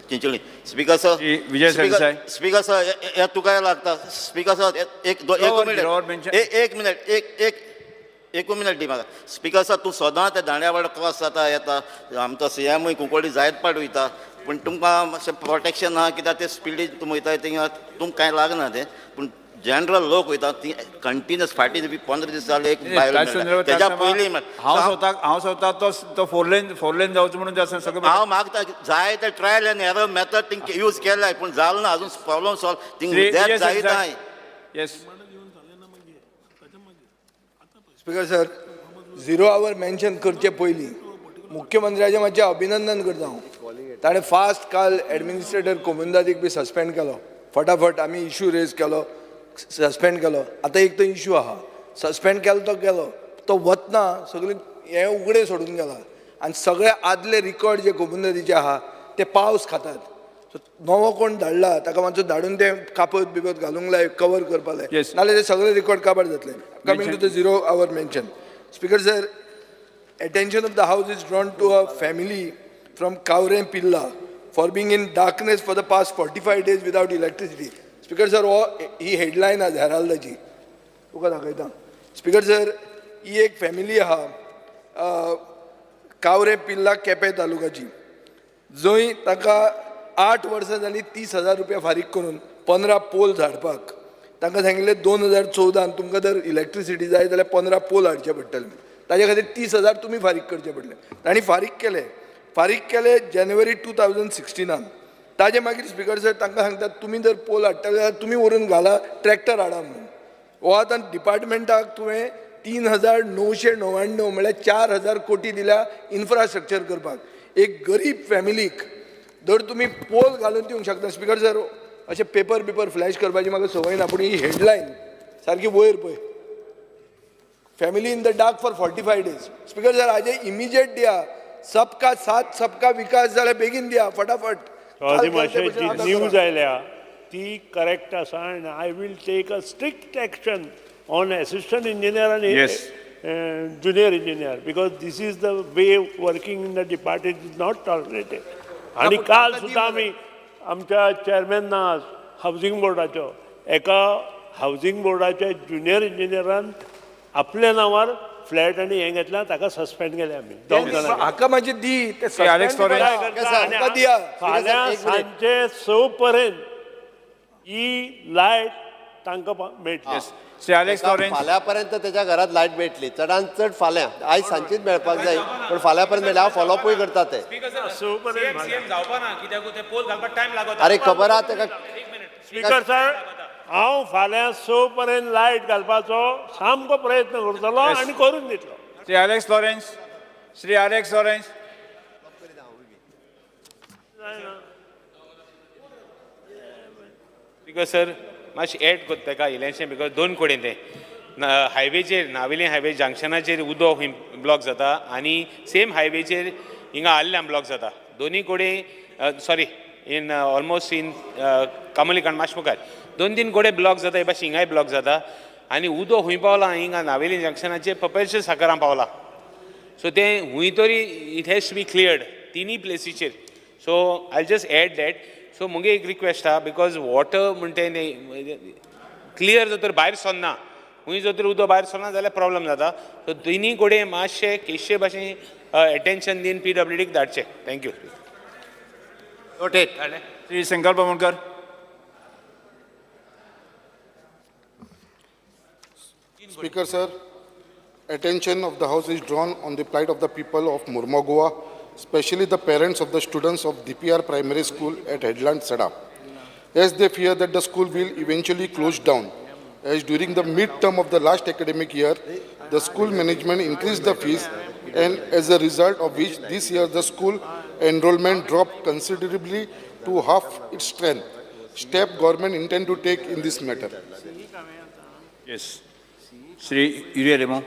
Chincholi. Speaker sir, Vijay Sardesai. Speaker sir, हे तुका लागता. Speaker sir, एक minute, एक minute दी म्हाका. Speaker sir, तूं सदां ते दांड्यावाडा cross जाता येता, आमचो सीएमूय कुंकळ्ळी जायत पाट वयता, पूण तुमकां मातशें प्रोटेक्शन ना, कित्याक ते स्पिडीन तूं वयता थिंगा तुमकां कांय लागना तें, पूण जनरल लोक वयता ती कंटिन्युअस फाटीं 15 दीस जाले एक बायल तेज्या पयलीं. हांव स्वता तो फोर लेन जावचो म्हणून सगळें हांव मागता, जाय ते trial and error method thing use केलाय पूण जालो ना अजून प्रॉब्लम सॉल्व थिंग जायत आहाय. Yes speaker sir, zero hour mention करचे पयलीं मुख्यमंत्र्याचें मातशें अभिनंदन करता हांव. ताणें फास्ट काल एडमिनिस्ट्रेटर कोमुंदादीक बी सस्पेंड केलो, फटाफट आमी इशू रेज केलो, सस्पेंड केलो. आतां एक तो इशू आहा, सस्पेंड केलो तो केलो, तो वतना सगळें हें उगडें सोडून गेला आनी सगळे आदले रिकॉर्ड जे कोमुंदादीचे आहा ते पावस खातात. सो नवो कोण धाडला ताका मातसो धाडून ते कापत बिपत घालूंक लाय, कवर करपा लाय, नाल्यार ते सगळे रिकॉर्ड काबार जातले. Coming to the zero hour mention, speaker sir, attention of the house is drawn to a family from Kavrem Pilla for being in darkness for the past 45 days without electricity. Speaker sir, हो ही headline आज हेराल्दाची तुका दाखयता. Speaker sir, ही एक family आहा कावरें पिल्ला केपें तालुकाची, जंय ताका 8 वर्सां जालीं 30,000 रुपया फारीक करून 15 पोल झाडपाक. तांकां सांगिल्लें 2014 तुमकां जर इलेक्ट्रिसिटी जाय जाल्यार 15 पोल हाडचे पडटले, ताजे खातीर 30,000 तुमी फारीक करचे पडले. तांणी फारीक केले, फारीक केले जानेवारी 2016. ताजे मागीर स्पीकर सर तांकां सांगतात तुमी जर पोल हाडटले जाल्यार तुमी व्हरून घाला, ट्रॅक्टर हाडा म्हणून. हो आतां डिपार्टमेंटाक तुवें 3,999 म्हळ्यार 4,000 कोटी दिल्या इन्फ्रास्ट्रक्चर करपाक. एक गरीब फॅमिलीक जर तुमी पोल घालून दिवंक शकता. स्पीकर सर, अशें पेपर बिपर फ्लॅश करपाची म्हाका संवय ना, पूण ही हेडलायन सारकी वयर पळय, family in the dark for 45 days. Speaker sir, हाजे इमिजिएट दिया, सबका साथ सबका विकास जाल्यार बेगीन दिया फटाफट. मातशें जी न्यूज आयल्या ती करेक्ट आसा आनी I will take a strict action on assistant engineer आनी junior engineer, because this is the way working in the department is not tolerated. आनी काल सुद्दां आमी आमच्या चॅरमॅन ना हावजींग बोर्डाचो, एका हावजींग बोर्डाच्या ज्युनियर इंजिनियरान आपल्या नांवार फ्लॅट आनी हें घेतला, ताका सस्पेंड केले आमी दोग जाणांक. हाका मातशें दी ते. Alex Lawrence. हाका दिया. फाल्यां सांजे 6 पर्यंत ही लायट तांकां मेळटली. Shri Alex Lawrence. फाल्यां पर्यंत त्याच्या घरात लायट मेळटली, चडान चड फाल्यां. आयज सांजचीच मेळपाक जाय, पण फाल्यां पर्यंत मेळटली. हांव फॉलोअपूय करता ते. अरे खबर आहा तेका. स्पीकर सर, हांव फाल्यां 6 पर्यंत लायट घालपाचो सामको प्रयत्न करतलो आनी करून दितलो. Shri Alex Lawrence. Shri Alex Lawrence. Speaker sir, मातशें एड करता तेका इल्लेंशें, because दोन कडेन तें हायवेचेर नावेली हायवे जंक्शनाचेर उदक खंय ब्लॉक जाता आनी सेम हायवेचेर हिंगा आल्ल्यां ब्लॉक जाता. दोनी कडेन, sorry, in almost in Camogli काण मातशें मुखार 2-3 कडेन ब्लॉक जाता. हे भाशेन हिंगाय ब्लॉक जाता आनी उदक खूंय पावलां हिंगा नावेली जंक्शनाचेर पपेलचे साकरां पावलां. सो तें खूंय तरी it has to be cleared तिनूय प्लेसीचेर. So I just add that. So मुगे एक रिक्वेस्ट आहा, because water म्हणटा तें क्लियर जर तर भायर सरना, खूंय जर तर उदक भायर सरना जाल्यार प्रॉब्लम जाता. सो तिनूय कडेन मातशें केशे भाशेन एटेन्शन दिवन PWDक धाडचें. Thank you. Noted. Shri Sankalp Amonkar. Speaker sir, attention of the House is drawn on the plight of the people of Mormugao, especially the parents of the students of DPR Primary School at Headland Sada, as they fear that the school will eventually close down, as during the mid-term of the last academic year, the school management increased the fees, and as a result of which this year the school enrollment dropped considerably to half its strength. Step government intend to take in this matter. Yes. Shri Yuri Alemao.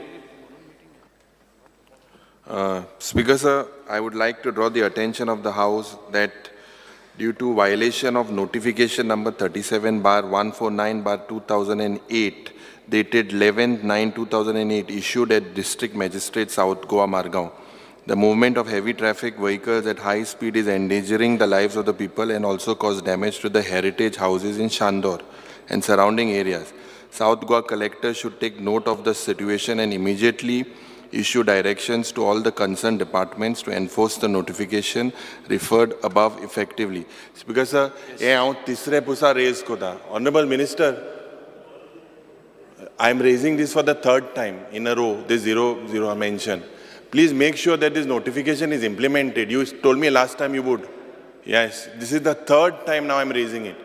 Speaker sir, I would like to draw the attention of the House that due to violation of notification number 37/149/2008 dated 11/9/2008 issued at District Magistrate South Goa, Margao, the movement of heavy traffic vehicles at high speed is endangering the lives of the people and also cause damage to the heritage houses in Chandor and surrounding areas. South Goa Collector should take note of the situation and immediately issue directions to all the concerned departments to enforce the notification referred above effectively. Speaker sir, हे हांव तिसरे पुसा rays करता. Honourable Minister, I am raising this for the third time in a row, this 00 mention. Please make sure that this notification is implemented. You told me last time you would. Yes, this is the third time now I am raising it.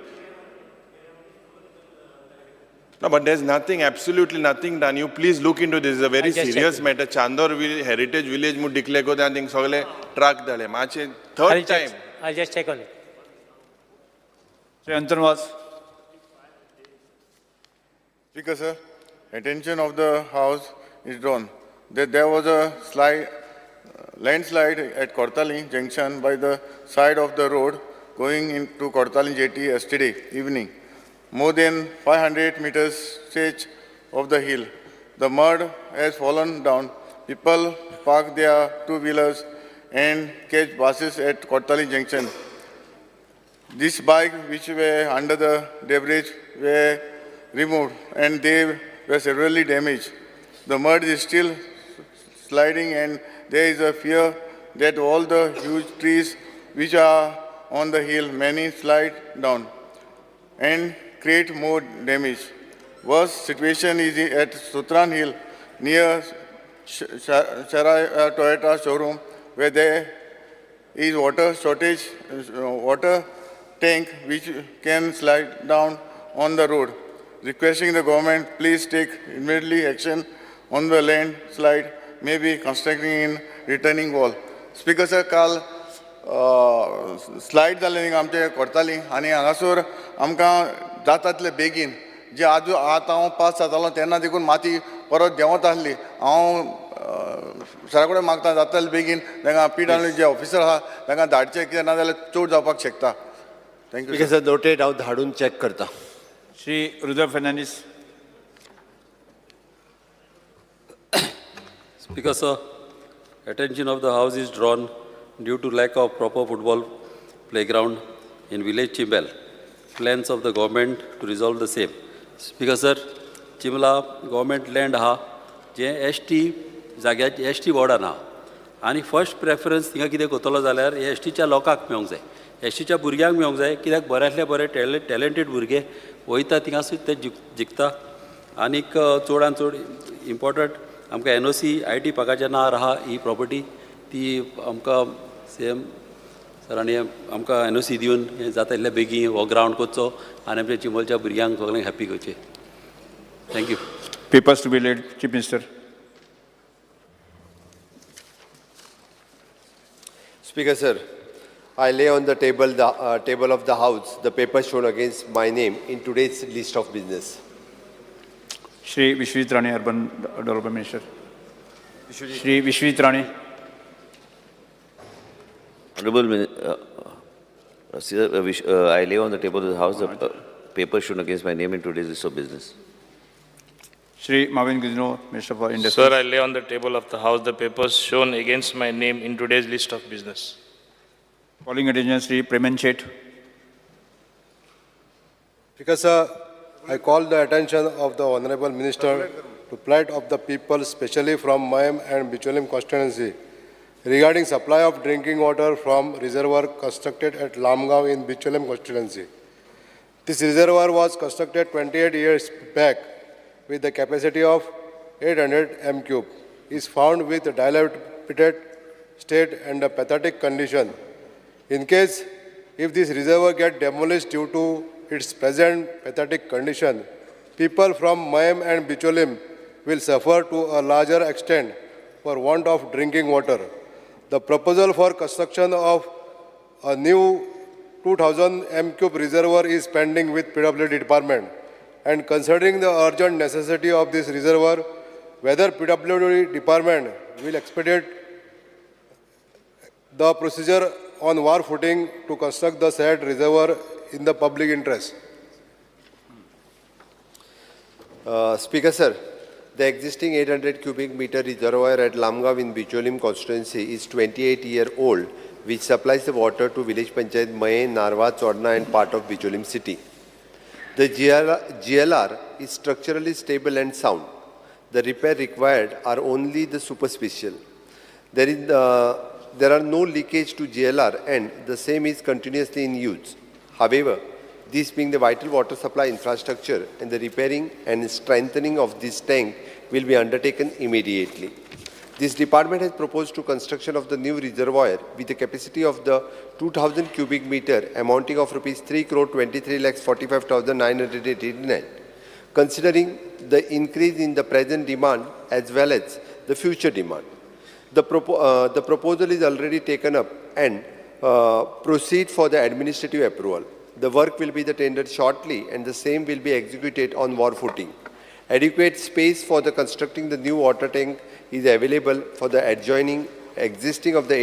No, but there's nothing, absolutely nothing done. You please look into this. It's a very serious matter. Chandor Heritage Village mu declare ko that thing sogale truck dale. Mache third time. I'll just check on it. Shri Anton Vaz. Speaker sir, attention of the House is drawn that there was a landslide at Cortalim Junction by the side of the road going into Cortalim jetty yesterday evening. More than 500 meters stretch of the hill. The mud has fallen down. People park their two-wheelers and catch buses at Cortalim Junction. These bikes, which were under the debris, were removed and they were severely damaged. The mud is still sliding and there is a fear that all the huge trees which are on the hill may slide down and create more damage. Worst situation is at Sutran Hill near Sharai Toyota showroom, where there is water shortage, water tank which can slide down on the road. Requesting the government, please take immediately action on the landslide, maybe constructing in retaining wall. Speaker sir, काल slide जालें आमचे करताली आनी हांगासर आमकां जातातले बेगीन जे आजू आतां हांव पास जातालो तेन्ना देखून माती परत देंवत आसली. हांव सरा कडेन मागता जाताले बेगीन तांकां PW जे ऑफिसर आहा तांकां धाडचें, कित्याक ना जाल्यार चड जावपाक शकता. Thank you sir. Noted. हांव धाडून चॅक करता. Shri Rudra Fernandes. Speaker sir, attention of the House is drawn due to lack of proper football playground in village Chimbel. Plans of the government to resolve the same. Speaker sir, Chimla government land आहा जें S T जाग्याचे S T वॉर्डान आहा आनी first preference थिंगा कितें करतलो जाल्यार S टीच्या लोकांक मेळोंक जाय, एस टीच्या भुरग्यांक मेळोंक जाय, कित्याक बऱ्यांतले बरे टॅलेंटेड भुरगे वयता थिंगासूच ते जिखता. आनीक चडान चड इम्पॉर्टंट आमकां एनओसी I T पार्काच्या नांवार आहा ही प्रॉपर्टी, ती आमकां सी एम सरांनी आमकां एनओसी दिवन हें जाता इतले बेगीन हो ग्रावंड करचो आनी आमच्या चिंबलच्या भुरग्यांक सगळ्यांक हॅप्पी करचें. Thank you. Papers to be laid, Chief Minister. Speaker sir, I lay on the table, the table of the House, the paper shown against my name in today's list of business. Shri Vishwajit Rane, Urban Development Minister. Shri Vishwajit Rane. Honorable sir, I lay on the table of the House the paper shown against my name in today's list of business. Shri Mauvin Godinho, Minister for Industry. Sir, I lay on the table of the House the papers shown against my name in today's list of business. Calling attention, Shri Preman Shet. Speaker sir, I call the attention of the Honorable Minister to plight of the people, especially from Mayem and Bicholim constituency, regarding supply of drinking water from reservoir constructed at Lamgaon in Bicholim constituency. This reservoir was constructed 28 years back with the capacity of 800 m cube, is found with a dilapidated state and a pathetic condition. In case if this reservoir get demolished due to its present pathetic condition, people from Mayem and Bicholim will suffer to a larger extent for want of drinking water. The proposal for construction of a new 2000 m cube reservoir is pending with PWD department, and considering the urgent necessity of this reservoir, whether PWD department will expedite the procedure on war footing to construct the said reservoir in the public interest. Speaker sir, the existing 800 cubic meter reservoir at Lamgaon in Bicholim constituency is 28-year-old, which supplies the water to village panchayat Maye, Narwa, Chorna and part of Bicholim city. The GLR is structurally stable and sound. The repair required are only the superficial. There are no leakage to GLR and the same is continuously in use. However, this being the vital water supply infrastructure, and the repairing and strengthening of this tank will be undertaken immediately. This department has proposed to construction of the new reservoir with a capacity of the 2000 cubic meter amounting of rupees 3,23,45,989. Considering the increase in the present demand as well as the future demand. The proposal is already taken up and proceed for the administrative approval. The work will be tendered shortly and the same will be executed on war footing. Adequate space for the constructing the new water tank is available for the adjoining existing of the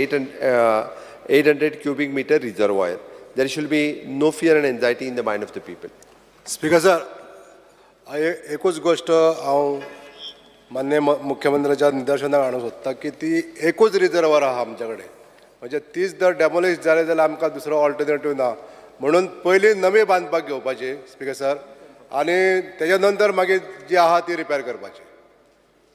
800 cubic meter reservoir. There should be no fear and anxiety in the mind of the people. Speaker sir, एकूच गोष्ट हांव मान्य मुख्यमंत्र्याच्या निदर्शनाक हाडूंक सोदता की ती एकूच reservoir आहा आमच्या कडेन, म्हणजे तीच जर डेमोलिश जाली जाल्यार आमकां दुसरो ऑल्टरनेटीव ना, म्हणून पयलीं नवी बांदपाक घेवपाची स्पीकर सर, आनी तेच्या नंतर मागीर जी आहा ती रिपेर करपाची.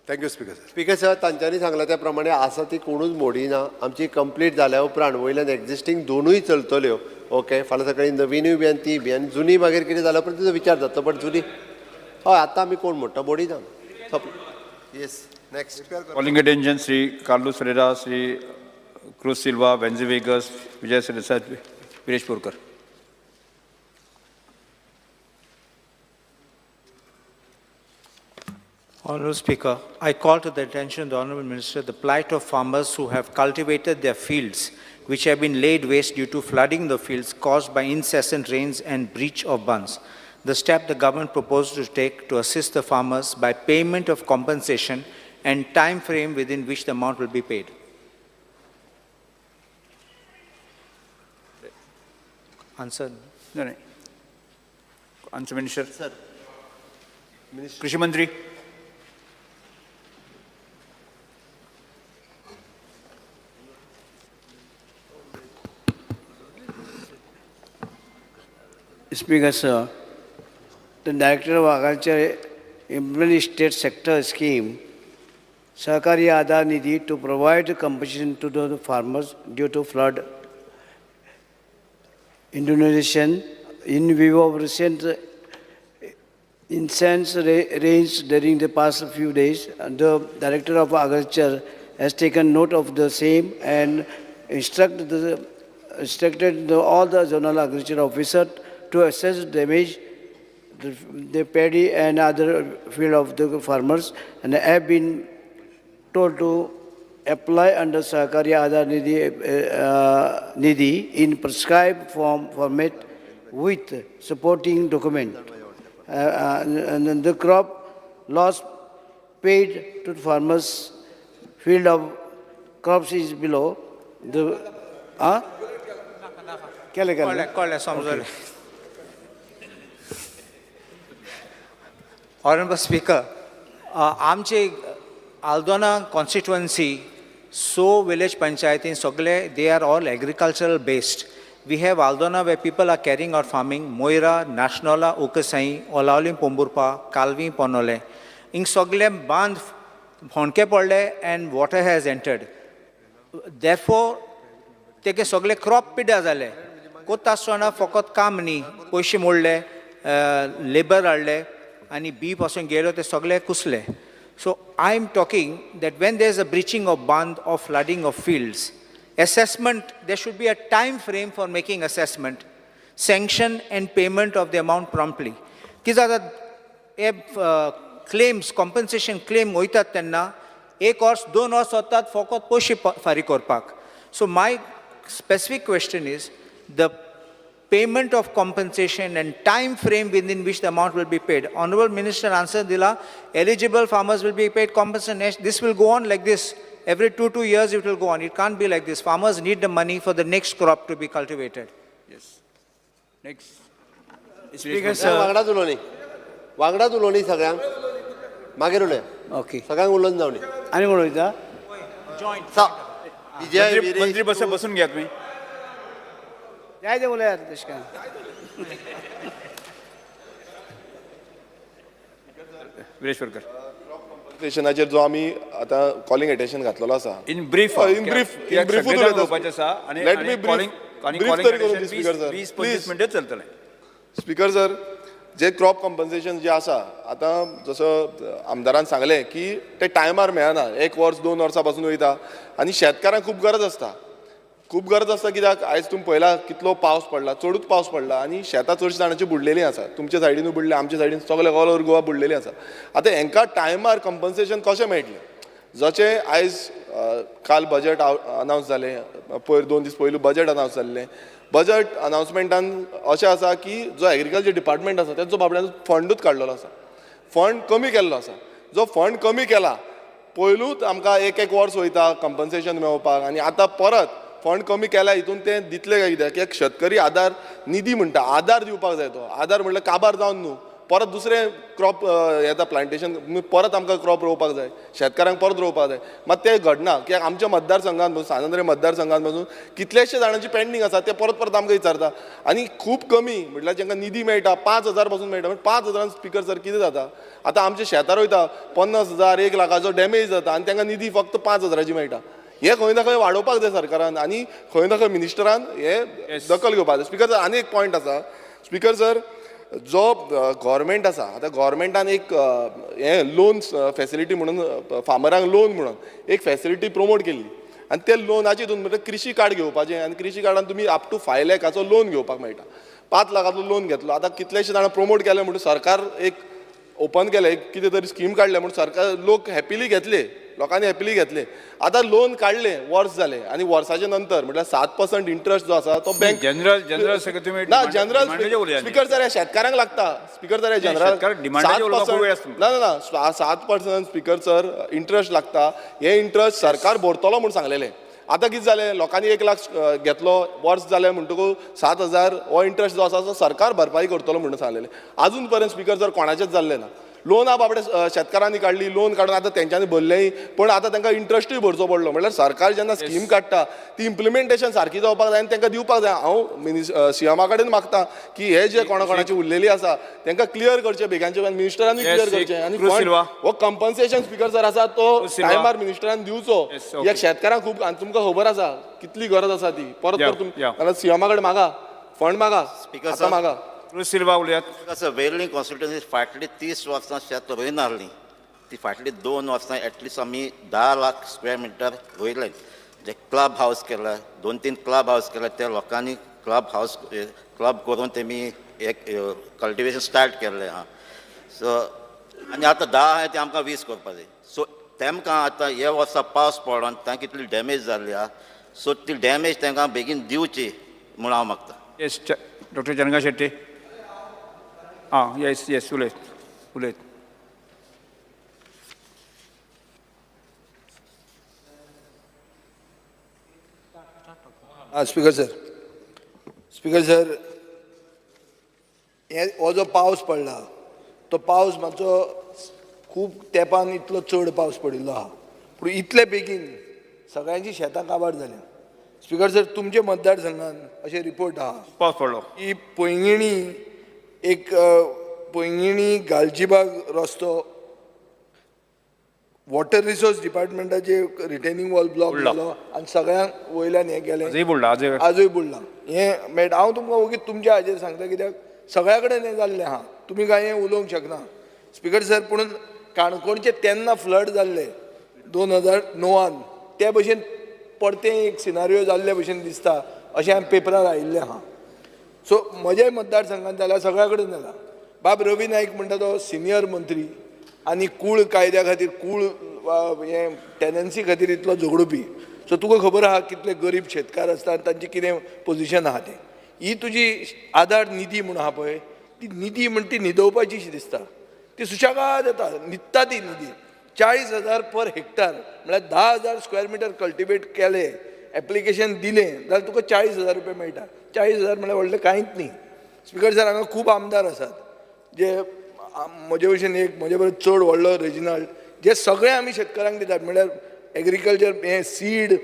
Thank you speaker sir. Speaker sir, तांच्यांनी सांगला त्या प्रमाणे आसा ती कोणूच मोडिना. आमची कंप्लीट जाल्या उपरांत वयल्यान एक्झिस्टींग दोनूय चलतल्यो. ओके, फाल्यां सकाळी नविनूय बी आनी ती बी, आनी जुनी मागीर कितें जाल्या उपरांत तिचो विचार जातलो, बट जुनी हय आतां आमी कोण मोडटा, मोडिना. Yes, next. Calling attention Shri Carlos Ferreira, Shri Cruz Silva, Venzy Vegas, Vijay Sardesai, Viresh Borkar. Honorable Speaker, I call to the attention of the Honorable Minister the plight of farmers who have cultivated their fields, which have been laid waste due to flooding the fields caused by incessant rains and breach of bunds. The step the government proposed to take to assist the farmers by payment of compensation and time frame within which the amount will be paid. Answer. No, no. Answer, Minister. Sir. Minister. Krishi Mantri. Speaker, sir, the Director of Agriculture implemented state sector scheme, Sahakari Aadhar Nidhi, to provide compensation to the farmers due to flood inundation in view of recent intense rains during the past few days. The Director of Agriculture has taken note of the same and instructed all the zonal agriculture officer to assess damage the paddy and other field of the farmers, and have been told to apply under Sahakari Aadhar Nidhi in prescribed format with supporting document. And the crop loss paid to farmers field of crops is below the कळ्ळें. Honorable Speaker, आमचे Aldona constituency so village पंचायतीन सगळे they are all agricultural based. We have Aldona where people are carrying out farming, Moira, Nationala, Ukasai, Olaulim Pomburpa, Calvi, Ponole. In सगळे बांद होणके पडले and water has entered. Therefore, तेगे सगळे crop पिड्या जाले. कोता आसतना फकत काम न्ही, पयशे मोडले, लेबर हाडले आनी बी पासून गेलो ते सगळे कुसले. So I am talking that when there is a breaching of band or flooding of fields, assessment, there should be a time frame for making assessment, sanction and payment of the amount promptly. कितें जाता हे claims, compensation claim वयतात तेन्ना एक वर्स दोन वर्स वतात फकत पयशे फारीक करपाक. So my specific question is the payment of compensation and time frame within which the amount will be paid. Honorable Minister answered dila, eligible farmers will be paid compensation. This will go on like this. Every 2 years it will go on. It can't be like this. Farmers need the money for the next crop to be cultivated. Yes. Next. Speaker, sir. वांगडाच उलोवनी सगळ्यांक मागीर उलय. Okay. सगळ्यांक उलोवन जावनी. आनी कोण उलयता? Joint. मंत्री बसून घ्या तुम्ही. जाय ते उलयात तशें काय. विरेश बोरकर. स्टेशनाचेर जो आमी आतां कॉलिंग एटेन्शन घातलेलो आसा. In brief. In brief. In ब्रीफूच उलयता. Let me brief. Brief तरी करूं दी स्पीकर सर. 20-25 मिनटां चलतलें. स्पीकर सर, जे क्रॉप कॉम्पन्सेशन जे आसा आतां जसो आमदारान सांगलें की ते टायमार मेळना, एक वर्स दोन वर्सां पासून वयता आनी शेतकारांक खूब गरज आसता. खूब गरज आसता कित्याक आयज तुमी पळयला कितलो पावस पडला, चडूच पावस पडला आनी शेतां चडशीं जाणांची बुडलेलीं आसा. तुमच्या सायडीनूय बुडले, आमच्या सायडीन सगळे ऑल ओवर गोवा बुडलेलीं आसा. आतां हेंकां टायमार कॉम्पन्सेशन कशें मेळटलें? जशें आयज काल बजट अनावन्स जालें, पयर 2 दीस पयलू बजट अनावन्स जाल्लें. बजट अनावन्समेंटान अशें आसा की जो एग्रीकल्चर डिपार्टमेंट आसा तेंचो बाबड्यान फंडूच काडलेलो आसा, फंड कमी केल्लो आसा. जो फंड कमी केला पयलूच आमकां एक एक वर्स वयता कॉम्पन्सेशन मेळोवपाक आनी आतां परत फंड कमी केला हितून ते दितले काय कित्याक? कित्याक शेतकरी आधार निधी म्हणटा, आधार दिवपाक जाय. तो आधार म्हणल्यार काबार जावन न्हू, परत दुसरें क्रॉप येता प्लांटेशन, परत आमकां क्रॉप रोवपाक जाय, शेतकारांक परत रोवपाक जाय. मात तें घडना कित्याक आमच्या मतदारसंघात पसून, सांत आंद्रे मतदारसंघात पसून कितलेशे जाणांची पेंडींग आसा, ते परत परत आमकां विचारता. आनी खूब कमी म्हटल्यार जांकां निधी मेळटा 5,000 पासून मेळटा. 5,000 स्पीकर सर कितें जाता? आतां आमच्या शेतार वयता 50,000 1 लाखाचो डॅमेज जाता आनी तांकां निधी फक्त 5,000 मेळटा. हे खंय ना खंय वाडोवपाक जाय सरकारान आनी खंय ना खंय मिनिस्टरान हे दखल घेवपाक जाय. स्पीकर सर, आनी एक पॉयंट आसा. स्पीकर सर, जो गव्हर्मेंट आसा आतां गव्हर्मेंटान एक हें लोन फॅसिलिटी म्हणून फार्मरांक लोन म्हणून एक फॅसिलिटी प्रमोट केल्ली आनी ते लोनाचे हितून म्हणल्यार कृषी कार्ड घेवपाचें आनी कृषी कार्डान तुमी अप टू 5 लाखाचो लोन घेवपाक मेळटा. 5 लाखाचो लोन घेतलो. आतां कितलेशे जाणां प्रमोट केले म्हणून सरकार एक ओपन केलें, एक कितें तरी स्कीम काडलें म्हणून सरकार लोक हॅपिली घेतले, लोकांनी हॅपिली घेतले. आतां लोन काडलें, वर्स जालें आनी वर्साच्या नंतर म्हटल्यार 7% इंट्रस्ट जो आसा तो बँक जनरल जनरल तुमी ना जनरल स्पीकर सर ह्या शेतकारांक लागता. स्पीकर सर, ह्या जनरल 7% ना ना 7% स्पीकर सर इंट्रस्ट लागता. हे इंट्रस्ट सरकार भरतलो म्हूण सांगलेलें. आतां कितें जालें, लोकांनी 1 लाख घेतलो, वर्स जालें म्हणटकूच 7,000 हो इंट्रस्ट जो आसा तो सरकार भरपाई करतलो म्हणून सांगलेलें. आजून पर्यंत स्पीकर सर कोणाचेंच जाल्लें ना. लोनां बाबडे शेतकारांनी काडली, लोन काडून आतां तेंच्यांनी भरलेंय, पण आतां तांकां इंट्रस्टूय भरचो पडलो. म्हणल्यार सरकार जेन्ना स्कीम काडटा ती इम्प्लिमेंटेशन सारकी जावपाक जाय आनी तांकां दिवपाक जाय. हांव सीएमा कडेन मागता की हे जे कोणा कोणाची उरलेली आसा तांकां क्लियर करचे बेगांचे, मिनिस्टरांनी क्लियर करचे आनी हो कंपन्सेशन स्पीकर सर आसा तो टायमार मिनिस्टरान दिवचो. एक शेतकारांक खूब, आनी तुमकां खबर आसा कितली गरज आसा ती. परत परत सीएमा कडेन मागा, फंड मागा, आतां मागा. सिल्वा उलयात. सर, वेर्ली कॉन्स्टिट्युएन्सी फाटली 30 वर्सां शेत रोयनासली, ती फाटली 2 वर्सां एटलिस्ट आमी 10 लाख स्क्वेअर मिटर रोयले. जे क्लब हावस केला, 2-3 क्लब हावस केला, त्या लोकांनी क्लब हावस क्लब करून तेमी एक कल्टिवेशन स्टार्ट केल्लें आहा. सो आनी आतां 10 आहा ते आमकां 20 करपाक जाय. सो तेमकां आतां हे वर्सा पावस पडोन तांकां कितली डॅमेज जाल्ली आहा, सो ती डॅमेज तांकां बेगीन दिवची म्हूण हांव मागता. येस, डॉक्टर चंद्रकांत शेट्टी. आं, येस येस, उलयत उलयत. आं, स्पीकर सर, स्पीकर सर, हे हो जो पावस पडला तो पावस मातसो खूब तेंपान इतलो चड पावस पडिल्लो आहा, पूण इतले बेगीन सगळ्यांची शेतां काबार जाल्या. स्पीकर सर, तुमचे मतदारसंघान अशें रिपोर्ट आहा, पावस पडलो की पैंगिणी एक पैंगिणी गालजीबाग रस्तो वॉटर रिसोर्स डिपार्टमेंटाचे रिटेनिंग वॉल ब्लॉक जालो आनी सगळ्यांक वयल्यान हें गेलें, आजूय बुडला. हें मेळटा. हांव तुमकां ओगीच तुमच्या हाजेर सांगता कित्याक सगळ्या कडेन हें जाल्लें आहा, तुमी कांय हें उलोवंक शकना स्पीकर सर. पूण काणकोणचे तेन्ना फ्लड जाल्ले 2009 ते भशेन परतें एक सिनारियो जाल्ले भशेन दिसता अशें हांवें पेपरार आयिल्लें आहा. सो म्हज्या मतदारसंघान जाल्या, सगळ्या कडेन जाला. बाब रवी नायक म्हणटा तो सिनियर मंत्री आनी कूळ कायद्या खातीर, कूळ हें टेनन्सी खातीर इतलो झगडुपी. सो तुका खबर आहा कितले गरीब शेतकार आसता आनी तांचें कितें पोजिशन आहा तें. ही तुजी आधार निधी म्हूण आहा पळय, ती निधी म्हण ती न्हिदोवपाची शी दिसता, ती सुशेगाद येता, न्हिदता ती निधी. 40,000 पर हेक्टर म्हळ्यार 10,000 स्क्वेअर मिटर कल्टिवेट केले, एप्लिकेशन दिलें जाल्यार तुका 40,000 रुपया मेळटा. 40,000 म्हळ्यार व्हडलें कांयच न्ही. स्पीकर सर, हांगा खूब आमदार आसात जे म्हजे भशेन एक म्हजे बरोबर चड व्हडलो रेजिनाल्ड, जे सगळे आमी शेतकारांक दितात, म्हळ्यार एग्रीकल्चर हें सीड,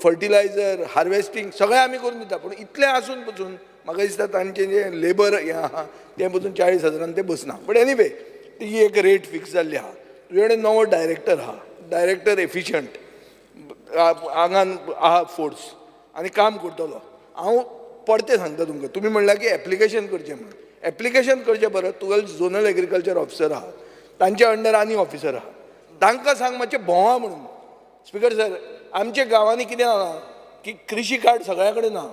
फर्टिलायझर, हार्वेस्टींग सगळें आमी करून दिता. पूण इतलें आसून पसून म्हाका दिसता तांचें जें लेबर हें आहा तें पसून 40,000 तें बसना. बट एनीवे ती एक रेट फिक्स जाल्ली आहा. तुजे कडेन नवो डायरेक्टर आहा, डायरेक्टर एफिशंट आंगान आहा फोर्स आनी काम करतलो. हांव परतें सांगता तुमकां, तुमी म्हणल्यार की एप्लिकेशन करचें म्हणून, एप्लिकेशन करचें परत तुगेलो झोनल एग्रीकल्चर ऑफिसर आहा, तांच्या अंडर आनी ऑफिसर आहा, तांकां सांग मातशें भोंवा म्हणून. स्पीकर सर, आमच्या गांवांनी कितें जालां की कृशी कार्ड सगळ्या कडेन ना.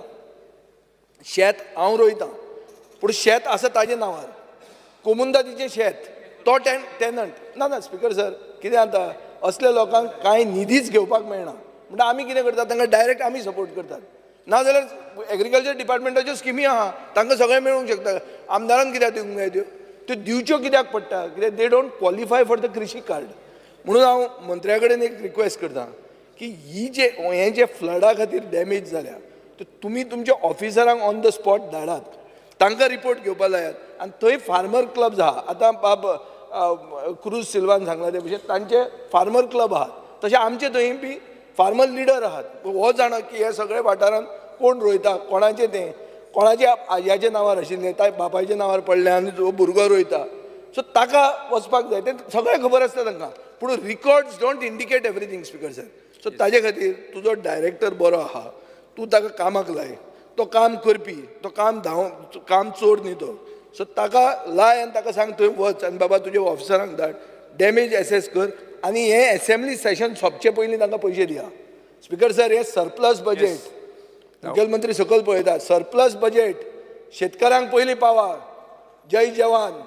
शेत हांव रोयतां पूण शेत आसा ताजे नांवार, कोमुंदादीचें शेत, तो टेनंट ना. ना स्पीकर सर, कितें जाता असल्या लोकांक कांय निधीच घेवपाक मेळना. म्हणटा आमी कितें करतात, तांकां डायरेक्ट आमी सपोर्ट करतात. नाजाल्यार एग्रीकल्चर डिपार्टमेंटाच्यो स्किमी आहा, तांकां सगळें मेळूंक शकता. आमदारान कित्याक दिवंक जाय त्यो, त्यो दिवच्यो कित्याक पडटा, कित्याक they don't qualify for the Krishi card. म्हणून हांव मंत्र्या कडेन एक रिक्वेस्ट करता की ही जे हें जे फ्लडा खातीर डॅमेज जाल्या ते तुमी तुमच्या ऑफिसरांक ऑन the spot धाडात, तांकां रिपोर्ट घेवपाक लायात. आनी थंय फार्मर क्लब्स आहा, आतां बाब क्रूज सिल्वान सांगला ते भशेन तांचे फार्मर क्लब आहात, तशें आमचे थंय बी फार्मर लिडर आहात. हो जाणा की हे सगळे वाठारांत कोण रोयता, कोणाचें तें, कोणाच्या आज्याच्या नांवार आशिल्लें, ताय बापायच्या नांवार पडलें आनी तो भुरगो रोयता, सो ताका वचपाक जाय, तें सगळें खबर आसता तांकां. पूण records don't indicate everything speaker sir. So ताजे खातीर तुजो डायरेक्टर बरो आहा, तूं ताका कामाक लाय, तो काम करपी, तो काम धांव, काम चोर न्ही तो. सो ताका लाय आनी ताका सांग थंय वच आनी बाबा तुज्या ऑफिसरांक धाड, डॅमेज एसेस कर आनी हें एसेंब्ली सेशन सोंपचे पयलीं तांकां पयशे दिया. स्पीकर सर, हें सरप्लस बजेट मुखेलमंत्री सकयल पळयता, सरप्लस बजेट शेतकारांक पयलीं पावा, जय जवान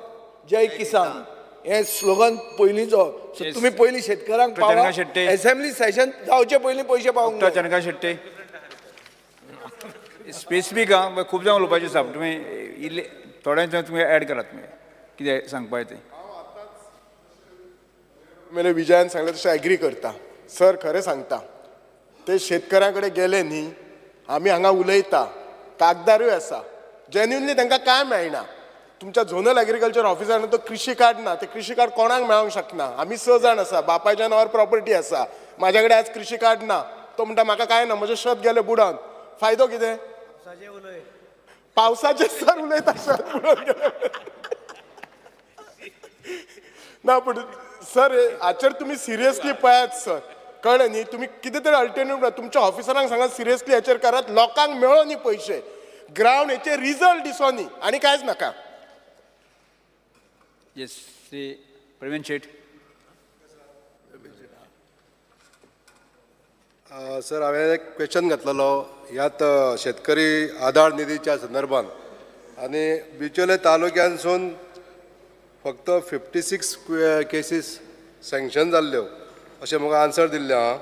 जय किसान हें स्लोगन पयलींचो. सो तुमी पयलीं शेतकारांक पावा, एसेंब्ली सेशन जावचे पयलीं पयशे पावूंक जाय. चंद्रकांत शेट्टी स्पेसिफीक आं, खूब जाण उलोवपाचें आसा, तुमी इल्ले थोडें तुमी एड करात, तुमी कितें सांगपाचें तें. मेले विजयान सांगलें तशें एग्री करता सर. खरें सांगता, ते शेतकऱ्यां कडेन गेले न्ही, आमी हांगा उलयता, कागदारूय आसा, जेन्युनली तांकां कांय मेळना. तुमच्या झोनल एग्रीकल्चर ऑफिसरान तो कृषी कार्ड ना, ते कृषी कार्ड कोणाक मेळोंक शकना. आमी 6 जाण आसा, बापायच्या नांवार प्रॉपर्टी आसा, म्हाज्या कडेन आज कृषी कार्ड ना. तो म्हणटा म्हाका कांय ना, म्हजें शेत गेलें बुडोन. फायदो कितें? पावसाचेर सर उलयता, शेत बुडोन गेलें ना. पूण सर हाचेर तुमी सिरियसली पळयात सर, कळ्ळें न्ही? तुमी कितें तरी अल्टरनेटिव्ह तुमच्या ऑफिसरांक सांगात, सिरियसली हाचेर करात. लोकांक मेळो न्ही पयशे, ग्रावंड हेचेर रिजल्ट दिसो न्ही, आनी कांयच नाका. येस, श्री प्रवीण शेट. सर, हांवें एक क्वेश्चन घातलेलो ह्यात शेतकरी आधार निधीच्या संदर्भात, आनी बिचोले तालुक्यानसून फक्त 56 केसीस सँक्शन जाल्ल्यो अशें म्हाका आन्सर दिल्लें आहा,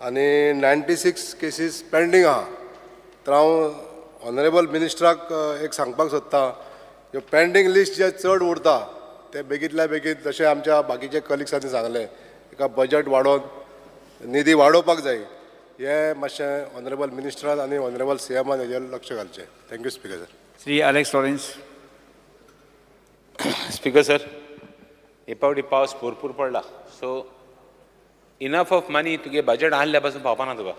आनी 96 केसीस पेंडींग आहा. तर हांव ऑनरेबल मिनिस्टराक एक सांगपाक सोदतां, ह्यो पेंडींग लिस्ट जे चड उरता ते बेगींतल्या बेगीन, जशें आमच्या बाकीच्या कलिग्सांनी सांगलें, एका बजट वाडोवन निधी वाडोवपाक जाय. हें मातशें ऑनरेबल मिनिस्टरान आनी ऑनरेबल सीएमान हेजेर लक्ष घालचें. Thank you speaker sir. Shri Alex Lawrence. Speaker sir, हे फावटी पावस भरपूर पडला, सो इनफ ऑफ मनी तुगे बजट आहल्या पासून पावपाना तुका.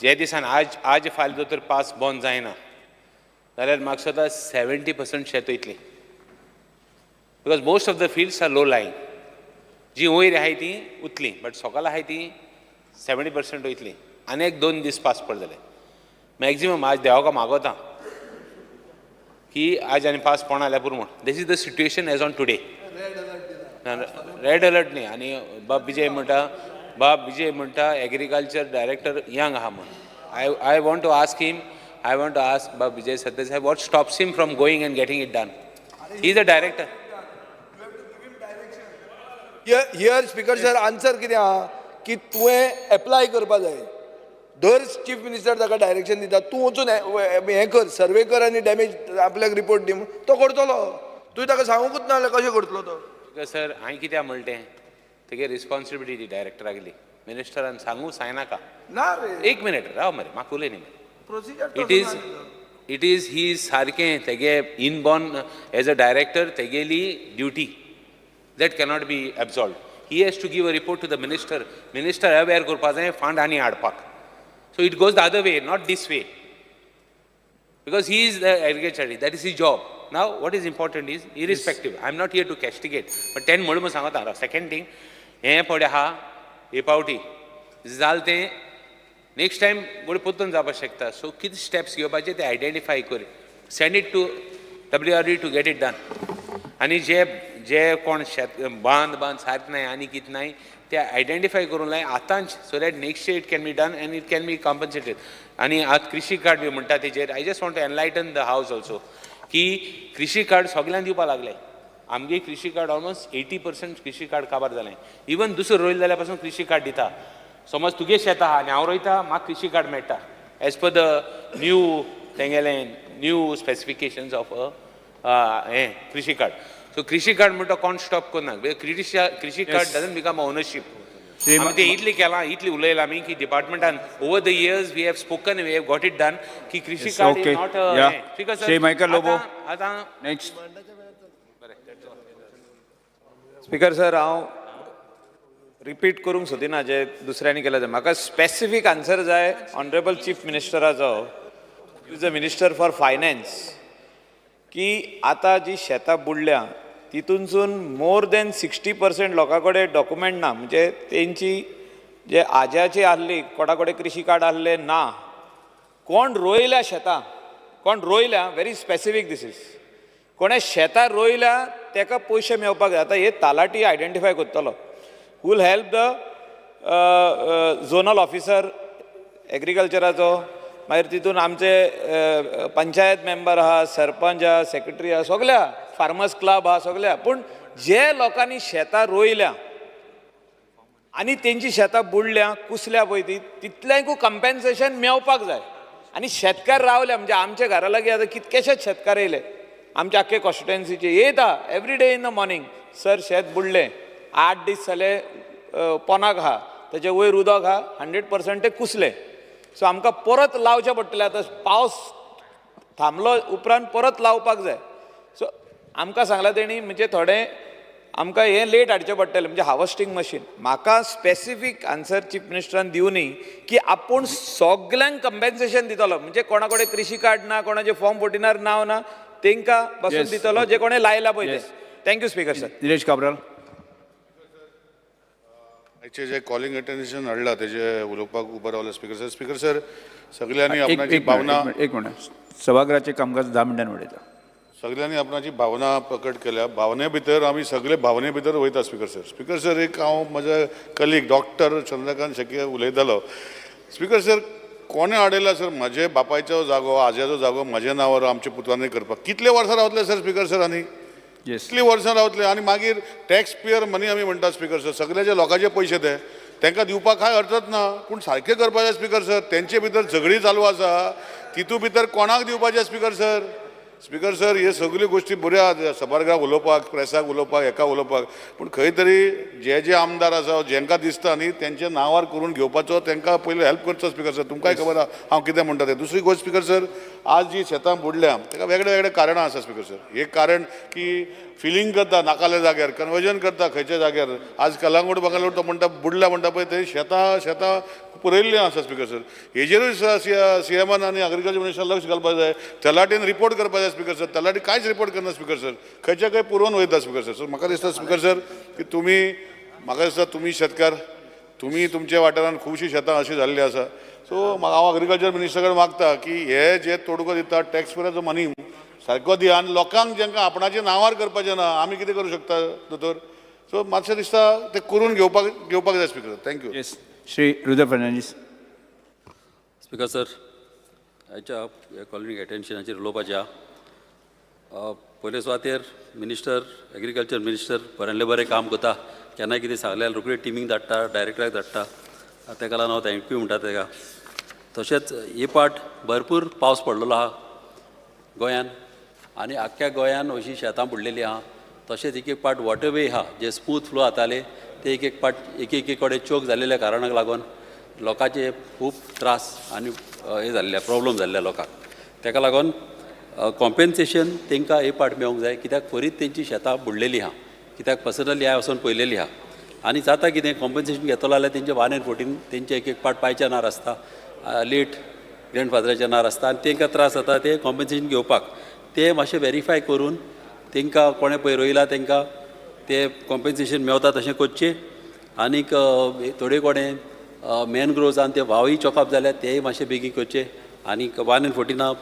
जे दिसान आज आज फाल्यां जर तर पास बंद जायना जाल्यार म्हाका दिसता 70% शेत वयतली, because most of the fields are low lying. जी वयर आहाय ती उरतली, बट सोकाल आहाय ती 70% वयतली. आनी एक 2 दीस पास पडले मॅक्झिमम. आज देवाक मागोता की आज आनी पास पडना जाल्यार पुरो म्हूण. This is the situation as on today. Red alert न्ही. आनी बाब विजय म्हणटा, एग्रीकल्चर डायरेक्टर यंग आहा म्हूण. I want to ask him, I want to ask बाब Vijay Sardesai, what stops him from going and getting it done? He is a director. Here speaker sir, answer कितें आहा की तुवें apply करपा जाय. दर चीफ मिनिस्टर ताका direction दिता, तूं वचून हें कर, सर्वे कर आनी डॅमेज आपल्याक रिपोर्ट दी म्हूण. तो करतलो, तुवें ताका सांगूंकूच ना जाल्यार कशें करतलो तो? सर, हांवें कित्याक म्हणलें तें, तेगे रिस्पॉन्सिबिलिटी ती डायरेक्टरागेली. मिनिस्टरान सांगू सांगनाका ना रे, एक मिनिट राव मरे, म्हाका उलय न्ही मरे. Procedure it is ही सारकें तेगे इनबॉर्न एज अ डायरेक्टर तेगेली duty that cannot be absolved. He has to give a report to the minister. Minister aware करपा जाय फंड आनी हाडपाक. So it goes the other way, not this way, because he is the agriculture, that is his job. Now what is important is irrespective, I am not here to castigate, but ten म्हणून सांगता. Second thing, हें पळय आहा हे पावटी जालें तें next time गोडे परतून जावपाक शकता. सो कितें स्टेप्स घेवपाचे ते आयडेंटिफाय कर, send it to WRD to get it done. आनी जे जे कोण शेत बांद बांद सारकें नाय आनी कितें नाय ते आयडेंटिफाय करूंक लाय आतांच, so that next year it can be done and it can be compensated. आनी आतां कृषी कार्ड बी म्हणटा तेजेर I just want to enlighten the house also की कृषी कार्ड सगल्यांक दिवपाक लागले. आमगे कृषी कार्ड ऑलमोस्ट 80% कृषी कार्ड काबार जालें. इवन दुसरो रोयले जाल्यार पासून कृषी कार्ड दिता. समज तुगे शेत आहा आनी हांव रोयता, म्हाका कृषी कार्ड मेळटा एज पर the new तेंगेलें new specifications of हें कृषी कार्ड. सो कृषी कार्ड म्हणटा कोण स्टॉप करना. कृषी कार्ड डजंट बिकम ओनरशीप. आमी तें इतलें केलां, इतलें उलयलां आमी की डिपार्टमेंटान over the years we have spoken, we have got it done की Krishi card is not. Shri Michael Lobo. आतां नेक्स्ट. स्पीकर सर, हांव रिपीट करूंक सोदिना जे दुसऱ्यांनी केलां तें. म्हाका स्पेसिफीक आन्सर जाय ऑनरेबल चीफ मिनिस्टराचो, is a minister for finance, की आतां जी शेतां बुडल्या तितूनसून मोर दॅन 60% लोकां कडेन डॉक्युमेंट ना. म्हणजे तेंची जे आज्याची आहली, कोणा कडेन कृषी कार्ड आहले ना, कोण रोयल्या शेतां, कोण रोयल्या, व्हेरी स्पेसिफीक these is, कोणें शेतां रोयल्या तेका पयशे मेळपाक जाय. आतां हे तालाटी आयडेंटिफाय करतलो, who will help the zonal officer एग्रीकल्चराचो, मागीर तितून आमचे पंचायत मेंबर आहा, सरपंच आहा, सेक्रेटरी आहा, सगल्या फार्मर्स क्लब आहा, सगल्या. पूण जे लोकांनी शेतां रोयल्या आनी तेंची शेतां बुडल्या, कुसल्या पळय ती, तितल्यांकूय कंपेन्सेशन मेळपाक जाय. आनी शेतकार रावल्या म्हणजे आमच्या घरा लागीं आतां कितकेशेच शेतकार येयले आमच्या आख्खे कॉन्स्टिट्युएन्सीचे, येता every day in the morning, sir शेत बुडलें, 8 दीस जाले पोनाक आहा, तेजे वयर उदक आहा, 100% ते कुसले. सो आमकां परत लावचें पडटलें. आतां पावस थांबलो उपरांत परत लावपाक जाय. सो आमकां सांगलां तेणी म्हणजे थोडें आमकां हें लेट हाडचें पडटलें, म्हणजे हार्वस्टींग मशीन. म्हाका स्पेसिफीक आन्सर चीफ मिनिस्टरान दिवनी की आपूण सगल्यांक कंपेन्सेशन दितलो, म्हणजे कोणा कडेन कृशी कार्ड ना, कोणाचे फॉर्म 14 नांव ना, तांकां बसून दितलो जे कोणें लायला पळय ते. Thank you speaker sir. Nilesh Cabral. आयचे जे कॉलिंग अटेन्शन हाडला तेजे उलोवपाक उबो रावलो स्पीकर सर. स्पीकर सर, सगल्यांनी आपणाची भावना, एक मिनट, सभागृहाचें कामकाज 10 मिनटांनी उडयता. सगल्यांनी आपणाची भावना प्रकट केल्या. भावने भितर आमी सगळे भावने भितर वयता स्पीकर सर. स्पीकर सर, एक हांव म्हज्या कलीग डॉक्टर चंद्रकांत शेट्ये उलयतालो. स्पीकर सर, कोणें हाडयला सर म्हजे बापायचो जागो, आजयाचो जागो म्हज्या नांवार आमच्या पुतांनी करपाक? कितले वर्सां रावतले सर स्पीकर सर? आनी कितलीं वर्सां रावतले? आनी मागीर टॅक्स पेयर मनी आमी म्हणटा स्पीकर सर, सगळ्याच्या लोकांचे पयशे ते तांकां दिवपाक कांय अर्थच ना. पूण सारकें करपाचें स्पीकर सर. तेंचे भितर झगडीं चालू आसा, तितू भितर कोणाक दिवपाचें स्पीकर सर? स्पीकर सर, हे सगल्यो गोश्टी बऱ्यो आसा सभाघराक उलोवपाक, प्रेसाक उलोवपाक, हेका उलोवपाक, पूण खंय तरी जे जे आमदार आसा जेंकां दिसता न्ही तेंच्या नांवार करून घेवपाचो तांकां पयलीं हेल्प करचो स्पीकर सर. तुमकांय खबर आहा हांव कितें म्हणटा तें. दुसरी गोश्ट स्पीकर सर, आज जी शेतां बुडल्या ताका वेगळे वेगळे कारणां आसा स्पीकर सर. एक कारण की फिलींग करता नाकाल्या जाग्यार, कन्वर्जन करता खंयच्या जाग्यार. आज कलांगूट बंगालोर तो म्हणटा बुडल्या म्हणटा पळय, ते शेतां शेतां पुरयल्लीं आसा स्पीकर सर. हेजेरूय सीएमान आनी एग्रीकल्चर मिनिस्टर लक्ष घालपाक जाय. तलाटीन रिपोर्ट करपाक जाय स्पीकर सर. तलाटी कांयच रिपोर्ट करना स्पीकर सर, खंयच्या खंय पुरोवन वयता स्पीकर सर. सो म्हाका दिसता स्पीकर सर की तुमी, म्हाका दिसता तुमी शेतकार, तुमी तुमच्या वाठारांत खुबशीं शेतां अशीं जाल्लीं आसा. सो हांव एग्रीकल्चर मिनिस्टर कडेन मागता की हे जे तोडगो दिता टॅक्स पेयराचो मनी सारको दिया आनी लोकांक जेंकां आपणाच्या नांवार करपाचें ना आमी कितें करूं शकता दोतोर? सो मातशें दिसता तें करून घेवपाक जाय speaker. Thank you. Yes, Shri Rudra Fernandes. Speaker sir, आयच्या कॉलिंग अटेन्शनाचेर उलोवपाचें आहा. पयले सुवातेर मिनिस्टर, एग्रीकल्चर मिनिस्टर बऱ्यांतलें बरें काम करता. केन्नाय कितें सांगल्यार रोखडी टिमीक धाडटा, डायरेक्टराक धाडटा, ताका लागून हांव thank you म्हणटा ताका. तशेंच हे पाट भरपूर पावस पडलेलो आहा गोंयान आनी आख्ख्या गोंयान अशीं शेतां बुडलेलीं आहा. तशेंच एक एक पाट वॉटरवे आहा जे स्मूथ फ्लो जाताले ते एक एक पाट एक एक कडेन चोक जाल्ल्या कारणाक लागून लोकांचे खूब त्रास आनी हे जाल्ले, प्रॉब्लम जाल्ले लोकांक. ताका लागून कॉम्पेन्सेशन तांकां हे पाट मेळोंक जाय, कित्याक फरीत तेंची शेतां बुडलेलीं आहा, कित्याक पर्सनली हांवें वचोन पळयलेलीं आहा. आनी जाता कितें कॉम्पेन्सेशन घेतलो जाल्यार तेंचे 1 and 14 तेंचे एक एक पाट पायच्या नार आसता, लेट ग्रँडफादराच्या नार आसता आनी तांकां त्रास जाता ते कॉम्पेन्सेशन घेवपाक. ते मातशें वेरीफाय करून तांकां कोणें पळय रोयलां तांकां ते कॉम्पेन्सेशन मेवता तशें करचें. आनीक थोडे कोणें मॅनग्रोव्सान ते व्हांवय चॉकअप जाल्यार तेय मातशें बेगीन करचें. आनीक 1 and 14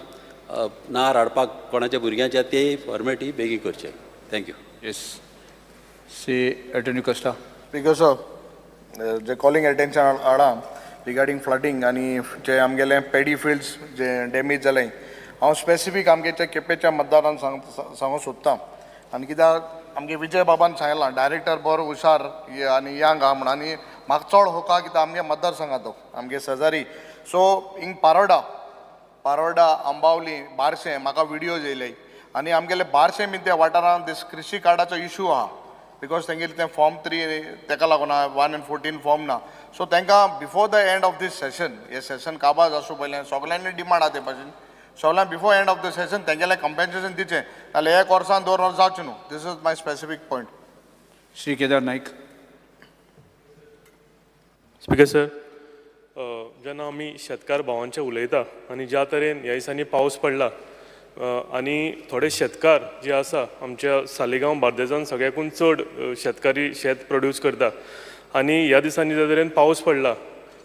नार हाडपाक कोणाच्या भुरग्यांच्या तेय फॉर्मेलिटी बेगीन करचें. Thank you. Yes, Shri Antonio Costa. Speaker sir, J calling attention हाडा रिगार्डींग फ्लडींग आनी जे आमगेले पेडी फिल्ड्स जे डॅमेज जाले, हांव स्पेसिफीक आमगे केपेच्या मतदारान सांगूंक सोदतां. आनी कित्याक आमगे विजय बाबान सांगलां डायरेक्टर बरो हुशार आनी यंग आहा म्हूण, आनी म्हाका चड होका कित्याक आमगे मतदारसंघात तो आमगे शेजारी. सो हिंग पारोडा, आंबावली, बारशें म्हाका विडियोज येयले आनी आमगेले बारशें बीन त्या वाठारांत दीस कृशी कार्डाचो इशू आहा because तेंगेले तें फॉर्म 3 तेका लागून 1 and 14 form ना. सो तांकां before the end of this session, हे सेशन काबार आसूं पयलें सगल्यांनी डिमांड आहा ते भाशेन, सगल्यांक before end of the session तेंगेलें compensation दिवचें, नाल्यार एक वर्सान 2 वर्सां जावचें न्हू. This is my specific point. Shri Kedar Naik. Speaker sir, जेन्ना आमी शेतकार भावांचे उलयता आनी ज्या तरेन ह्या दिसांनी पावस पडला आनी थोडे शेतकार जे आसा आमच्या सालिगांव बार्देजान सगळ्याकून चड शेतकारी शेत प्रोड्यूस करता आनी ह्या दिसांनी ज्या तरेन पावस पडला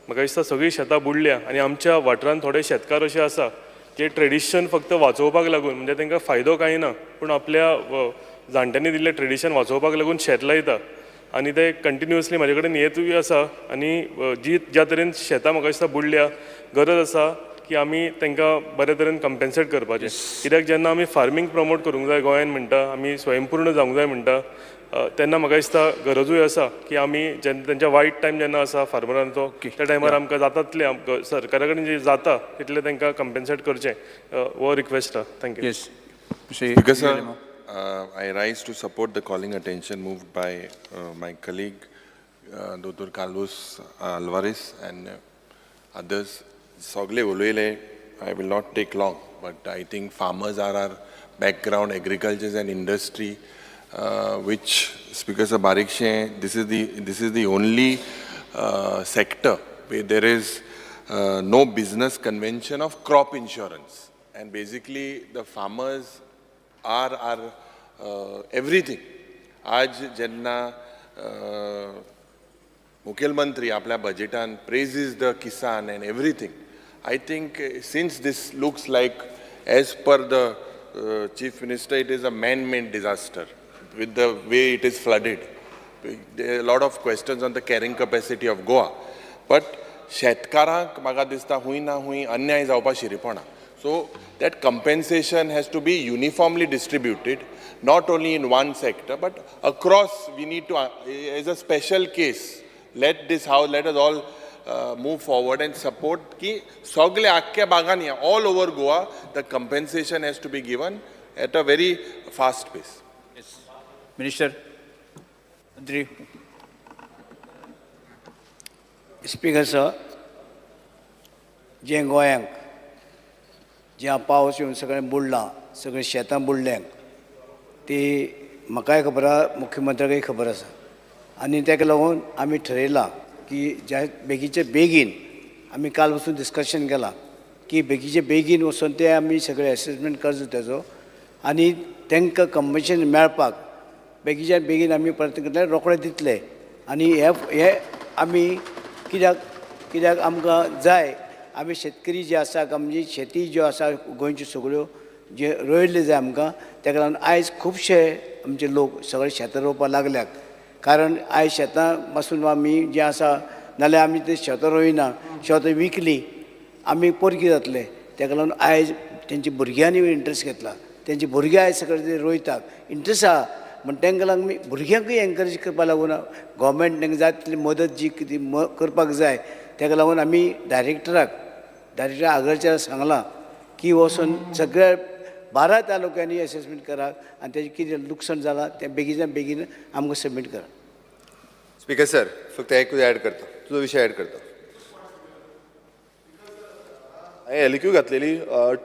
म्हाका दिसता सगळीं शेतां बुडल्या आनी आमच्या वाठारांत थोडे शेतकार अशे आसा जे ट्रेडिशन फक्त वाचोवपाक लागून, म्हणजे तांकां फायदो कांय ना पूण आपल्या जाणट्यांनी दिल्लें ट्रेडिशन वाचोवपाक लागून शेत लायता आनी ते कंटिन्युअसली म्हाजे कडेन येतूय आसा आनी जी ज्या तरेन शेतां म्हाका दिसता बुडल्या, गरज आसा की आमी तांकां बरे तरेन कंपेन्सेट करपाचें. कित्याक जेन्ना आमी फार्मींग प्रमोट करूंक जाय गोंयान म्हणटा, आमी स्वयंपूर्ण जावंक जाय म्हणटा, तेन्ना म्हाका दिसता गरजूय आसा की आमी जेन्ना तेंच्या वायट टायम जेन्ना आसा फार्मरांचो त्या टायमार आमकां जाता तितलें सरकारा कडेन जें जाता तितलें तांकां कंपेन्सेट करचें, हो रिक्वेस्ट आहा. Thank you. Yes, Speaker sir, I rise to support the calling attention moved by my colleague Dr. Carlos Alvarez and others. Sogle uloile, I will not take long, but I think farmers are our background, agriculture is an industry which, Speaker sir, बारीकशें, this is the only sector where there is no business convention of crop insurance. And basically, the farmers are our everything. आज जेन्ना मुखेलमंत्री आपल्या बजेटान praises the Kisan and everything, I think since this looks like, as per the Chief Minister, it is a man-made disaster with the way it is flooded. There are a lot of questions on the carrying capacity of Goa. But शेतकारांक म्हाका दिसता हुंय ना हुंय अन्याय जावपा शिरीपणा. So that compensation has to be uniformly distributed, not only in one sector but across. We need to, as a special case, let this house, let us all move forward and support की सगळे आख्ख्या भागांनी, all over Goa, the compensation has to be given at a very fast pace. Minister, मंत्री. Speaker sir, जें गोंयांक जें पावस येवन सगळें बुडलां, सगळीं शेतां बुडल्यांत, ती म्हाकाय खबर आसा, मुख्यमंत्र्याकय खबर आसा आनी ताका लागून आमी ठरयलां की ज्या बेगीचे बेगीन, आमी काल वचून डिस्कशन केलां की बेगीचे बेगीन वचून ते आमी सगळे एसेसमेंट करचो तेजो आनी तांकां कंपन्सेशन मेळपाक बेगीच्या बेगीन आमी प्रयत्न करतले, रोखडे दितले. आनी हे हे आमी कित्याक कित्याक आमकां जाय, आमी शेतकरी जे आसा, आमची शेती ज्यो आसा गोंयच्यो सगळ्यो जे रोयल्ले जाय आमकां. ताका लागून आयज खुबशे आमचे लोक सगळे शेतां रोवपाक लागल्यात, कारण आयज शेतां पासून आमी जें आसा, नाल्यार आमी ते शेतां रोयना, शेतां विकली आमी पोरकी जातले. ताका लागून आयज तेंच्या भुरग्यांनी इंट्रस्ट घेतला, तेंचे भुरगे आयज सगळे ते रोयतात, इंट्रस्ट आहा. म्हण तांकां लागून आमी भुरग्यांकूय एनकरेज करपा लागून गोवोरमेंट तांकां जाय तितली मदत जी कितें करपाक जाय. ताका लागून आमी डायरेक्टर एग्रीकल्चराक सांगलां की वचून सगळ्या 12 तालुक्यांनी एसेसमेंट करात आनी तेजें कितें लुकसाण जालां तें बेगीन बेगीन आमकां सबमीट करात. स्पीकर सर, फक्त एकूच ॲड करता, तुजो विशय ॲड करता. हांवें एलक्यू घातलेली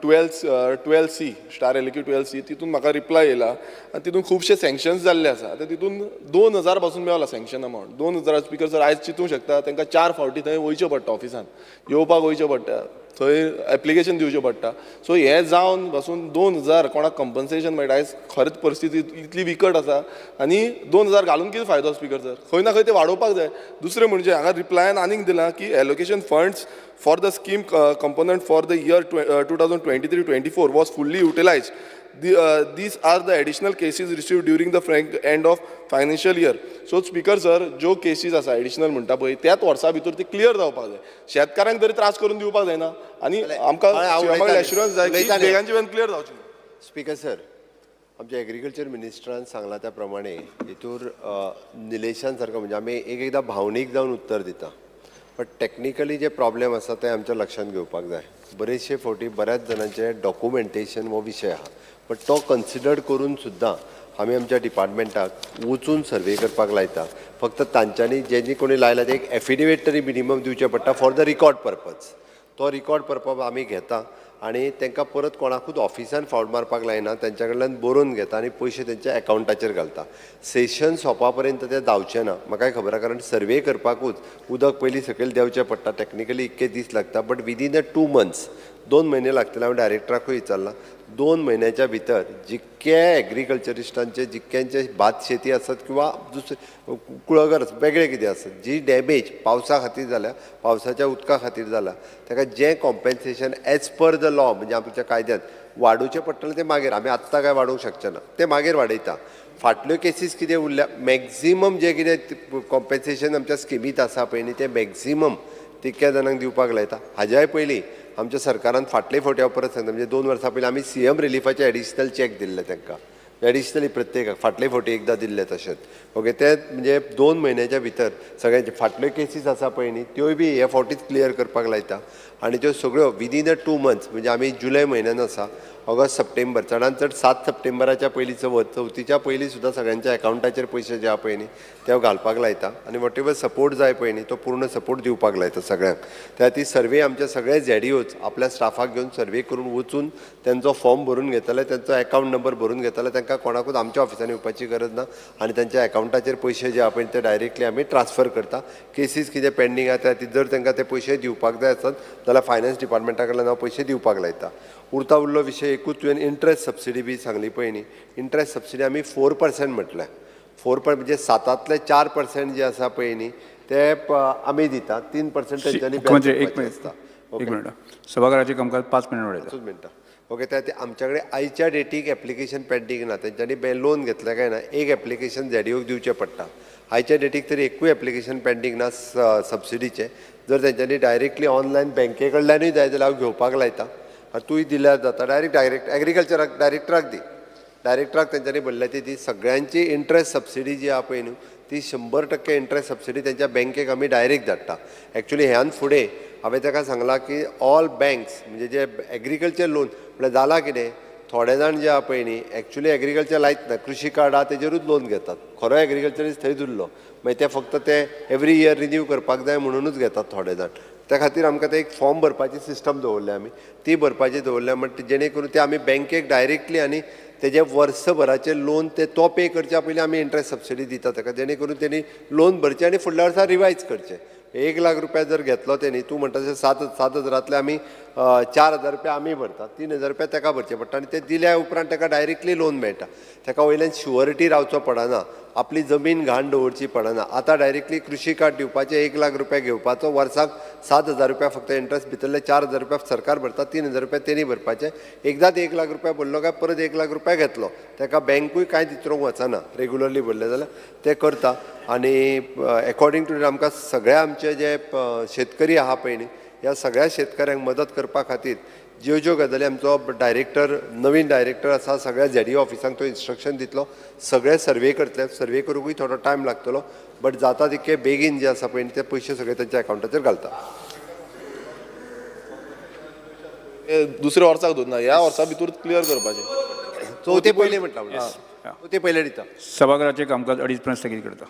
12 12C star LQ 12C. तितून म्हाका रिप्लाय येयला आनी तितून खुबशे सँक्शन्स जाल्ले आसा. आतां तितून 2000 पासून Mewla sanction amount 2000. Speaker sir, आयज चिंतूंक शकता, तांकां चार फावटी थंय वयचें पडटा, ऑफिसान येवपाक वयचें पडटा, थंय एप्लिकेशन दिवचें पडटा. सो हें जावन पासून 2000 कोणाक कंपन्सेशन मेळटा? आयज खरेंच परिस्थिती इतली बिकट आसा आनी 2000 घालून कितें फायदो? स्पीकर सर, खंय ना खंय ते वाडोवपाक जाय. दुसरें म्हणजे हांगा रिप्लायान आनीक दिलां की allocation funds for the scheme component for the year 2023-24 was fully utilized. These are the additional cases received during the frank end of financial year. So speaker sir, ज्यो केसीस आसा एडिशनल म्हणटा पळय, त्याच वर्सा भितर ते क्लियर जावपाक जाय. शेतकारांक तरी त्रास करून दिवपाक जायना आनी आमकां हांव उलयतालें. एश्युरन्स जाय की उलयतालें. बेगानचे बेगीन क्लियर जावचें. स्पीकर सर, आमच्या एग्रीकल्चर मिनिस्टरान सांगलां त्या प्रमाणे हितूर निलेशान सारको, म्हणजे आमी एक एकदां भावनीक जावन उत्तर दिता, बट टॅक्निकली जे प्रॉब्लेम आसा ते आमच्या लक्षांत घेवपाक जाय. बरेचशे फावटी बऱ्याच जाणांचे डॉक्युमेंटेशन हो विशय आहा, बट तो कन्सिडर करून सुद्दां आमी आमच्या डिपार्टमेंटाक वचून सर्वे करपाक लायता. फक्त तांच्यांनी जेनी कोणी लायला ते एक एफिडेवीट तरी मिनिमम दिवचें पडटा फॉर the record purpose. तो रिकॉर्ड पर्पज आमी घेता आनी तांकां परत कोणाकूच ऑफिसान फावट मारपाक लायना. तेंच्या कडल्यान बरोवन घेता आनी पयशे तेंच्या एकावंटाचेर घालता. सेशन सोंपा पर्यंत ते जावचें ना, म्हाकाय खबर आहा, कारण सर्वे करपाकूच उदक पयलीं सकयल देंवचें पडटा. टॅक्निकली इतके दीस लागता, but within a 2 months, 2 म्हयने लागतले. हांवें डायरेक्टराकूय विचारलां, 2 म्हयन्याच्या भितर जितके एग्रीकल्चरिस्टांचे जितक्यांचे भात शेती आसत किंवा दुसरे कुळागर वेगळे कितें आसत, जी डॅमेज पावसा खातीर जाल्या, पावसाच्या उदका खातीर जाला, ताका जें compensation as per the law, म्हणजे आमच्या कायद्यान वाडोवचें पडटलें, तें मागीर. आमी आत्तां काय वाडोवंक शकचे ना, तें मागीर वाडयता. फाटल्यो केसीस कितें उरल्या, मॅक्झिमम जें कितें कॉम्पेन्सेशन आमच्या स्किमींत आसा पळय न्ही, तें मॅक्झिमम तितक्या जाणांक दिवपाक लायता. हाज्याय पयलीं आमच्या सरकारान फाटले फावटी, हांव परत सांगता, म्हणजे 2 वर्सां पयलीं आमी सीएम रिलिफाचे एडिशनल चॅक दिल्ले तांकां. एडिशनली प्रत्येकाक फाटले फावटी एकदां दिल्ले तशेंच. ओके, ते म्हणजे 2 म्हयन्याच्या भितर सगळ्यांचे फाटल्यो केसीस आसा पळय न्ही त्योय बी हे फावटीच क्लियर करपाक लायता आनी त्यो सगळ्यो विदीन अ 2 मंथ्स म्हणजे आमी जुलय म्हयन्यान आसा, ऑगस्ट सप्टेंबर, चडान चड 7 सप्टेंबराच्या पयलीं चवथीच्या पयलीं सुद्दां सगळ्यांच्या एकावंटाचेर पयशे जे आहा पळय न्ही ते घालपाक लायता आनी what ever support जाय पळय न्ही तो पूर्ण सपोर्ट दिवपाक लायता सगळ्यांक. त्या खातीर सर्वे आमचे सगळे झेडीओच आपल्या स्टाफाक घेवन सर्वे करून वचून तेंचो फॉर्म भरून घेतले, तेंचो एकावंट नंबर भरून घेतले, तांकां कोणाकूच आमच्या ऑफिसांनी येवपाची गरज ना आनी तेंच्या एकावंटाचेर पयशे जे आहा पळय ते डायरेक्टली आमी ट्रान्सफर करता. केसीस कितें पेंडींग आहा त्या खातीर जर तांकां ते पयशे दिवपाक जाय आसत जाल्यार फायनान्स डिपार्टमेंटा कडल्यान हांव पयशे दिवपाक लायता. उरता उरलो विशय एकूच, तुवें इंट्रस्ट सबसिडी बी सांगली पळय न्ही, इंट्रस्ट सबसिडी आमी 4% म्हटलें, 4 म्हणजे 7तांतले 4% जे आसा पळय न्ही ते आमी दिता, 3% तेंच्यांनी मुख्यमंत्री एक मिनिट, एक मिनिट, सभाघराचे कामकाज 5 मिनटां वाडयता. 5 मिनटां. ओके, त्या आमच्या कडेन आयच्या डेटीक एप्लिकेशन पेंडींग ना, तेंच्यांनी लोन घेतलें काय ना एक एप्लिकेशन झेडीओक दिवचें पडटा. आयच्या डेटीक तरी एकूय एप्लिकेशन पेंडींग ना सबसिडीचें. जर तेंच्यांनी डायरेक्टली ऑनलायन बँके कडल्यानूय जाय जाल्यार हांव घेवपाक लायता, तूंय दिल्यार जाता, डायरेक्ट डायरेक्ट एग्रीकल्चराक डायरेक्टराक दी, डायरेक्टराक तेंच्यांनी भरल्या ती दी. सगळ्यांची इंट्रस्ट सबसिडी जी आहा पळय न्हू ती 100% इंट्रस्ट सबसिडी तेंच्या बँकेक आमी डायरेक्ट धाडटा. एक्चुली ह्यान फुडें हांवें ताका सांगलां की ऑल बँक्स म्हणजे जे एग्रीकल्चर लोन म्हळ्यार जालां कितें, थोडे जाण जे आहा पळय न्ही एक्चुली एग्रीकल्चर लायत ना, कृशी कार्ड आहा तेजेरूच लोन घेतात, खरो एग्रीकल्चरिस्ट थंयच उरलो, मागीर ते फक्त ते एवरी इयर रिन्यू करपाक जाय म्हणुनूच घेतात थोडे जाण. त्या खातीर आमकां ते एक फॉर्म भरपाची सिस्टम दवरल्या आमी, ती भरपाची दवरल्या म्हणटा जेणे करून ते आमी बँकेक डायरेक्टली आनी तेजे वर्सभराचें लोन ते तो पे करच्या पयलीं आमी इंट्रस्ट सबसिडी दिता ताका, जेणे करून तेणी लोन भरचें आनी फुडल्या वर्सा रिवायज करचें. 1 लाख रुपया जर घेतलो तेणी, तूं म्हणटा तशें 7 हजारांतले आमी 4,000 रुपया आमी भरता, 3,000 रुपया ताका भरचे पडटा आनी ते दिल्या उपरांत ताका डायरेक्टली लोन मेळटा. ताका वयल्यान शुअरिटी रावचो पडना, आपली जमीन घाण दवरची पडना. आतां डायरेक्टली कृशी कार्ड दिवपाचें, 1 लाख रुपया घेवपाचो, वर्साक 7,000 रुपया फक्त इंट्रस्ट, भितरले 4,000 रुपया सरकार भरता, 3,000 रुपया तेणी भरपाचे. एकदांच 1 लाख रुपया भरलो काय परत 1 लाख रुपया घेतलो, ताका बँकूय कांय विचारूंक वचना, रेगुलरली भरले जाल्यार ते करता. आनी एकॉर्डिंग टू आमकां सगळ्या आमचे जे शेतकरी आहा पळय न्ही ह्या सगळ्या शेतकऱ्यांक मदत करपा खातीर ज्यो ज्यो गजाली आमचो डायरेक्टर, नवीन डायरेक्टर आसा, सगळ्या झेडीओ ऑफिसांक तो इन्स्ट्रक्शन दितलो, सगळे सर्वे करतले, सर्वे करूंकूय थोडो टायम लागतलो, बट जाता तितके बेगीन जे आसा पळय न्ही ते पयशे सगळे तेंच्या एकावंटाचेर घालता. दुसऱ्या वर्साक दवरना, ह्या वर्सा भितर क्लियर करपाचें. चवथे पयलीं म्हटलां, चवथे पयलीं दिता. सभाघराचें कामकाज 2:30 पर्यंत स्थगीत करता.